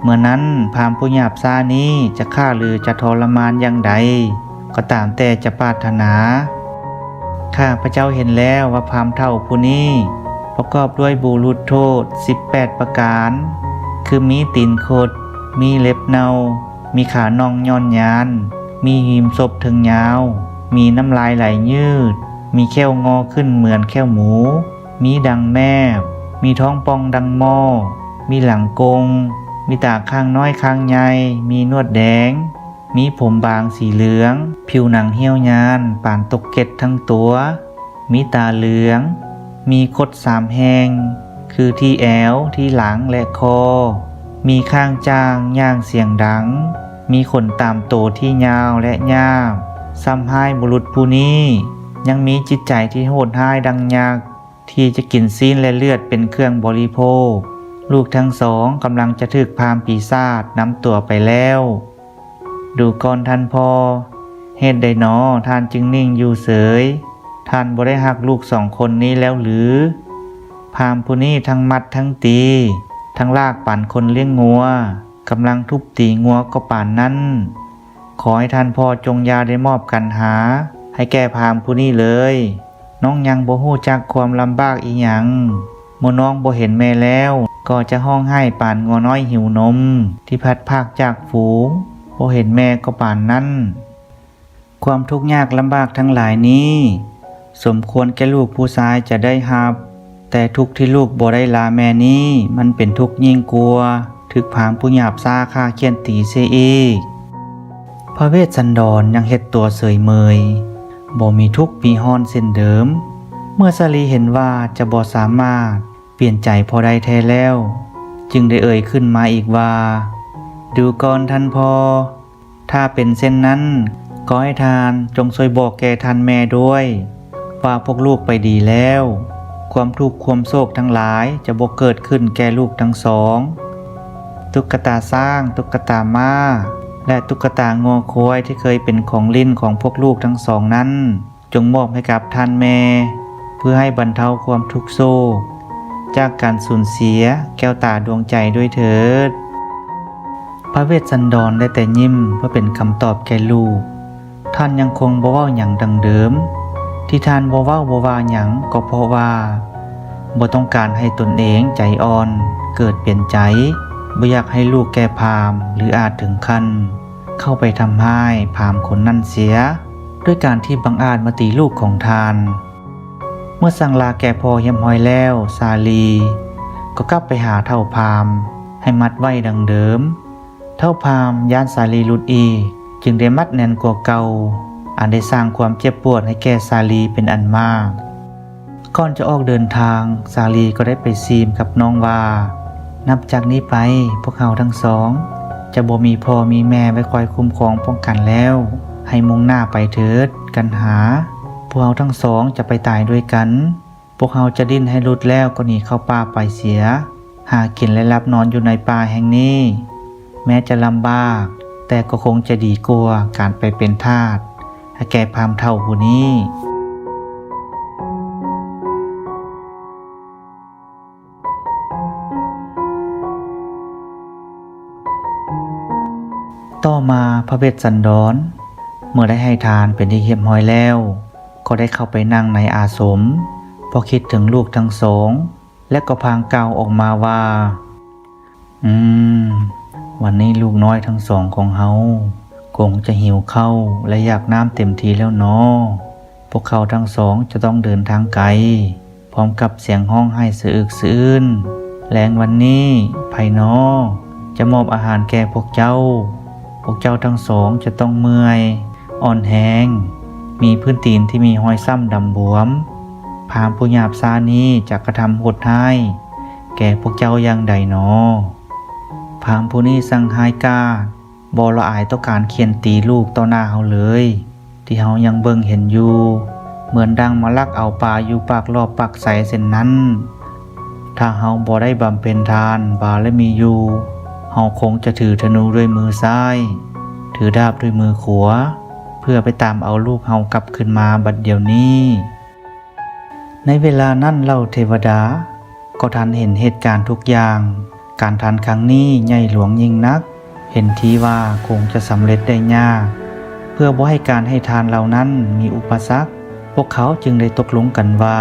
ເມື່ອນັ້ນພາມຜູ້ຫຍາບຊ້ານີ້ຈະຂ້າ ຫຼື ຈະທໍລະມານຢ່າງໃດກໍຕາມແຕ່ຈະປາດຖະໜາ. ຂ້າພະເຈົ້າເຫັນແລ້ວວ່າພາມເຖົ້າຜູ້ນີ້ປະກອບດ້ວຍບຸລຸດໂທດສິບແປດປະການ, ຄືມີຕີນຄົດ, ມີເລັບເນົ່າ, ມີຂາໜ່ອງຫຍ່ອນຍານ, ມີຮີມສົບເທິງຍາວ, ມີນ້ຳລາຍໄຫຼຍືດ, ມີແຂ້ວງໍຂຶ້ນເໝືອນແຂ້ວໝູ, ມີດັງແມບ, ມີທ້ອງປ່ອງດັ່ງໝໍ້, ມີຫຼັງກົງ, ມີຕາຂ້າງນ້ອຍຂ້າງໃຫຍ່, ມີໜວດແດງ, ມີຜົມບາງສີເຫຼືອງ, ຜິວໜັງຫ້ຽວຍານປານຕົກເກັດທັງຕົວ, ມີຕາເຫຼືອງ, ມີຄົດສາມແຫ່ງ, ຄືທີ່ແອວ, ທີ່ຫຼັງ ແລະ ຄໍ, ມີຂ້າງຈ້າງ, ຍ່າງສຽງດັງ, ມີຂົນຕາມໂຕທີ່ຍາວ ແລະ ຫຍາບ, ຊ້ຳຮ້າຍບຸລຸດຜູ້ນີ້ຍັງມີຈິດໃຈທີ່ໂຫດຮ້າຍດັ່ງຍັກ ທີ່ຈະກິນຊີ້ນ ແລະ ເລືອດເປັນເຄື່ອງບໍລິໂພກ. ລູກທັງສອງກຳລັງຈະຖືກພາມປີສາດນຳຕົວໄປແລ້ວ. ດູກ່ອນທ່ານພໍ່, ເຫດໃດໜໍທ່ານຈຶ່ງນິ່ງຢູ່ເສີຍ? ທ່ານບໍ່ໄດ້ຮັກລູກສອງຄົນນີ້ແລ້ວຫຼື? ພາມຜູ້ນີ້ທັງມັດທັງຕີ, ທັງລາກປານຄົນລ້ຽງງົວ, ກຳລັງທຸບຕີງົວກໍປານນັ້ນ. ຂໍໃຫ້ທ່ານພໍ່ຈົ່ງຢ່າໄດ້ມອບກັນຫາໃຫ້ແກ່ພາມຜູ້ນີ້ເລີຍ. ນ້ອງຍັງບໍ່ຮູ້ຈັກຄວາມລຳບາກອີ່ຫຍັງ. ເມື່ອນ້ອງບໍ່ເຫັນແມ່ແລ້ວ ກໍຈະຮ້ອງໄຫ້ປານງົວນ້ອຍຫິວນົມທີ່ພັດພາກຈາກຝູງ, ບໍ່ເຫັນແມ່ກໍປານນັ້ນ. ຄວາມທຸກຍາກລຳບາກທັງຫຼາຍນີ້ ສົມຄວນແກ່ລູກຜູ້ຊາຍຈະໄດ້ຮັບ, ແຕ່ທຸກທີ່ລູກບໍ່ໄດ້ລາແມ່ນີ້ ມັນເປັນທຸກຍິ່ງກວ່າຖືກພາມຜູ້ຫຍາບຊ້າຂ້າຂ້ຽນຕີເສຍອີກ. ພະເວດສັນດອນຍັງເຮັດຕົວເສີຍເມີຍ, ບໍ່ມີທຸກມີຮ້ອນເຊັ່ນເດີມ. ເມື່ອສາລີເຫັນວ່າຈະບໍ່ສາມາດປ່ຽນໃຈພໍ່ໄດ້ແທ້ແລ້ວ, ຈຶ່ງໄດ້ເອີ່ຍຂຶ້ນມາອີກວ່າ, ດູກ່ອນທ່ານພໍ່, ຖ້າເປັນເຊັ່ນນັ້ນ, ຂໍໃຫ້ທ່ານຈົ່ງຊ່ວຍບອກແກ່ທ່ານແມ່ດ້ວຍວ່າພວກລູກໄປດີແລ້ວ. ຄວາມທຸກຄວາມໂສກທັງຫຼາຍຈະບໍ່ເກີດຂຶ້ນແກ່ລູກທັງສອງ. ຕຸກກະຕາຊ້າງ, ຕຸກກະຕາມ້າ ແລະ ຕຸກກະຕາງົວຄວາຍທີ່ເຄີຍເປັນຂອງຫຼິ້ນຂອງພວກລູກທັງສອງນັ້ນ, ຈົ່ງມອບໃຫ້ກັບທ່ານແມ່ ເພື່ອໃຫ້ບັນເທົາຄວາມທຸກໂສກຈາກການສູນເສຍແກ້ວຕາດວງໃຈດ້ວຍເຖີດ. ພະເວດສັນດອນໄດ້ແຕ່ຍິ້ມເພື່ອເປັນຄຳຕອບແກ່ລູກ. ທ່ານຍັງຄົງບໍ່ເວົ້າຫຍັງດັ່ງເດີມ. ທີ່ທ່ານບໍ່ເວົ້າບໍ່ວ່າຫຍັງ ກໍເພາະວ່າບໍ່ຕ້ອງການໃຫ້ຕົນເອງໃຈອ່ອນ, ເກີດປ່ຽນໃຈ, ບໍ່ຢາກໃຫ້ລູກແກ່ພາມ ຫຼື ອາດເຖິງຂັ້ນ ເຂົ້າໄປທຳຮ້າຍພາມຄົນນັ້ນເສຍ ດ້ວຍການທີ່ບັງອາດມາຕີລູກຂອງທ່ານ. ເມື່ອສັ່ງລາແກ່ພໍ່ຮຽບຮ້ອຍແລ້ວ, ສາລີກໍກັບໄປຫາເຖົ້າພາມໃຫ້ມັດໄວ້ດັ່ງເດີມ. ເຖົ້າພາມຢ້ານສາລີຫຼຸດອີກ, ຈຶ່ງໄດ້ມັດແໜ້ນກວ່າເກົ່າ, ອັນໄດ້ສ້າງຄວາມເຈັບປວດໃຫ້ແກ່ສາລີເປັນອັນມາກ. ກ່ອນຈະອອກເດີນທາງ, ສາລີກໍໄດ້ໄປຊີມກັບນ້ອງວ່າ, ນັບຈາກນີ້ໄປ, ພວກເຮົາທັງສອງຈະບໍ່ມີພໍ່ມີແມ່ໄວ້ຄອຍຄຸ້ມຄອງປ້ອງກັນແລ້ວ. ໃຫ້ມຸ່ງໜ້າໄປເຖີດ, ກັນຫາ. ພວກເຮົາທັງສອງຈະໄປຕາຍດ້ວຍກັນ. ພວກເຮົາຈະດີ້ນໃຫ້ຫຼຸດແລ້ວກໍໜີເຂົ້າປ່າໄປເສຍ. ຫາກິນ ແລະ ຫຼັບນອນຢູ່ໃນປ່າແຫ່ງນີ້. ແມ້ຈະລຳບາກ, ແຕ່ກໍຄົງຈະດີກວ່າການໄປເປັນທາດໃຫ້ແກ່ພາມເຖົ້າຜູ້ນີ້. ຕໍ່ມາພະເວດສັນດອນ ເມື່ອໄດ້ໃຫ້ທານເປັນທີ່ຮຽບຮ້ອຍແລ້ວ, ກໍໄດ້ເຂົ້າໄປນັ່ງໃນອາສົມ, ເພາະຄິດເຖິງລູກທັງສອງ, ແລະ ກໍພາງກ່າວອອກມາວ່າ, ອືມ, ວັນນີ້ລູກນ້ອຍທັງສອງຂອງເຮົາຄົງຈະຫິວເຂົ້າ ແລະ ຢາກນ້ຳເຕັມທີ່ແລ້ວເນາະ. ພວກເຂົາທັງສອງຈະຕ້ອງເດີນທາງໄກ, ເພ ພ້ອມກັບສຽງຮ້ອງໄຫ້ສະອຶກສະອື້ນ. ແລງວັນນີ້ ໃຜນໍຈະມອບອາຫານແກ່ພວກເຈົ້າ? ພວກເຈົ້າທັງສອງຈະຕ້ອງເມື່ອຍ, ອ່ອນແຮງ, ມີພື້ນຕີນທີ່ມີຮອຍຊ້ຳດຳບວມ. ພາມຜູ້ຫຍາບຊ້ານີ້ຈະກະທຳໂຫດຮ້າຍແກ່ພວກເຈົ້າຢ່າງໃດນໍ? ພາມຜູ້ນີ້ຊ່າງຮ້າຍກາດ, ບໍ່ລະອາຍຕໍ່ການຂ້ຽນຕີລູກຕໍ່ໜ້າເຮົາເລີຍ, ທີ່ເຮົາຍັງເບິ່ງເຫັນຢູ່, ເໝືອນດັ່ງມາລັກເອົາປາຢູ່ປາກລອບປາກໄຊເຊັ່ນນັ້ນ. ຖ້າເຮົາບໍ່ໄດ້ບຳເພັນທານບາລະມີຢູ່, ເຮົາຄົງຈະຖືທະນູດ້ວຍມືຊ້າຍ, ຖືດາບດ້ວຍມືຂວາ, ເພື່ອໄປຕາມເອົາລູກເຮົາກັບຄືນມາບັດດຽວນີ້. ໃນເວລານັ້ນເຫຼົ່າເທວະດາກໍທັນເຫັນເຫດການທຸກຢ່າງ. ການທັນຄັ້ງນີ້ໃຫຍ່ຫຼວງຍິ່ງນັກ, ເຫັນທີວ່າຄົງຈະສຳເລັດໄດ້ຍາກ. ເພື່ອບໍ່ໃຫ້ການໃຫ້ທານເຫຼົ່ານັ້ນມີອຸປະສັກ, ພວກເຂົາຈຶ່ງໄດ້ຕົກລົງກັນວ່າ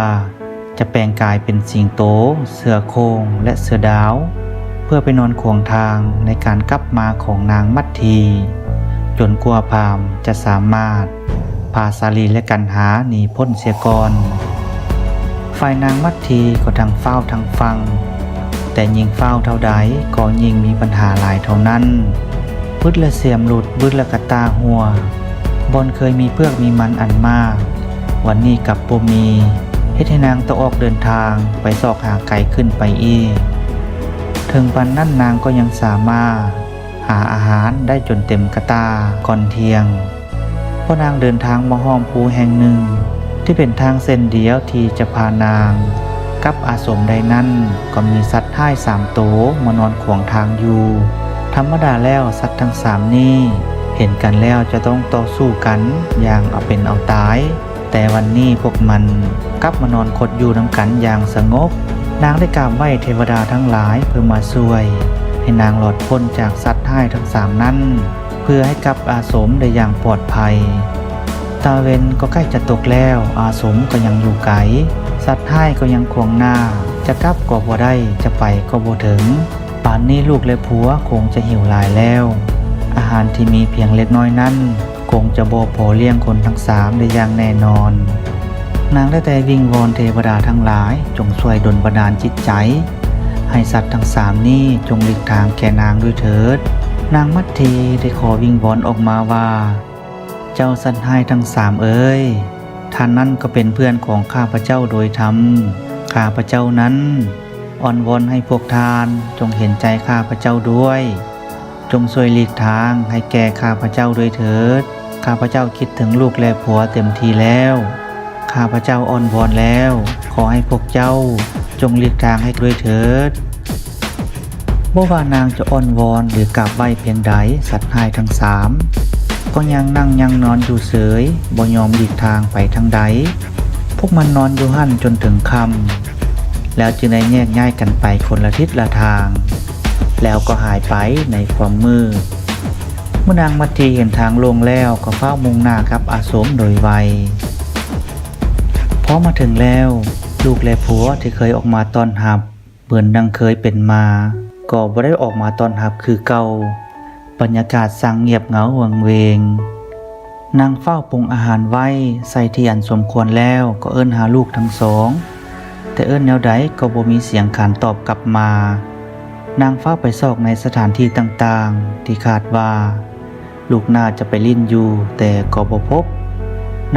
ຈະແປງກາຍເປັນສິງໂຕ, ເສືອໂຄ່ງ ແລະ ເສືອດາວ, ເພື່ອໄປນອນຂວາງທາງໃນການກັບມາຂອງນາງມັດທີ, ຈົນກວ່າພາມຈະສາມາດ ພາສາລີ ແລະ ກັນຫາໜີພົ້ນເສຍກ່ອນ. ຝ່າຍນາງມັດທີກໍທັງຟ້າວທັງຟັ່ງ, ແຕ່ຍິ່ງຟ້າວເທົ່າໃດກໍຍິ່ງມີບັນຫາຫຼາຍເທົ່ານັ້ນ. ບຶດແລ້ວສຽມຫຼຸດ, ບຶດແລ້ວກະຕາຮົ່ວ, ບ່ອນເຄີຍມີເຜືອກມີມັນອັນມາກ, ວັນນີ້ກັບບໍ່ມີ, ເຮັດໃຫ້ນາງຕ້ອງອອກເດີນທາງໄປຊອກຫາໄກຂຶ້ນໄປອີກ. ເຖິງປານນັ້ນນາງກໍຍັງສາມາດ ຫາອາຫານໄດ້ຈົນເຕັມກະຕ່າກ່ອນທ່ຽງ. ພໍນາງເດີນທາງມາຮອດພູແຫ່ງໜຶ່ງ ທີ່ເປັນທາງເສັ້ນດຽວທີ່ຈະພານາງກັບອາສົມໄດ້ນັ້ນ, ກໍມີສັດຮ້າຍສາມໂຕມານອນຂວາງທາງຢູ່. ທຳມະດາແລ້ວ ສັດທັງສາມນີ້ເຫັນກັນແລ້ວຈະຕ້ອງຕໍ່ສູ້ກັນຢ່າງເອົາເປັນເອົາຕາຍ. ແຕ່ວັນນີ້ພວກມັນກັບມານອນຄົດຢູ່ນຳກັນຢ່າງສະຫງົບ. ນາງໄດ້ກາບໄຫວ້ເທວະດາທັງຫຼາຍເພື່ອມາຊ່ວຍໃຫ້ນາງລອດພົ້ນຈາກສັດຮ້າຍທັງສາມນັ້ນ, ເພື່ອໃຫ້ກັບອາສົມໄດ້ຢ່າງປອດໄພ. ຕາເວັນກໍໃກ້ຈະຕົກແລ້ວ, ອາສົມກໍຍັງຢູ່ໄກ, ສັດຮ້າຍກໍຍັງຂວາງໜ້າ, ຈະກັບກໍບໍ່ໄດ້, ຈະໄປກໍບໍ່ເຖິງ. ປານນີ້ລູກແລະຜົວຄົງຈະຫິວຫຼາຍແລ້ວ. ອາຫານທີ່ມີພຽງເລັກນ້ອຍນັ້ນ ຄົງຈະບໍ່ພໍລ້ຽງຄົນທັງສາມໄດ້ຢ່າງແນ່ນອນ. ນາງໄດ້ແຕ່ວິງວອນເທວະດາທັງຫຼາຍຈົ່ງຊ່ວຍດົນບັນດານຈິດໃຈ ໃຫ້ສັດທັງສາມນີ້ຈົ່ງຫຼີກທາງແກ່ນາງດ້ວຍເຖີດ. ນາງມັດທີໄດ້ຂໍວິງວອນອອກມາວ່າ, ເຈົ້າສັດຮ້າຍທັງສາມເອີຍ, ທ່ານນັ້ນກໍເປັນເພື່ອນຂອງຂ້າພະເຈົ້າໂດຍທຳ. ຂ້າພະເຈົ້ານັ້ນ ອ້ອນວອນໃຫ້ພວກທ່ານຈົ່ງເຫັນໃຈຂ້າພະເຈົ້າດ້ວຍ, ຈົ່ງຊ່ວຍຫຼີກທາງໃຫ້ແກ່ຂ້າພະເຈົ້າດ້ວຍເຖີດ. ຂ້າພະເຈົ້າຄິດເຖິງລູກແລະຜົວເຕັມທີ່ແລ້ວ. ຂ້າພະເຈົ້າອ້ອນວອນແລ້ວ, ຂໍໃຫ້ພວກເຈົ້າຈົ່ງຫຼີກທາງໃຫ້ດ້ວຍເຖີດ. ບໍ່ວ່ານາງຈະອ້ອນວອນ ຫຼື ກາບໄຫວ້ພຽງໃດ, ສັດຮ້າຍທັງສາມກໍຍັງນັ່ງຍັງນອນຢູ່ເສີຍ, ບໍ່ຍອມຫຼີກທາງໄປທາງໃດ. ພວກມັນນອນຢູ່ຫັ້ນຈົນເຖິງຄ່ຳ, ແລ້ວຈຶ່ງໄດ້ແຍກຍ້າຍກັນໄປຄົນລະທິດລະທາງ, ແລ້ວກໍຫາຍໄປໃນຄວາມມືດ. ເມື່ອນາງມັດທີເຫັນທາງໂລ່ງແລ້ວ, ກໍຟ້າວມຸ່ງໜ້າກັບອາສົມໂດຍໄວ. ພໍມາເຖິງແລ້ວ, ລູກແລະຜົວທີ່ເຄີຍອອກມາຕ້ອນຮັບ ເໝືອນດັ່ງເຄີຍເປັນມາ ກໍບໍ່ໄດ້ອອກມາຕ້ອນຮັບຄືເກົ່າ. ບັນຍາກາດຊ່າງງຽບເຫງົາຫວັງເຫວງ. ນາງຟ້າວປຸງອາຫານໄວ້ໃສ່ທີ່ອັນສົມຄວນແລ້ວ ກໍເອີ້ນຫາລູກທັງສອງ, ແຕ່ເອີ້ນແນວໃດກໍບໍ່ມີສຽງຂານຕອບກັບມາ. ນາງຟ້າວໄປຊອກໃນສະຖານທີ່ຕ່າງໆ ທີ່ຄາດວ່າ ລູກໜ້າຈະໄປຫຼິ້ນຢູ່, ແຕ່ກໍບໍ່ພົບ.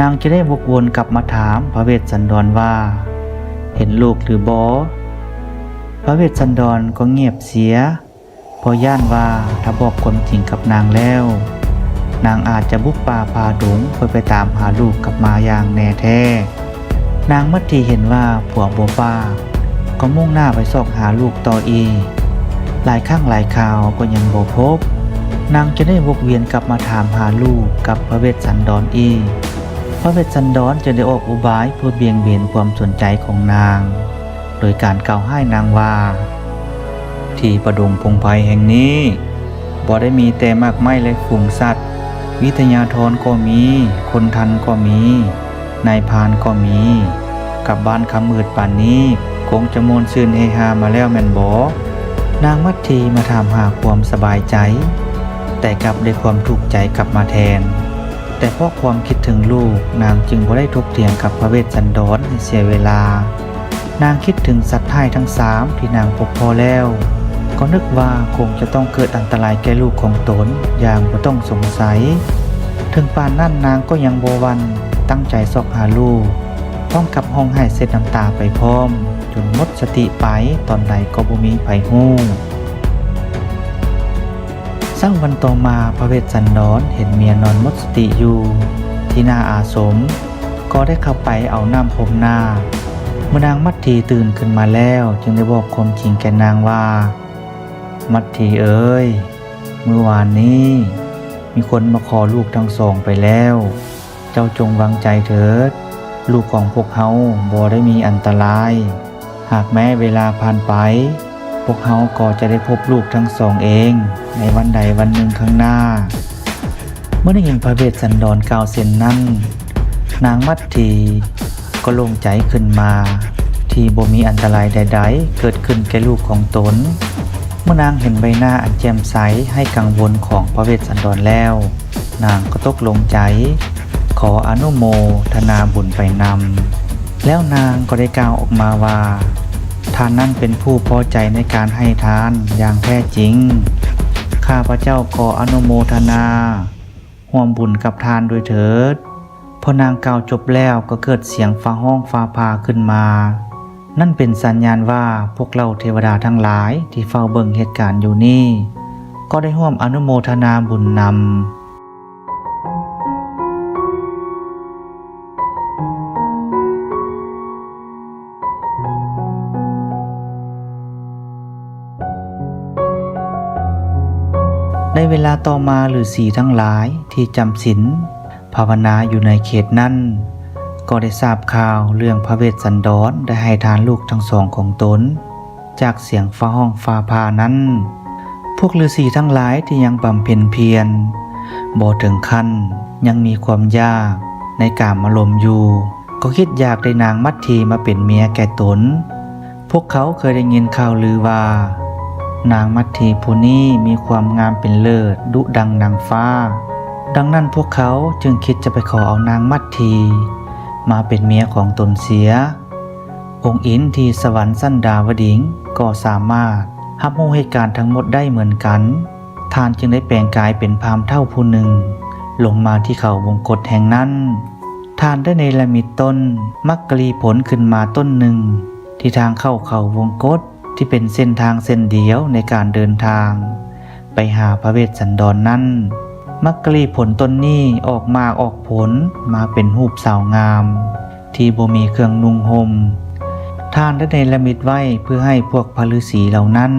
ນາງຈຶ່ງໄດ້ວົກວົນກັບມາຖາມພະເວດສັນດອນວ່າ, ເຫັນລູກຫຼືບໍ່? ພະເວດສັນດອນກໍງຽບເສຍ, ເພາະຢ້ານວ່າຖ້າບອກຄວາມຈິງກັບນາງແລ້ວ, ນາງອາດຈະບຸກປ່າຝ່າດົງເພື່ອໄປຕາມຫາລູກກັບມາຢ່າງແນ່ແທ້. ນາງມັດທີເຫັນວ່າຜົວບໍ່ປາກ, ກໍມຸ່ງໜ້າໄປຊອກຫາລູກຕໍ່ອີກ. ຫຼາຍຄັ້ງຫຼາຍຄາວກໍຍັງບໍ່ພົບ. ນາງຈຶ່ງໄດ້ວົກວຽນກັບມາຖາມຫາລູກກັບພະເວດສັນດອນອີກ. ພະເວດສັນດອນຈຶ່ງໄດ້ອອກອຸບາຍເພື່ອບ່ຽງເບນຄວາມສົນໃຈຂອງນາງ ໂດຍການກ່າວຮ້າຍນາງວ່າ, ທີ່ປ່າດົງພົງໄພແຫ່ງນີ້ ບໍ່ໄດ້ມີແຕ່ໝາກໄມ້ ແລະ ຝູງສັດ, ວິທະຍາທອນກໍມີ, ຄົນທັນກໍມີ, ນາຍພານກໍມີ. ກັບບ້ານຄ່ຳມືດປານນີ້ ຄົງຈະມ່ວນຊື່ນເຮຮາມາແລ້ວແມ່ນບໍ່? ນາງມັດທີມາຖາມຫາຄວາມສະບາຍໃຈ, ແຕ່ກັບໄດ້ຄວາມທຸກໃຈກັບມາແທນ. ແຕ່ເພາະຄວາມຄິດເຖິງລູກ, ນາງຈຶ່ງບໍ່ໄດ້ຖົກຖຽງກັບພະເວດສັນດອນໃຫ້ເສຍເວລາ. ນາງຄິດເຖິງສັດຮ້າຍທັງສາມທີ່ນາງພົບພໍ້ແລ້ວ ກໍນຶກວ່າຄົງຈະຕ້ອງເກີດອັນຕະລາຍແກ່ລູກຂອງຕົນຢ່າງບໍ່ຕ້ອງສົງໄສ. ເຖິງປານນັ້ນນາງກໍຍັງບໍ່ຫວັ່ນ, ຕັ້ງໃຈຊອກຫາລູກ ພ້ອມກັບຮ້ອງໄຫ້ເຊັດນ້ຳຕາໄປພ້ອມ ຈົນໝົດສະຕິໄປຕອນໃດກໍບໍ່ມີໃຜຮູ້. ເຊົ້າວັນຕໍ່ມາ ພະເວດສັນດອນເຫັນເມຍນອນໝົດສະຕິຢູ່ທີ່ໜ້າອາສົມ ກໍໄດ້ເຂົ້າໄປເອົານ້ຳພົມໜ້າ. ເມື່ອນາງມັດຖີຕື່ນຂຶ້ນມາແລ້ວ ຈຶ່ງໄດ້ບອກຄວາມຈິງແກ່ນາງວ່າ, ມັດຖີເອີຍ, ມື້ວານນີ້ມີຄົນມາຂໍລູກທັງສອງໄປແລ້ວ. ເຈົ້າຈົ່ງວາງໃຈເຖີດ, ລູກຂອງພວກເຮົາບໍ່ໄດ້ມີອັນຕະລາຍ. ຫາກແມ້ເວລາຜ່ານໄປ, ພວກເຮົາກໍຈະໄດ້ພົບລູກທັງສອງເອງໃນວັນໃດວັນໜຶ່ງຂ້າງໜ້າ. ເມື່ອໄດ້ຍິນພະເວດສັນດອນກ່າວເຊັ່ນນັ້ນ, ນາງມັດຖີກໍໂລ່ງໃຈຂຶ້ນມາ ທີ່ບໍ່ມີອັນຕະລາຍໃດໆເກີດຂຶ້ນແກ່ລູກຂອງຕົນ. ເມື່ອນາງເຫັນໃບໜ້າອັນແຈ່ມໃສໄຮ້ກັງວົນຂອງພະເວດສັນດອນແລ້ວ, ນາງກໍຕົກລົງໃຈຂໍອະນຸໂມທະນາບຸນໄປນຳ. ແລ້ວນາງກໍໄດ້ກ່າວອອກມາວ່າ, ທ່ານນັ້ນເປັນຜູ້ພໍໃຈໃນການໃຫ້ທານຢ່າງແທ້ຈິງ. ຂ້າພະເຈົ້າຂໍອະນຸໂມທະນາຮ່ວມບຸນກັບທ່ານດ້ວຍເຖີດ. ພໍນາງກ່າວຈົບແລ້ວກໍເກີດສຽງຟ້າຮ້ອງຟ້າຜ່າຂຶ້ນມາ. ນັ້ນເປັນສັນຍານວ່າພວກເຫຼົ່າເທວະດາທັງຫຼາຍທີ່ເຝົ້າເບິ່ງເຫດການຢູ່ນີ້ ກໍໄດ້ຮ່ວມອະນຸໂມທະນາບຸນນຳ. ໃນເວລາຕໍ່ມາ ລືສີທັງຫຼາຍທີ່ຈຳສິນພາວະນາຢູ່ໃນເຂດນັ້ນ ກໍໄດ້ຊາບຂ່າວເລື່ອງພະເວດສັນດອນໄດ້ໃຫ້ທານລູກທັງສອງຂອງຕົນ ຈາກສຽງຟ້າຮ້ອງຟ້າຜ່ານັ້ນ. ພວກລືສີທັງຫຼາຍທີ່ຍັງບຳເພັນພຽນບໍ່ເຖິງຂັ້ນ ຍັງມີຄວາມຢາກໃນກາມາລົມຢູ່ ກໍຄິດຢາກໄດ້ນາງມັດຖີມາເປັນເມຍແກ່ຕົນ. ພວກເຂົາເຄີຍໄດ້ຍິນຂ່າວລືວ່າ ນາງມັດຖີຜູ້ນີ້ມີຄວາມງາມເປັນເລີດ ດຸດັ່ງນາງຟ້າ. ດັ່ງນັ້ນພວກເຂົາຈຶ່ງຄິດຈະໄປຂໍເອົານາງມັດຖີມາເປັນເມຍຂອງຕົນເສຍ. ອົງອິນທີ່ສະຫວັນຊັ້ນດາວະດິງກໍສາມາດຮັບຮູ້ເຫດການທັງໝົດໄດ້ເໝືອນກັນ. ທ່ານຈຶ່ງໄດ້ແປງກາຍເປັນພາມເຖົ້າຜູ້ໜຶ່ງ ລົງມາທີ່ເຂົາວົງກົດແຫ່ງນັ້ນ. ທ່ານໄດ້ເນລະມິດຕົ້ນມັກກະລີຜົນຂຶ້ນມາຕົ້ນໜຶ່ງ ທີ່ທາງເຂົ້າເຂົາວົງກົດ ທີ່ເປັນເສັ້ນທາງເສັ້ນດຽວໃນການເດີນທາງໄປຫາພະເວດສັນດອນນັ້ນ. ມັກກະລີຜົນຕົ້ນນີ້ອອກໝາກອອກຜົນມາເປັນຮູບສາວງາມ ທີ່ບໍ່ມີເຄື່ອງນຸ່ງຫົ່ມ. ທ່ານໄດ້ເນລະມິດໄວ້ເພື່ອໃຫ້ພວກພະລືສີເຫຼົ່ານັ້ນ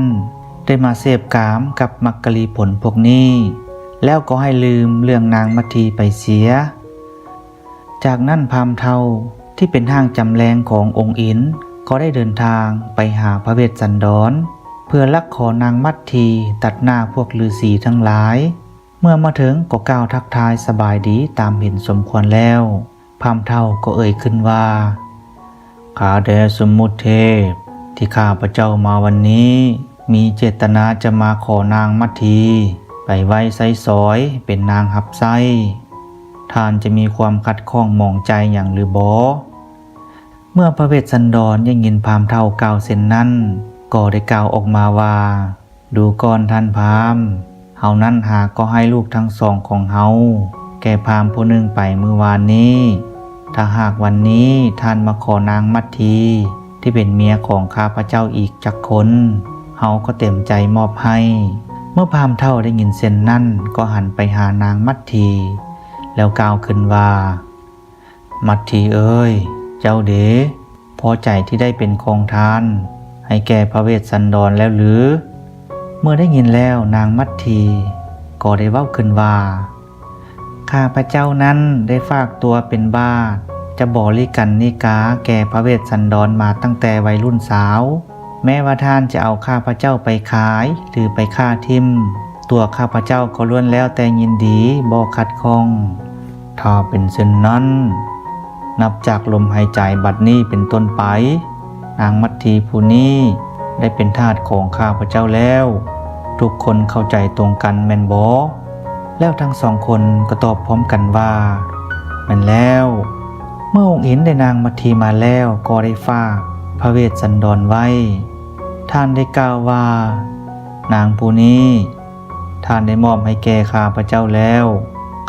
ໄດ້ມາເສບກາມກັບມັກກະລີຜົນພວກນີ້ ແລ້ວກໍໃຫ້ລືມເລື່ອງນາງມັດຖີໄປເສຍ. ຈາກນັ້ນພາມເຖົ້າທີ່ເປັນຮ່າງຈຳແລງຂອງອົງອິນ ກໍໄດ້ເດີນທາງໄປຫາພະເວດສັນດອນ ເພື່ອລັກຂໍນາງມັດຖີຕັດໜ້າພວກລືສີທັງຫຼາຍ. ເມື່ອມາເຖິງກໍກ່າວທັກທາຍສະບາຍດີຕາມເຫັນສົມຄວນແລ້ວ ພາມເຖົ້າກໍເອີ່ຍຂຶ້ນວ່າ, ຂ້າແດ່ສົມມຸດເທບ ທີ່ຂ້າພະເຈົ້າມາວັນນີ້ ມີເຈດຕະນາຈະມາຂໍນາງມັດທີໄປໄວ້ໃຊ້ສອຍເປັນນາງຮັບໃຊ້. ທ່ານຈະມີຄວາມຂັດຂ້ອງໝອງໃຈຫຍັງຫຼືບໍ່? ເມື່ອພະເວດສັນດອນໄດ້ຍິນພາມເຖົ້າກ່າວເຊັ່ນນັ້ນ ກໍໄດ້ກ່າວອອກມາວ່າ, ດູກ່ອນທ່ານພາມ, ເຮົານັ້ນຫາກໍໃຫ້ລູກທັງສອງຂອງເຮົາແກ່ພາມຜູ້ໜຶ່ງໄປມື້ວານນີ້. ຖ້າຫາກວັນນີ້ທ່ານມາຂໍນາງມັດທີທີ່ເປັນເມຍຂອງຂ້າພະເຈົ້າອີກຈັກຄົນ, ເຮົາກໍເຕັມໃຈມອບໃຫ້. ເມື່ອພາມເຖົ້າໄດ້ຍິນເຊັ່ນນັ້ນ ກໍຫັນໄປຫານາງມັດທີ ແລ້ວກ່າວຂຶ້ນວ່າ, ມັດທີເອີຍ, ເຈົ້າເດ, ພໍໃຈທີ່ໄດ້ເປັນຂອງທ່ານໃຫ້ແກ່ພະເວດສັນດອນແລ້ວຫຼື? ເມື່ອໄດ້ຍິນແລ້ວ ນາງມັດທີກໍໄດ້ເວົ້າຂຶ້ນວ່າ, ຂ້າພະເຈົ້ານັ້ນໄດ້ຝາກຕົວເປັນບາດ ຈະບໍລິກັນນິກາແກ່ພະເວດສັນດອນມາຕັ້ງແຕ່ໄວລຸ້ນສາວ. ແມ້ວ່າທ່ານຈະເອົາຂ້າພະເຈົ້າໄປຂາຍ ຫຼື ໄປຂ້າຖິ້ມ, ຕົວຂ້າພະເຈົ້າກໍລ້ວນແລ້ວແຕ່ຍິນດີ ບໍ່ຂັດຂ້ອງ. ຖ້າເປັນເຊັ່ນນັ້ນ, ນັບຈາກລົມຫາຍໃຈບັດນີ້ເປັນຕົ້ນໄປ, ນາງມັດທີຜູ້ນີ້ໄດ້ເປັນທາດຂອງຂ້າພະເຈົ້າແລ້ວ. ທຸກຄົນເຂົ້າໃຈຕົງກັນແມ່ນບໍ່? ແລ້ວທັງສອງຄົນກໍຕອບພ້ອມກັນວ່າ, ແມ່ນແລ້ວ. ເມື່ອອົງອິນໄດ້ນາງມັດທີມາແລ້ວ ກໍໄດ້ຝາກ ພະເວດສັນດອນໄວ້. ທ່ານໄດ້ກ່າວວ່າ, ນາງຜູ້ນີ້ ທ່ານໄດ້ມອບໃຫ້ແກ່ຂ້າພະເຈົ້າແລ້ວ,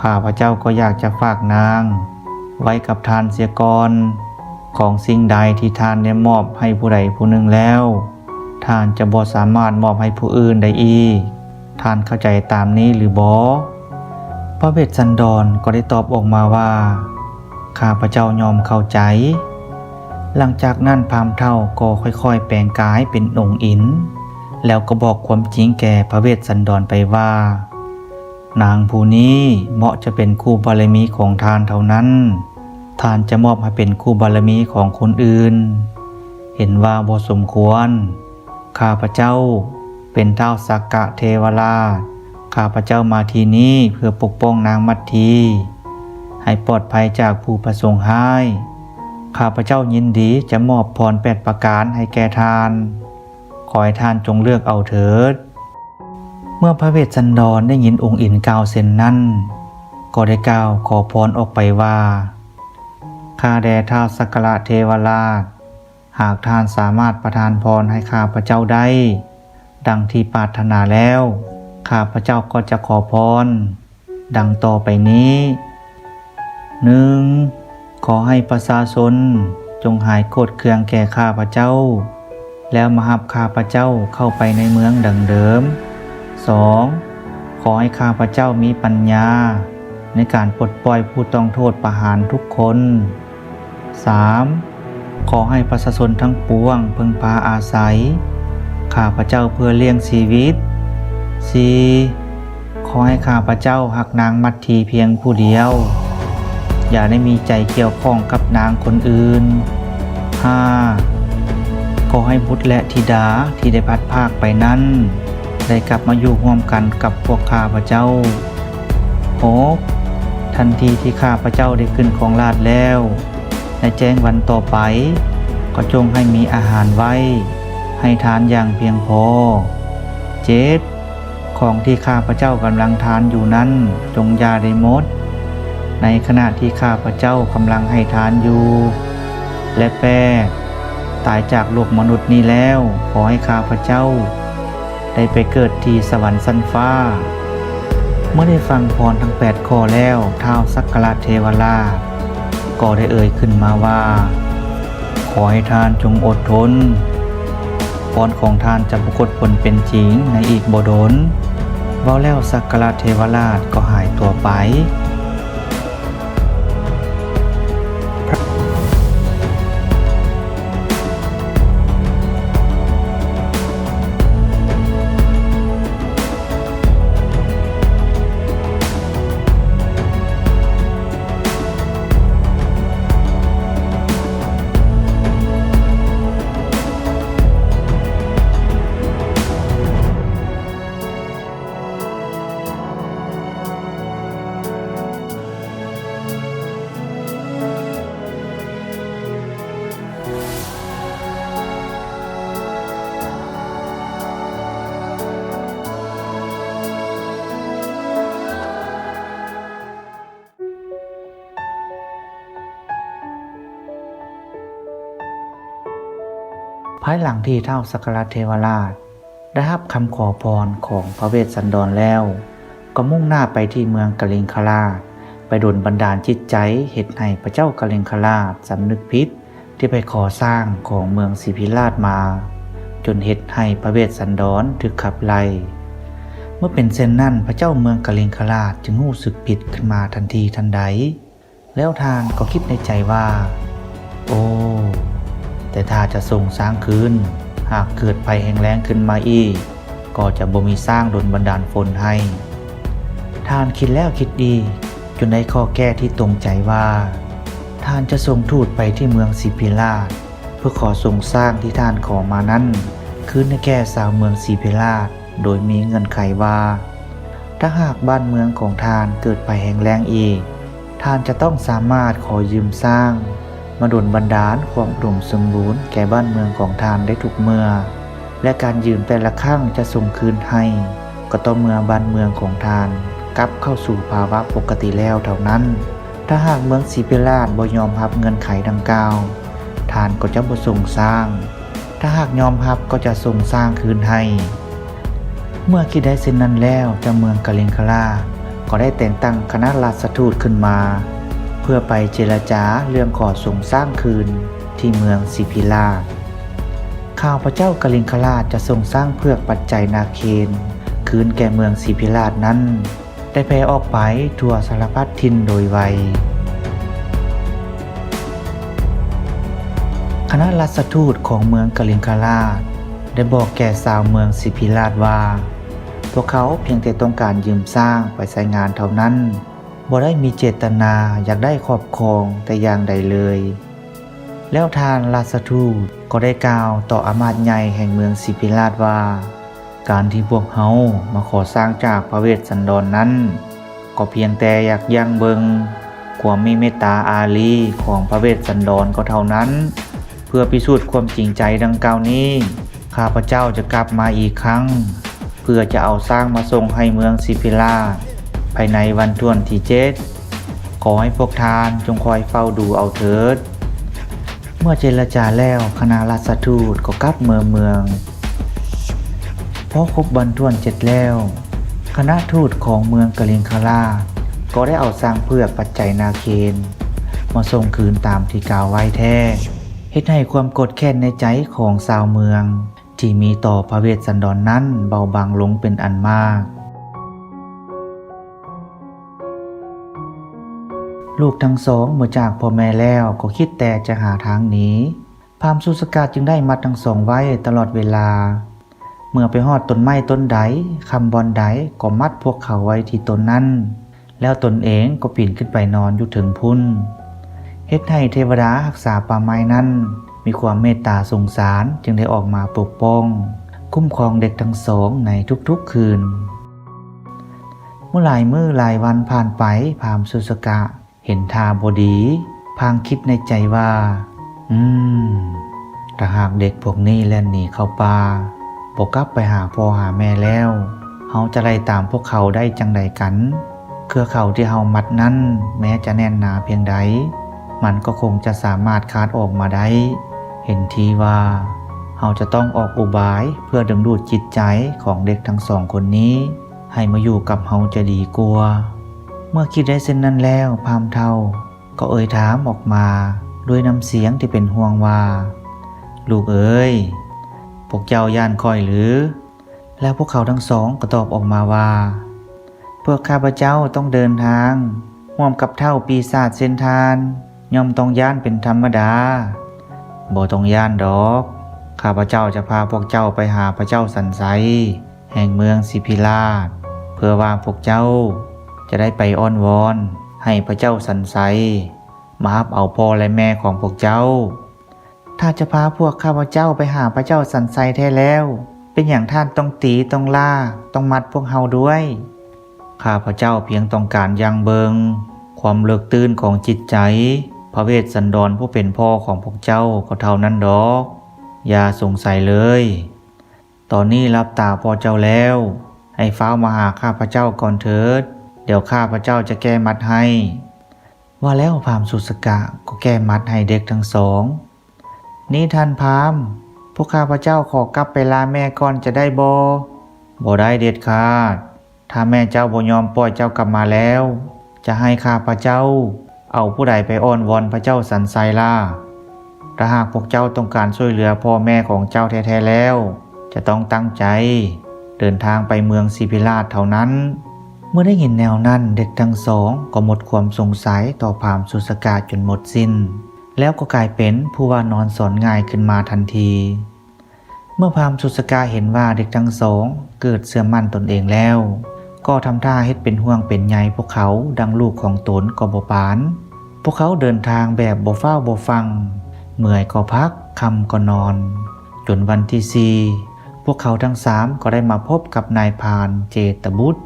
ຂ້າພະເຈົ້າກໍຢາກຈະຝາກນາງໄວ້ກັບທ່ານເສຍກ່ອນ. ຂອງສິ່ງໃດທີ່ທ່ານໄດ້ມອບໃຫ້ຜູ້ໃດຜູ້ໜຶ່ງແລ້ວ, ທ່ານຈະບໍ່ສາມາດມອບໃຫ້ຜູ້ອື່ນໄດ້ອີກ. ທ່ານເຂົ້າໃຈຕາມນີ້ຫຼືບໍ່? ພະເວດສັນດອນກໍໄດ້ຕອບອອກມາວ່າ, ຂ້າພະເຈົ້າຍອມເຂົ້າໃຈ. ຫຼັງຈາກນັ້ນພາມເຖົ້າກໍຄ່ອຍໆແປງກາຍເປັນອົງອິນ, ແລ້ວກໍບອກຄວາມຈິງແກ່ພະເວດສັນດອນໄປວ່າ, ນາງຜູ້ນີ້ເໝາະຈະເປັນຄູ່ບາລະມີຂອງທ່ານເທົ່ານັ້ນ. ທ່ານຈະມອບໃຫ້ເປັນຄູ່ບາລະມີຂອງຄົນອື່ນ, ເຫັນວ່າບໍ່ສົມຄວນ. ຂ້າພະເຈົ້າເປັນທ້າວສັກກະເທວະລາດ. ຂ້າພະເຈົ້າມາທີ່ນີ້ເພື່ອປົກປ້ອງນາງມັດທີໃຫ້ປອດໄພຈາກຜູ້ປະສົງຮ້າຍ. ຂ້າພະເຈົ້າຍິນດີຈະມອບພອນແປດປະການໃຫ້ແກ່ທ່ານ. ຂໍໃຫ້ທ່ານຈົ່ງເລືອກເອົາເຖີດ. ເມື່ອພະເວດສັນດອນໄດ້ຍິນອົງອິນກ່າວເຊັ່ນນັ້ນ, ກໍໄດ້ກ່າວຂໍພອນອອກໄປວ່າ, ຂ້າແດ່ທ້າວສັກກະລະເທວະລາດ, ຫາກທ່ານສາມາດປະທານພອນໃຫ້ຂ້າພະເຈົ້າໄດ້ ດັ່ງທີ່ປາດຖະໜາແລ້ວ, ຂ້າພະເຈົ້າກໍຈະຂໍພອນ ດັ່ງຕໍ່ໄປນີ້. ໜຶ່ງ, ຂໍໃຫ້ປະຊາຊົນຈົ່ງຫາຍໂກດເຄືອງແກ່ຂ້າພະເຈົ້າ, ແລ້ວມາຮັບຂ້າພະເຈົ້າເຂົ້າໄປໃນເມືອງດັ່ງເດີມ. ສອງ, ຂໍໃຫ້ຂ້າພະເຈົ້າມີປັນຍາໃນການປົດປ່ອຍຜູ້ຕ້ອງໂທດປະຫານທຸກຄົນ. ສາມ, ຂໍໃຫ້ປະຊາຊົນທັງປວງເພິ່ງພາອາໄສຂ້າພະເຈົ້າເພື່ອລ້ຽງຊີວິດ. ສີ່, ຂໍໃຫ້ຂ້າພະເຈົ້າຮັກນາງມັດທີພຽງຜູ້ດຽວ, ຢ່າໄດ້ມີໃຈກ່ຽວຂ້ອງກັບນາງຄົນອື່ນ. ຫ້າ, ຂໍໃຫ້ບຸດ ແລະ ທິດາທີ່ໄດ້ພັດພາກໄປນັ້ນ ໄດ້ກັບມາຢູ່ຮ່ວມກັນກັບພວກຂ້າພະເຈົ້າ. ຫົກ, ທັນທີທີ່ຂ້າພະເຈົ້າໄດ້ຂຶ້ນຄອງລາດແລ້ວ, ໃນແຈ້ງວັນຕໍ່ໄປ, ກໍຈົ່ງໃຫ້ມີອາຫານໄວ້ໃຫ້ທານຢ່າງພຽງພໍ. ເຈັດ, ຂອງທີ່ຂ້າພະເຈົ້າກຳລັງທານຢູ່ນັ້ນ, ຈົ່ງຢ່າໄດ້ໝົດ ໃນຂະນະທີ່ຂ້າພະເຈົ້າກຳລັງໃຫ້ທານຢູ່. ແລະ ແປດ, ຕາຍຈາກໂລກມະນຸດນີ້ແລ້ວ, ຂໍໃຫ້ຂ້າພະເຈົ້າ ໄດ້ໄປເກີດທີ່ສະຫວັນຊັ້ນຟ້າ. ເມື່ອໄດ້ຟັງພອນທັງແປດຂໍ້ແລ້ວ, ທ້າວສັກກະລະເທວະລາດກໍໄດ້ເອີ່ຍຂຶ້ນມາວ່າ, ຂໍໃຫ້ທ່ານຈົ່ງອົດທົນ, ພອນຂອງທ່ານຈະປາກົດຜົນເປັນຈິງໃນອີກບໍ່ດົນ. ເວົ້າແລ້ວສັກກະລະເທວະລາດກໍຫາຍຕົວໄປ. ພາຍຫຼັງທີ່ທ້າວສັກກະລະເທວະລາດໄດ້ຮັບຄຳຂໍພອນຂອງພະເວດສັນດອນແລ້ວ, ກໍມຸ່ງໜ້າໄປທີ່ເມືອງກະລິງຄະລາດ, ໄປດົນບັນດານຈິດໃຈເຮັດໃຫ້ພະເຈົ້າກະລິງຄະລາດສຳນຶກຜິດ ທີ່ໄປຂໍສ້າງຂອງເມືອງສີພິລາດມາ, ຈົນເຮັດໃຫ້ພະເວດສັນດອນຖືກຂັບໄລ່. ເມື່ອເປັນເຊັ່ນນັ້ນ, ພະເຈົ້າເມືອງກະລິງຄະລາດຈຶ່ງຮູ້ສຶກຜິດຂຶ້ນມາທັນທີທັນໃດ, ແລ້ວທ່ານກໍຄິດໃນໃຈວ່າ, ໂອ້, ແຕ່ຖ້າຈະສົ່ງຊ້າງຄືນ, ຫາກເກີດໄພແຫ້ງແລ້ງຂຶ້ນມາອີກ, ກໍຈະບໍ່ມີຊ້າງດົນບັນດານຝົນໃຫ້. ທ່ານຄິດແລ້ວຄິດອີກ, ຈົນໄດ້ຂໍ້ແກ້ທີ່ຕົງໃຈວ່າ ທ່ານຈະສົ່ງທູດໄປທີ່ເມືອງສີພິລາດ ເພື່ອຂໍສົ່ງຊ້າງທີ່ທ່ານຂໍມານັ້ນຄືນໃຫ້ແກ່ຊາວເມືອງສີພິລາດ, ໂດຍມີເງື່ອນໄຂວ່າ ຖ້າຫາກບ້ານເມືອງຂອງທ່ານເກີດໄພແຫ້ງແລ້ງອີກ, ທ່ານຈະຕ້ອງສາມາດຂໍຢືມຊ້າງມາດົນບັນດານຄວາມອຸດົມສົມບູນແກ່ບ້ານເມືອງຂອງທ່ານໄດ້ທຸກເມື່ອ, ແລະ ການຢືມແຕ່ລະຄັ້ງຈະສົ່ງຄືນໃຫ້ ກໍຕໍ່ເມື່ອບ້ານເມືອງຂອງທ່ານກັບເຂົ້າສູ່ພາວະປົກກະຕິແລ້ວເທົ່ານັ້ນ. ຖ້າຫາກເມືອງສີພິລາດບໍ່ຍອມຮັບເງື່ອນໄຂດັ່ງກ່າວ, ທ່ານກໍຈະບໍ່ສົ່ງຊ້າງ, ຖ້າຫາກຍອມຮັບກໍຈະສົ່ງຊ້າງຄືນໃຫ້. ເມື່ອຄິດໄດ້ເຊັ່ນນັ້ນແລ້ວ, ເຈົ້າເມືອງກະລິງຄະລາດກໍໄດ້ແຕ່ງຕັ້ງຄະນະລາຊະທູດຂຶ້ນມາ ເພື່ອໄປເຈລະຈາເລື່ອງຂໍສົ່ງຊ້າງຄືນທີ່ເມືອງສີພິລາດ. ຂ້າພະເຈົ້າກະລິງຄະລາດຈະສົ່ງຊ້າງເຜືອກປັດໄຈນາເຄນຄືນແກ່ເມືອງສີພິລາດນັ້ນ ໄດ້ແຜ່ອອກໄປທົ່ວສາລະພັດຖິ່ນໂດຍໄວ. ຄະນະລາຊະທູດຂອງເມືອງກະລິງຄະລາດໄດ້ບອກແກ່ຊາວເມືອງສີພິລາດວ່າ ພວກເຂົາພຽງແຕ່ຕ້ອງການຢືມຊ້າງໄປໃຊ້ງານເທົ່ານັ້ນ, ບໍ່ໄດ້ມີເຈດຕະນາຢາກໄດ້ຄອບຄອງແຕ່ຢ່າງໃດເລີຍ. ແລ້ວທ່ານລາຊະທູດກໍໄດ້ກ່າວຕໍ່ອາມາດໃຫຍ່ແຫ່ງເມືອງສີພິລາດວ່າ ການທີ່ພວກເຮົາມາຂໍຊ້າງຈາກພະເວດສັນດອນນັ້ນ ກໍພຽງແຕ່ຢາກຢັ້ງເບິ່ງຄວາມມີເມດຕາອາລີຂອງພະເວດສັນດອນກໍເທົ່ານັ້ນ. ເພື່ອພິສູດຄວາມຈິງໃຈດັ່ງກ່າວນີ້, ຂ້າພະເຈົ້າຈະກັບມາອີກຄັ້ງ ເພື່ອຈະເອົາຊ້າງມາສົ່ງໃຫ້ເມືອງສີພິລາດ ພາຍໃນວັນທວນທີເຈັດ. ຂໍໃຫ້ພວກທ່ານຈົ່ງຄອຍເຝົ້າດູເອົາເຖີດ. ເມື່ອເຈລະຈາແລ້ວ, ຄະນະລາຊະທູດກໍກັບເມືອເມືອງ. ພໍຄົບວັນທວນເຈັດແລ້ວ, ຄະນະທູດຂອງເມືອງກະລິງຄະລາດກໍໄດ້ເອົາຊ້າງເຜືອກປັດໄຈນາເຄນມາສົ່ງຄືນຕາມທີ່ກ່າວໄວ້ແທ້, ເຮັດໃຫ້ຄວາມໂກດແຄ້ນໃນໃຈຂອງຊາວເມືອງ ທີ່ມີຕໍ່ພະເວດສັນດອນນັ້ນເບົາບາງລົງເປັນອັນມາກ. ລູກທັງສອງເມື່ອຈາກພໍ່ແມ່ແລ້ວກໍຄິດແຕ່ຈະຫາທາງໜີ. ພາມສຸສະກະຈຶ່ງໄດ້ມັດທັງສອງໄວ້ຕະຫຼອດເວລາ. ເມື່ອໄປຮອດຕົ້ນໄມ້ຕົ້ນໃດ, ຄຳບ່ອນໃດ, ກໍມັດພວກເຂົາໄວ້ທີ່ຕົ້ນນັ້ນ. ແລ້ວຕົນເອງກໍປີນຂຶ້ນໄປນອນຢູ່ເທິງພຸ້ນ, ເຮັດໃຫ້ເທວະດາຮັກສາປ່າໄມ້ນັ້ນມີຄວາມເມດຕາສົງສານ, ຈຶ່ງໄດ້ອອກມາປົກປ້ອງ, ຄຸ້ມຄອງເດັກທັງສອງໃນທຸກໆຄືນ. ເມື່ອຫຼາຍມື້ຫຼາຍວັນຜ່ານໄປ, ພາມສຸສະກະເຫັນທ່າບໍ່ດີ, ພາງຄິດໃນໃຈວ່າ, ອືມ, ຖ້າຫາກເດັກພວກນີ້ແລ່ນໜີເຂົ້າປ່າ, ບໍ່ກັບໄປຫາພໍ່ຫາແມ່ແລ້ວ, ເຮົາຈະໄລ່ຕາມພວກເຂົາໄດ້ຈັ່ງໃດກັນ? ເຄືອເຂົາທີ່ເຮົາມັດນັ້ນ ແມ້ຈະແໜ້ນໜາພຽງໃດ, ມັນກໍຄົງຈະສາມາດຄາດອອກມາໄດ້. ເຫັນທີວ່າເຮົາຈະຕ້ອງອອກອຸບາຍເພື່ອດຶງດູດຈິດໃຈຂອງເດັກທັງສອງຄົນນີ້ໃຫ້ມາຢູ່ກັບເຮົາຈະດີກວ່າ. ເມື່ອຄິດໄດ້ເຊັ່ນນັ້ນແລ້ວ, ພາມເຖົ້າ ກໍເອີ່ຍຖາມອອກມາດ້ວຍນ້ຳສຽງທີ່ເປັນຫ່ວງວ່າ, ລູກເອີຍ, ພວກເຈົ້າຢ້ານຂ້ອຍຫຼື? ແລ້ວພວກເຂົາທັງສອງກໍຕອບອອກມາວ່າ, ພວກຂ້າພະເຈົ້າຕ້ອງເດີນທາງຮ່ວມກັບເຖົ້າປີສາດເຊັ່ນທ່ານ, ຍ່ອມຕ້ອງຢ້ານເປັນທຳມະດາ. ບໍ່ຕ້ອງຢ້ານດອກ, ຂ້າພະເຈົ້າຈະພາພວກເຈົ້າໄປຫາພະເຈົ້າສັນໄຊ ແຫ່ງເມືອງສີພິລາດ, ເພື່ອວ່າພວກເຈົ້າຈະໄດ້ໄປອ້ອນວອນໃຫ້ພະເຈົ້າສັນໄຊມາຮັບເອົາພໍ່ ແລະ ແມ່ຂອງພວກເຈົ້າ. ຖ້າຈະພາພວກຂ້າພະເຈົ້າໄປຫາພະເຈົ້າສັນໄຊແທ້ແລ້ວ, ເປັນຫຍັງທ່ານຕ້ອງຕີ, ຕ້ອງລາ, ຕ້ອງມັດພວກເຮົາດ້ວຍ? ຂ້າພະເຈົ້າພຽງຕ້ອງການຢັ້ງເບິ່ງຄວາມເລິກຕື່ນຂອງຈິດໃຈພະເວດສັນດອນຜູ້ເປັນພໍ່ຂອງພວກເຈົ້າກໍເທົ່ານັ້ນດອກ. ຢ່າສົງໄສເລີຍ. ຕອນນີ້ຫຼັບຕາພໍ່ເຈົ້າແລ້ວ, ໃຫ້ຟ້າວມາຫາຂ້າພະເຈົ້າກ່ອນເຖີດ, ດຽວຂ້າພະເຈົ້າຈະແກ້ມັດໃຫ້. ວ່າແລ້ວພາມສຸສະກະກໍແກ້ມັດໃຫ້ເດັກທັງສອງ. ນີ້ທ່ານພາມ, ພວກຂ້າພະເຈົ້າຂໍກັບໄປລາແມ່ກ່ອນຈະໄດ້ບໍ່? ບໍ່ໄດ້ເດັດຂາດ. ຖ້າແມ່ເຈົ້າບໍ່ຍອມປ່ອຍເຈົ້າກັບມາແລ້ວ, ຈະໃຫ້ຂ້າພະເຈົ້າເອົາຜູ້ໃດໄປອ້ອນວອນພະເຈົ້າສັນໄຊລະ? ຖ້າຫາກພວກເຈົ້າຕ້ອງການຊ່ວຍເຫຼືອພໍ່ແມ່ຂອງເຈົ້າແທ້ໆແລ້ວ, ຈະຕ້ອງຕັ້ງໃຈເດີນທາງໄປເມືອງສີພິລາດເທົ່ານັ້ນ. ເມື່ອໄດ້ຍິນແນວນັ້ນ, ເດັກທັງສອງກໍໝົດຄວາມສົງໄສຕໍ່ພາມສຸສະກະຈົນໝົດສິ້ນ, ແລ້ວກໍກາຍເປັນຜູ້ວ່ານອນສອນງ່າຍຂຶ້ນມາທັນທີ. ເມື່ອພາມສຸສະກະເຫັນວ່າເດັກທັງສອງເກີດເຊື່ອໝັ້ນຕົນເອງແລ້ວ, ກໍທຳທ່າເຮັດເປັນຫ່ວງເປັນໃຍພວກເຂົາດັ່ງລູກຂອງຕົນກໍບໍ່ປານ. ພວກເຂົາເດີນທາງແບບບໍ່ຟ້າວບໍ່ຟັ່ງ, ເມື່ອຍກໍພັກ, ຄ່ຳກໍນອນ. ຈົນວັນທີສີ່, ພວກເຂົາທັງສາມກໍໄດ້ມາພົບກັບນາຍພານເຈດຕະບຸດ.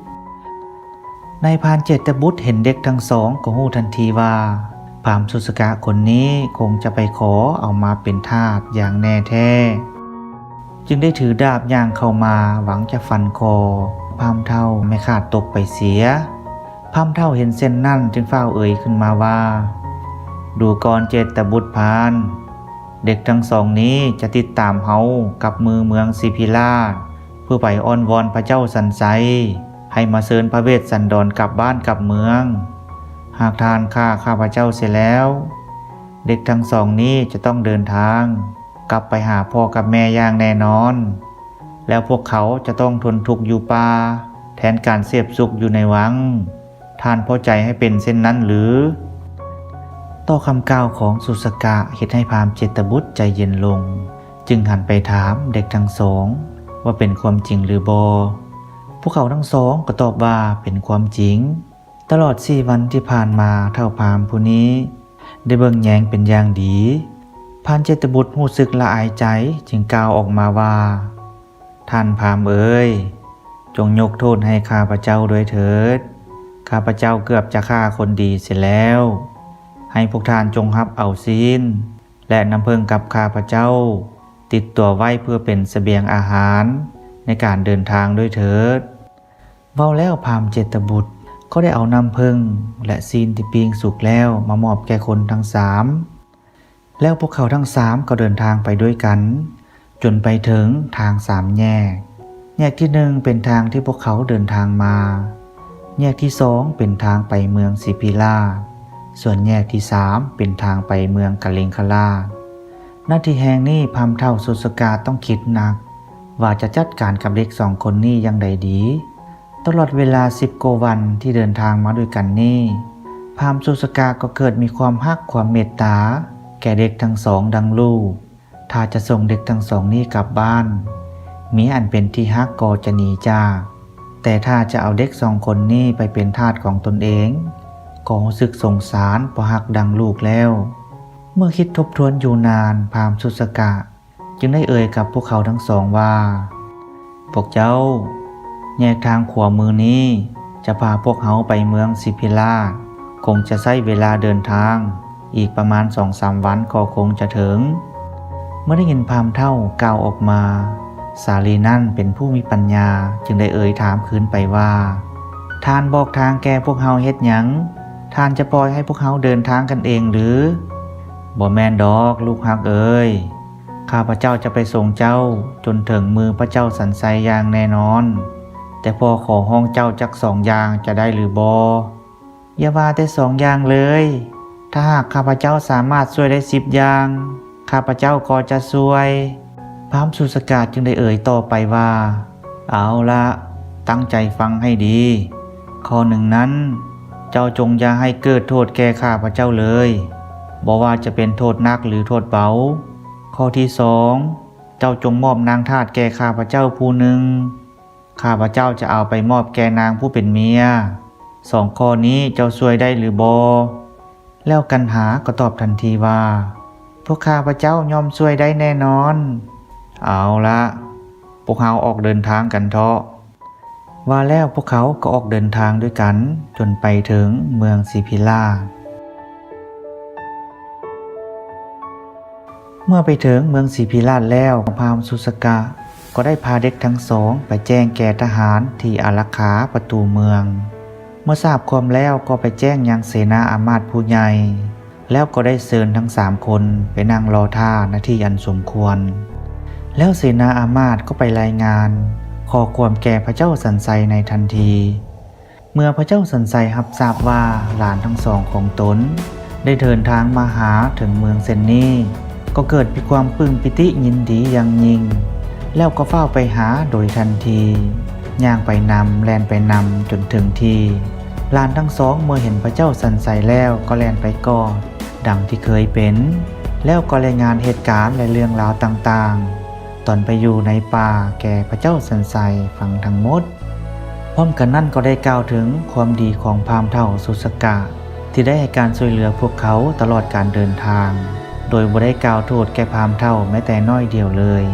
ນາຍພານເຈດຕະບຸດເຫັນເດັກທັງສອງກໍຮູ້ທັນທີວ່າ ພາມສຸສະກະຄົນນີ້ຄົງຈະໄປຂໍເອົາມາເປັນທາດຢ່າງແນ່ແທ້, ຈຶ່ງໄດ້ຖືດາບຍ່າງເຂົ້າມາຫວັງຈະຟັນຄໍພາມເຖົ້າໃຫ້ຂາດຕົກໄປເສຍ. ພາມເຖົ້າເຫັນເຊັ່ນນັ້ນຈຶ່ງຟ້າວເອີ່ຍຂຶ້ນມາວ່າ, ດູກ່ອນເຈດຕະບຸດພານ, ເດັກທັງສອງນີ້ຈະຕິດຕາມເຮົາກັບມືເມືອງສີພິລາດ ເພື່ອໄປອ້ອນວອນພະເຈົ້າສັນໄຊ ໃຫ້ມາເຊີນພະເວດສັນດອນກັບບ້ານກັບເມືອງ. ຫາກທ່ານຂ້າຂ້າພະເຈົ້າເສຍແລ້ວ ເດັກທັງສອງນີ້ຈະຕ້ອງເດີນທາງກັບໄປຫາພໍ່ກັບແມ່ຢ່າງແນ່ນອນ ແລ້ວພວກເຂົາຈະຕ້ອງທົນທຸກຢູ່ປ່າ ແທນການເສບສຸກຢູ່ໃນວັງ. ທ່ານພໍໃຈໃຫ້ເປັນເຊັ່ນນັ້ນຫຼື? ຕໍ່ຄຳກ່າວຂອງສຸສະກະ ເຮັດໃຫ້ພາມເຈດຕະບຸດໃຈເຢັນລົງ ຈຶ່ງຫັນໄປຖາມເດັກທັງສອງວ່າເປັນຄວາມຈິງຫຼືບໍ່. ພວກເຂົາທັງສອງກໍຕອບວ່າເປັນຄວາມຈິງ. ຕະຫຼອດສີ່ວັນທີ່ຜ່ານມາ ເຖົ້າພາມຜູ້ນີ້ໄດ້ເບິ່ງແຍງເປັນຢ່າງດີ. ພາມເຈດຕະບຸດຮູ້ສຶກລະອາຍໃຈ ຈຶ່ງກ່າວອອກມາວ່າ ທ່ານພາມເອີຍ, ຈົ່ງຍົກໂທດໃຫ້ຂ້າພະເຈົ້າດ້ວຍເຖີດ. ຂ້າພະເຈົ້າເກືອບຈະຂ້າຄົນດີເສຍແລ້ວ. ໃຫ້ພວກທ່ານຈົ່ງຮັບເອົາຊີ້ນ ແລະ ນ້ຳເຜິ້ງກັບຂ້າພະເຈົ້າ ຕິດຕົວໄວ້ເພື່ອເປັນສະບຽງອາຫານໃນການເດີນທາງດ້ວຍເຖີດ. ເວົ້າແລ້ວພາມເຈດຕະບຸດກໍໄດ້ເອົານ້ຳເຜິ້ງ ແລະ ຊີ້ນທີ່ປີ້ງສຸກແລ້ວມາມອບແກ່ຄົນທັງສາມ. ແລ້ວພວກເຂົາທັງສາມກໍເດີນທາງໄປດ້ວຍກັນ ຈົນໄປເຖິງທາງສາມແຍກ. ແຍກທີໜຶ່ງເປັນທາງທີ່ພວກເຂົາເດີນທາງມາ, ແຍກທີສອງເປັນທາງໄປເມືອງສີພິລາດ, ສ່ວນແຍກທີສາມເປັນທາງໄປເມືອງກະລິງຄະລາດ. ນະທີ່ແຫ່ງນີ້ພາມເຖົ້າສຸສະກະຕ້ອງຄິດໜັກວ່າຈະຈັດການກັບເດັກສອງຄົນນີ້ຢ່າງໃດດີ. ຕະຫຼອດເວລາສິບກວ່າວັນທີ່ເດີນທາງມາດ້ວຍກັນນີ້, ພາມສຸສະກະກໍເກີດມີຄວາມຮັກຄວາມເມດຕາແກ່ເດັກທັງສອງດັ່ງລູກ. ຖ້າຈະສົ່ງເດັກທັງສອງນີ້ກັບບ້ານ, ເມຍອັນເປັນທີ່ຮັກກໍຈະໜີຈາກ, ແຕ່ຖ້າຈະເອົາເດັກສອງຄົນນີ້ໄປເປັນທາດຂອງຕົນເອງ, ກໍຮູ້ສຶກສົງສານເພາະຮັກດັ່ງລູກແລ້ວ. ເມື່ອຄິດທົບທວນຢູ່ນານ, ພາມສຸສະກະ ຈຶ່ງໄດ້ເອີ່ຍກັບພວກເຂົາທັງສອງວ່າ, ພວກເຈົ້າ, ແຍກທາງຂວາມືນີ້ຈະພາພວກເຮົາໄປເມືອງສີພິລາດ, ຄົງຈະໃຊ້ເວລາເດີນທາງອີກປະມານສອງສາມວັນກໍຄົງຈະເຖິງ. ເມື່ອໄດ້ຍິນພາມເຖົ້າກ່າວອອກມາ, ສາລີນັ້ນເປັນຜູ້ມີປັນຍາຈຶ່ງໄດ້ເອີ່ຍຖາມຄືນໄປວ່າ, ທ່ານບອກທາງແກ່ພວກເຮົາເຮັດຫຍັງ? ທ່ານຈະປ່ອຍໃຫ້ພວກເຮົາເດີນທາງກັນເອງຫຼື? ບໍ່ແມ່ນດອກ, ລູກຮັກເອີຍ. ຂ້າພະເຈົ້າຈະໄປສົ່ງເຈົ້າຈົນເຖິງມືພະເຈົ້າສັນໄຊຢ່າງແນ່ນອນ, ແຕ່ພໍ່ຂໍຮ້ອງເຈົ້າຈັກສອງຢ່າງຈະໄດ້ຫຼືບໍ່? ຢ່າວ່າແຕ່ສອງຢ່າງເລີຍ, ຖ້າຫາກຂ້າພະເຈົ້າສາມາດຊ່ວຍໄດ້ສິບຢ່າງ, ຂ້າພະເຈົ້າກໍຈະຊ່ວຍ. ພາມສຸສະກະຈຶ່ງໄດ້ເອີ່ຍຕໍ່ໄປວ່າ, ເອົາລະ, ຕັ້ງໃຈຟັງໃຫ້ດີ. ຂໍ້ໜຶ່ງນັ້ນ, ເຈົ້າຈົ່ງຢ່າໃຫ້ເກີດໂທດແກ່ຂ້າພະເຈົ້າເລີຍ, ບໍ່ວ່າຈະເປັນໂທດໜັກຫຼືໂທດເບົາ. ຂໍ້ທີສອງ, ເຈົ້າຈົ່ງມອບນາງທາດແກ່ຂ້າພະເຈົ້າຜູ້ໜຶ່ງ, ຂ້າພະເຈົ້າຈະເອົາໄປມອບແກ່ນາງຜູ້ເປັນເມຍ. ສອງຂໍ້ນີ້ເຈົ້າຊ່ວຍໄດ້ຫຼືບໍ່? ແລ້ວກັນຫາກໍຕອບທັນທີວ່າ, ພວກຂ້າພະເຈົ້າຍ່ອມຊ່ວຍໄດ້ແນ່ນອນ. ເອົາລະ, ພວກເຮົາອອກເດີນທາງກັນເທາະ. ວ່າແລ້ວພວກເຂົາກໍອອກເດີນທາງດ້ວຍກັນຈົນໄປເຖິງເມືອງສີພິລາດ. ເມື່ອໄປເຖິງເມືອງສີພິລາດແລ້ວ, ພາມສຸສະກະກໍໄດ້ພາເດັກທັງສອງໄປແຈ້ງແກ່ທະຫານທີ່ອາລັກຂາປະຕູເມືອງ. ເມື່ອຊາບຄວາມແລ້ວກໍໄປແຈ້ງຍັງເສນາອາມາດຜູ້ໃຫຍ່. ແລ້ວກໍໄດ້ເຊີນທັງສາມຄົນໄປນັ່ງລໍຖ້າ ນະທີ່ອັນສົມຄວນ. ແລ້ວເສນາອາມາດກໍໄປລາຍງານຂໍ້ຄວາມແກ່ພະເຈົ້າສັນໄຊໃນທັນທີ. ເມື່ອພະເຈົ້າສັນໄຊຮັບຊາບວ່າຫຼານທັງສອງຂອງຕົນໄດ້ເດີນທາງມາຫາເຖິງເມືອງເຊັ່ນນີ້, ກໍເກີດມີຄວາມປຶ້ມປີຕິຍິນດີຢ່າງຍິ່ງ, ແລ້ວກໍຟ້າວໄປຫາໂດຍທັນທີ, ຍ່າງໄປນຳ ແລ່ນໄປນຳຈົນເຖິງທີ່. ຫຼານທັງສອງເມື່ອເຫັນພະເຈົ້າສັນໄຊແລ້ວກໍແລ່ນໄປກອດ ດັ່ງທີ່ເຄີຍເປັນ, ແລ້ວກໍລາຍງານເຫດການ ແລະ ເລື່ອງລາວຕ່າງໆ ຕອນໄປຢູ່ໃນປ່າແກ່ພະເຈົ້າສັນໄຊຟັງທັງໝົດ. ພ້ອມກັນນັ້ນກໍໄດ້ກ່າວເຖິງຄວາມດີຂອງພາມເຖົ້າສຸສະກະ ທີ່ໄດ້ໃຫ້ການຊ່ວຍເຫຼືອພວກເຂົາຕະຫຼອດການເດີນທາງ, ໂດຍບໍ່ໄດ້ກ່າວໂທດແກ່ພາມເຖົ້າແມ້ແຕ່ນ້ອຍດຽວເລີຍ.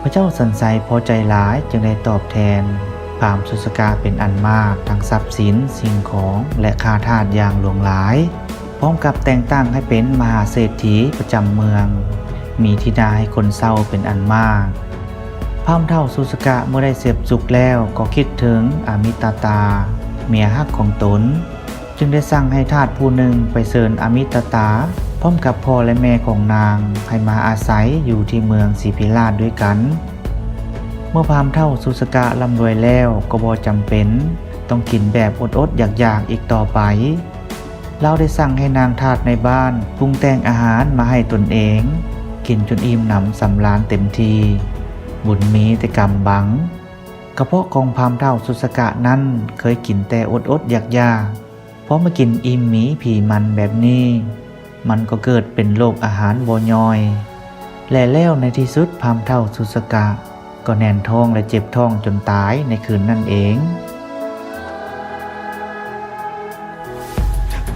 ພະເຈົ້າສັນໄຊພໍໃຈຫຼາຍ ຈຶ່ງໄດ້ຕອບແທນພາມສຸສະກະເປັນອັນມາກ ທັງຊັບສິນ, ສິ່ງຂອງ ແລະ ຂ້າທາດຢ່າງຫຼວງຫຼາຍ. ພ້ອມກັບແຕ່ງຕັ້ງໃຫ້ເປັນມະຫາເສດຖີປະຈຳເມືອງ, ມີທີ່ນາໃຫ້ຄົນເຊົ່າເປັນອັນມາກ. ພາມເຖົ້າສຸສະກະເມື່ອໄດ້ເສບສຸກແລ້ວກໍຄິດເຖິງອາມິຕະຕາ ເມຍຮັກຂອງຕົນ, ຈຶ່ງໄດ້ສັ່ງໃຫ້ທາດຜູ້ໜຶ່ງໄປເຊີນອາມິຕະຕາ ພ້ອມກັບພໍ່ ແລະ ແມ່ຂອງນາງ ໃຫ້ມາອາໄສຢູ່ທີ່ເມືອງສີພິລາດດ້ວຍກັນ. ເມື່ອພາມເຖົ້າສຸສະກະລ່ຳລວຍແລ້ວ ກໍບໍ່ຈຳເປັນຕ້ອງກິນແບບອົດໆຢາກໆອີກຕໍ່ໄປ. ລາວໄດ້ສັ່ງໃຫ້ນາງທາດໃນບ້ານປຸງແຕ່ງອາຫານມາໃຫ້ຕົນເອງ ກິນຈົນອີ່ມໜຳສຳລານເຕັມທີ່ ບຸນມີແຕ່ກຳບັງ. ກະເພາະຂອງພາມເຖົ້າສຸສະກະນັ້ນເຄີຍກິນແຕ່ອົດໆຢາກໆ ພໍມາກິນອີ່ມໝີຜີມັນແບບນີ້ ມັນກໍເກີດເປັນໂລກອາຫານບໍ່ຍ່ອຍ ແລະ ແລ້ວໃນທີ່ສຸດພາມເຖົ້າສຸສະກະກໍແໜ້ນທ້ອງ ແລະ ເຈັບທ້ອງຈົນຕາຍໃນຄືນນັ້ນເອງ.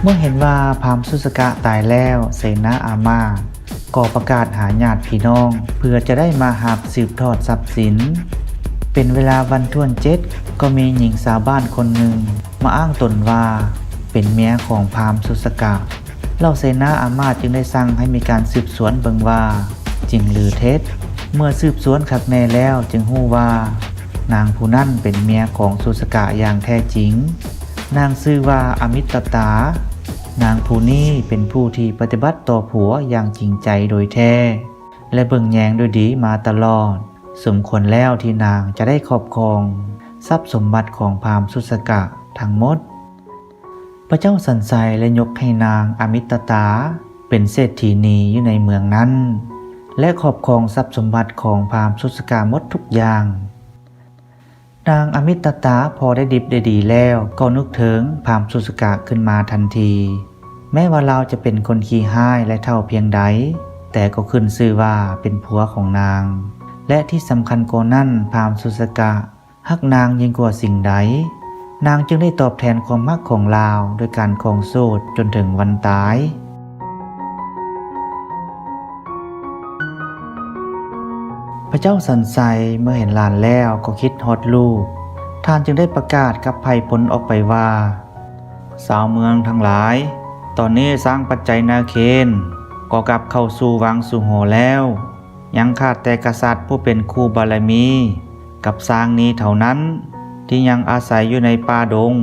ເມື່ອເຫັນວ່າພາມສຸສະກະຕາຍແລ້ວ ເສນາອາມາດກໍປະກາດຫາຍາດພີ່ນ້ອງ ເພື່ອຈະໄດ້ມາຮັບສືບທອດຊັບສິນ. ເປັນເວລາວັນທວນເຈັດ ກໍມີຍິງຊາວບ້ານຄົນໜຶ່ງມາອ້າງຕົນວ່າເປັນເມຍຂອງພາມສຸສະກະ. ເຫຼົ່າເສນາອາມາດຈຶ່ງໄດ້ສັ່ງໃຫ້ມີການສືບສວນເບິ່ງວ່າຈິງຫຼືເທັດ. ເມື່ອສືບສວນຄັກແນ່ແລ້ວຈຶ່ງຮູ້ວ່ານາງຜູ້ນັ້ນເປັນເມຍຂອງສຸສະກະຢ່າງແທ້ຈິງ. ນາງຊື່ວ່າອາມິດຕະຕາ. ນາງຜູ້ນີ້ເປັນຜູ້ທີ່ປະຕິບັດຕໍ່ຜົວຢ່າງຈິງໃຈໂດຍແທ້ ແລະ ເບິ່ງແຍງດ້ວຍດີມາຕະຫຼອດ. ສົມຄວນແລ້ວທີ່ນາງຈະໄດ້ຄອບຄອງຊັບສົມບັດຂອງພາມສຸສະກະທັງໝົດ. ພະເຈົ້າສັນໄຊໄດ້ຍົກໃຫ້ນາງອາມິດຕະຕາເປັນເສດຖີນີຢູ່ໃນເມືອງນັ້ນ ແລະ ຄອບຄອງຊັບສົມບັດຂອງພາມສຸສະກະໝົດທຸກຢ່າງ. ນາງອາມິດຕະຕາພໍໄດ້ດິບໄດ້ດີແລ້ວ ກໍນຶກເຖິງພາມສຸສະກະຂຶ້ນມາທັນທີ. ແມ້ວ່າລາວຈະເປັນຄົນຂີ້ຮ້າຍ ແລະ ເຖົ້າພຽງໃດ, ແຕ່ກໍຂຶ້ນຊື່ວ່າເປັນຜົວຂອງນາງ ແລະ ທີ່ສຳຄັນກວ່ານັ້ນ, ພາມສຸສະກະຮັກນາງຍິ່ງກວ່າສິ່ງໃດ. ນາງຈຶ່ງໄດ້ຕອບແທນຄວາມຮັກຂອງລາວດ້ວຍການຄອງໂສດຈົນເຖິງວັນຕາຍ. ພະເຈົ້າສັນໄຊເມື່ອເຫັນຫຼານແລ້ວກໍຄິດຮອດລູກ. ທ່ານຈຶ່ງໄດ້ປະກາດກັບໄພພົນອອກໄປວ່າ, ຊາວເມືອງທັງຫຼາຍ, ຕອນນີ້ຊ້າງປັດໄຈນາເຄນກໍກັບເຂົ້າສູ່ວັງສຸຫໍແລ້ວ. ຍັງຂາດແຕ່ກະສັດຜູ້ເປັນຄູ່ບາລະມີກັບຊ້າງນີ້ເທົ່ານັ້ນ ທີ່ຍັງອາໄສຢູ່ໃນປ່າດົງ.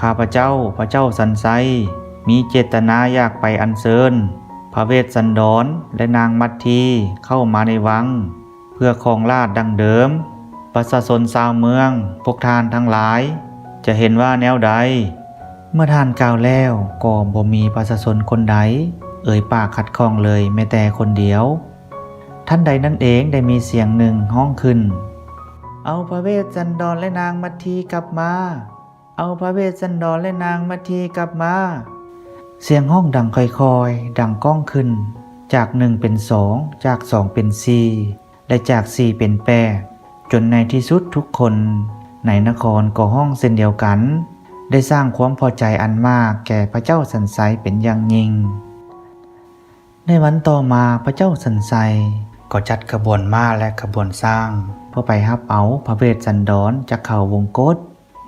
ຂ້າພະເຈົ້າ, ພະເຈົ້າສັນໄຊ, ມີເຈດຕະນາຢາກໄປອັນເຊີນພະເວດສັນດອນ ແລະ ນາງມັດທີເຂົ້າມາໃນວັງ ເພື່ອຄອງລາດດັ່ງເດີມ. ປະຊາຊົນຊາວເມືອງ, ພວກທ່ານທັງຫຼາຍຈະເຫັນວ່າແນວໃດ? ເມື່ອທ່ານກ່າວແລ້ວ, ກໍບໍ່ມີປະຊາຊົນຄົນໃດເອີ່ຍປາກຂັດຂ້ອງເລີຍແມ້ແຕ່ຄົນດຽວ. ທັນໃດນັ້ນເອງໄດ້ມີສຽງໜຶ່ງຮ້ອງຂຶ້ນ, ເອົາພະເວດສັນດອນ ແລະ ນາງມັດທີກັບມາ! ເອົາພະເວດສັນດອນ ແລະ ນາງມັດທີກັບມາ! ສຽງຮ້ອງດັງຄ່ອຍໆ ດັງກ້ອງຂຶ້ນ, ຈາກໜຶ່ງເປັນສອງ, ຈາກສອງເປັນສີ່ ແລະ ຈາກສີ່ເປັນແປດ, ຈົນໃນທີ່ສຸດທຸກຄົນໃນນະຄອນກໍຮ້ອງເຊັ່ນດຽວກັນ, ໄດ້ສ້າງຄວາມພໍໃຈອັນມາກແກ່ພະເຈົ້າສັນໄຊເປັນຢ່າງຍິ່ງ. ໃນວັນຕໍ່ມາ, ພະເຈົ້າສັນໄຊກໍຈັດຂະບວນມ້າ ແລະ ຂະບວນຊ້າງ ເພື່ອໄປຮັບເອົາພະເວດສັນດອນຈາກເຂົາວົງກົດ,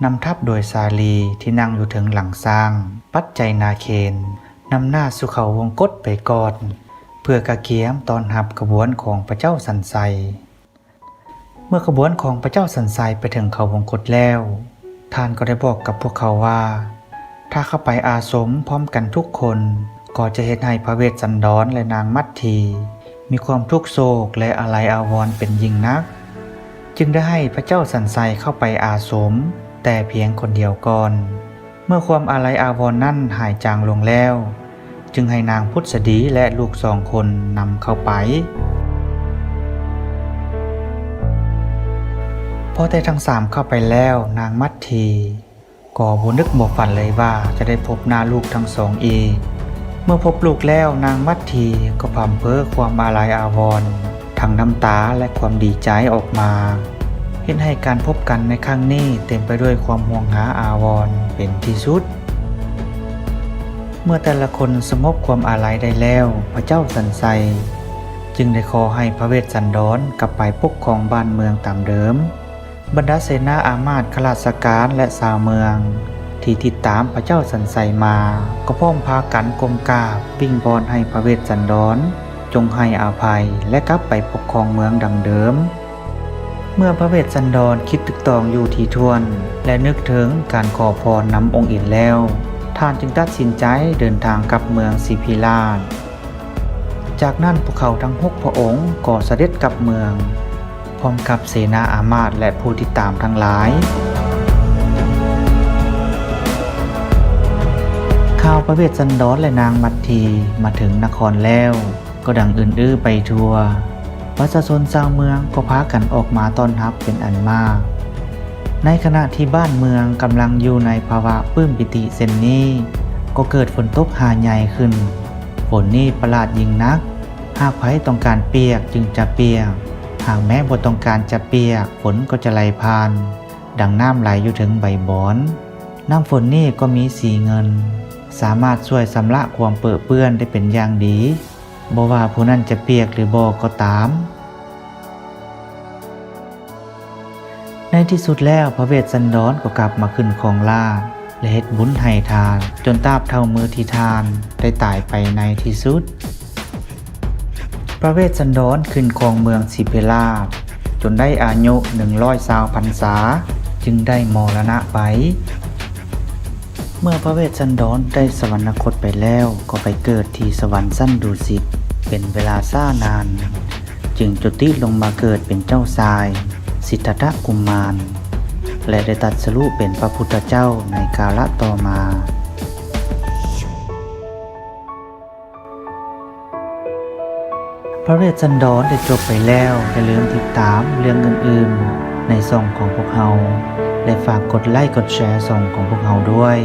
ນຳທັບໂດຍຊາລີທີ່ນັ່ງຢູ່ເທິງຫຼັງຊ້າງ, ປັດໄຈນາເຄນ, ນຳໜ້າສູ່ເຂົາວົງກົດໄປກ່ອນ, ເພື່ອກະກຽມຕ້ອນຮັບຂະບວນຂອງພະເຈົ້າສັນໄຊ. ເມື່ອຂະບວນຂອງພະເຈົ້າສັນໄຊໄປເຖິງເຂົາວົງກົດແລ້ວ, ທ່ານກໍໄດ້ບອກກັບພວກເຂົາວ່າ, ຖ້າເຂົ້າໄປອາສົມພ້ອມກັນທຸກຄົນ, ກໍຈະເຮັດໃຫ້ພະເວດສັນດອນ ແລະ ນາງມັດທີ ມີຄວາມທຸກໂສກ ແລະ ອາໄລອາວອນເປັນຍິ່ງນັກ. ຈຶ່ງໄດ້ໃຫ້ພະເຈົ້າສັນໄຊເຂົ້າໄປອາສົມແຕ່ພຽງຄົນດຽວກ່ອນ. ເມື່ອຄວາມອາໄລອາວອນນັ້ນຫາຍຈາງລົງແລ້ວ, ຈຶ່ງໃຫ້ນາງພຸດສະດີ ແລະ ລູກສອງຄົນນຳເຂົ້າໄປ. ພໍແຕ່ທັງສາມເຂົ້າໄປແລ້ວ, ນາງມັດທີກໍບໍ່ນຶກບໍ່ຝັນເລີຍວ່າຈະໄດ້ພົບໜ້າລູກທັງສອງອີກ. ເມື່ອພົບລູກແລ້ວ, ນາງມັດທີກໍພຳເພີຄວາມອາໄລອາວອນ ທັງນ້ຳຕາ ແລະ ຄວາມດີໃຈອອກມາ, ເຮັດໃຫ້ການພົບກັນໃນຄັ້ງນີ້ເຕັມໄປດ້ວຍຄວາມຫ່ວງຫາອາວອນເປັນທີ່ສຸດ. ເມື່ອແຕ່ລະຄົນສະຫງົບຄວາມອາໄລໄດ້ແລ້ວ, ພະເຈົ້າສັນໄຊຈຶ່ງໄດ້ຂໍໃຫ້ພະເວດສັນດອນກັບໄປປົກຄອງບ້ານເມືອງຕາມເດີມ. ບັນດາເສນາອາມາດ, ຂ້າລາຊະການ ແລະ ຊາວເມືອງທີ່ຕິດຕາມພະເຈົ້າສັນໄຊມາ ກໍພ້ອມພາກັນກົ້ມກາບວິງວອນໃຫ້ພະເວດສັນດອນ ຈົ່ງໃຫ້ອະໄພ ແລະ ກັບໄປປົກຄອງເມືອງດັ່ງເດີມ. ເມື່ອພະເວດສັນດອນຄິດຕຶກຕອງຢູ່ຖີ່ຖ້ວນ ແລະ ນຶກເຖິງການຂໍພອນນຳອົງອິນແລ້ວ, ທ່ານຈຶ່ງຕັດສິນໃຈເດີນທາງກັບເມືອງສີພິລາດ. ຈາກນັ້ນພວກເຂົາທັງຫົກພະອົງກໍສະເດັດກັບເມືອງ ພ້ອມກັບເສນາອາມາດ ແລະ ຜູ້ຕິດຕາມທັງຫຼາຍ. ຂ່າວພະເວດສັນດອນ ແລະ ນາງມັດທີມາເຖິງນະຄອນແລ້ວ ກໍດັງອຶ່ນອື້ໄປທົ່ວ. ປະຊາຊົນຊາວເມືອງກໍພາກັນອອກມາຕ້ອນຮັບເປັນອັນມາກ. ໃນຂະນະທີ່ບ້ານເມືອງກຳລັງຢູ່ໃນພາວະປຶ້ມປີຕິເຊັ່ນນີ້ ກໍເກີດຝົນຕົກຫາໃຫຍ່ຂຶ້ນ. ຝົນນີ້ປະຫຼາດຍິ່ງນັກ, ຫາກໃຜຕ້ອງການປຽກຈຶ່ງຈະປຽກ, ຫາກແມ້ບໍ່ຕ້ອງການຈະປຽກ, ຝົນກໍຈະໄຫຼຜ່ານ, ດັ່ງນ້ຳໄຫຼຢູ່ເທິງໃບບອນ. ນ້ຳຝົນນີ້ກໍມີສີເງິນ, ສາມາດຊ່ວຍຊຳລະຄວາມເປິເປື້ອນໄດ້ເປັນຢ່າງດີ, ບໍ່ວ່າຜູ້ນັ້ນຈະປຽກຫຼືບໍ່ກໍຕາມ. ໃນທີ່ສຸດແລ້ວ ພະເວດສັນດອນກໍກັບມາຂຶ້ນຄອງລາດ ແລະ ເຮັດບຸນໃຫ້ທານ ຈົນຕາບເທົ່າມື້ທີ່ທ່ານໄດ້ຕາຍໄປໃນທີ່ສຸດ. ພະເວດສັນດອນຂຶ້ນຄອງເມືອງສີເພລາດ ຈົນໄດ້ອາຍຸໜຶ່ງຮ້ອຍຊາວພັນສາ ຈຶ່ງໄດ້ມໍລະນະໄປ. ເມື່ອພະເວດສັນດອນໄດ້ສະຫວັນນະຄົດໄປແລ້ວ ກໍໄປເກີດທີ່ສະຫວັນຊັ້ນດຸສິດ ເປັນເວລາຊ້ານານ ຈຶ່ງຈຸຕິລົງມາເກີດເປັນເຈົ້າຊາຍສິດທັດຖະກຸມານ ແລະ ໄດ້ຕັດສະຮູ້ເປັນພະພຸດທະເຈົ້າໃນກາລະຕໍ່ມາ. ພະເວດສັນດອນໄດ້ຈົບໄປແລ້ວ, ຢ່າລືມຕິດຕາມເລື່ອງອື່ນໆໃນຊ່ອງຂອງພວກເຮົາ ແລະ ຝາກກົດໄລກົດແຊຊ່ອງຂອງພວກເຮົາດ້ວຍ.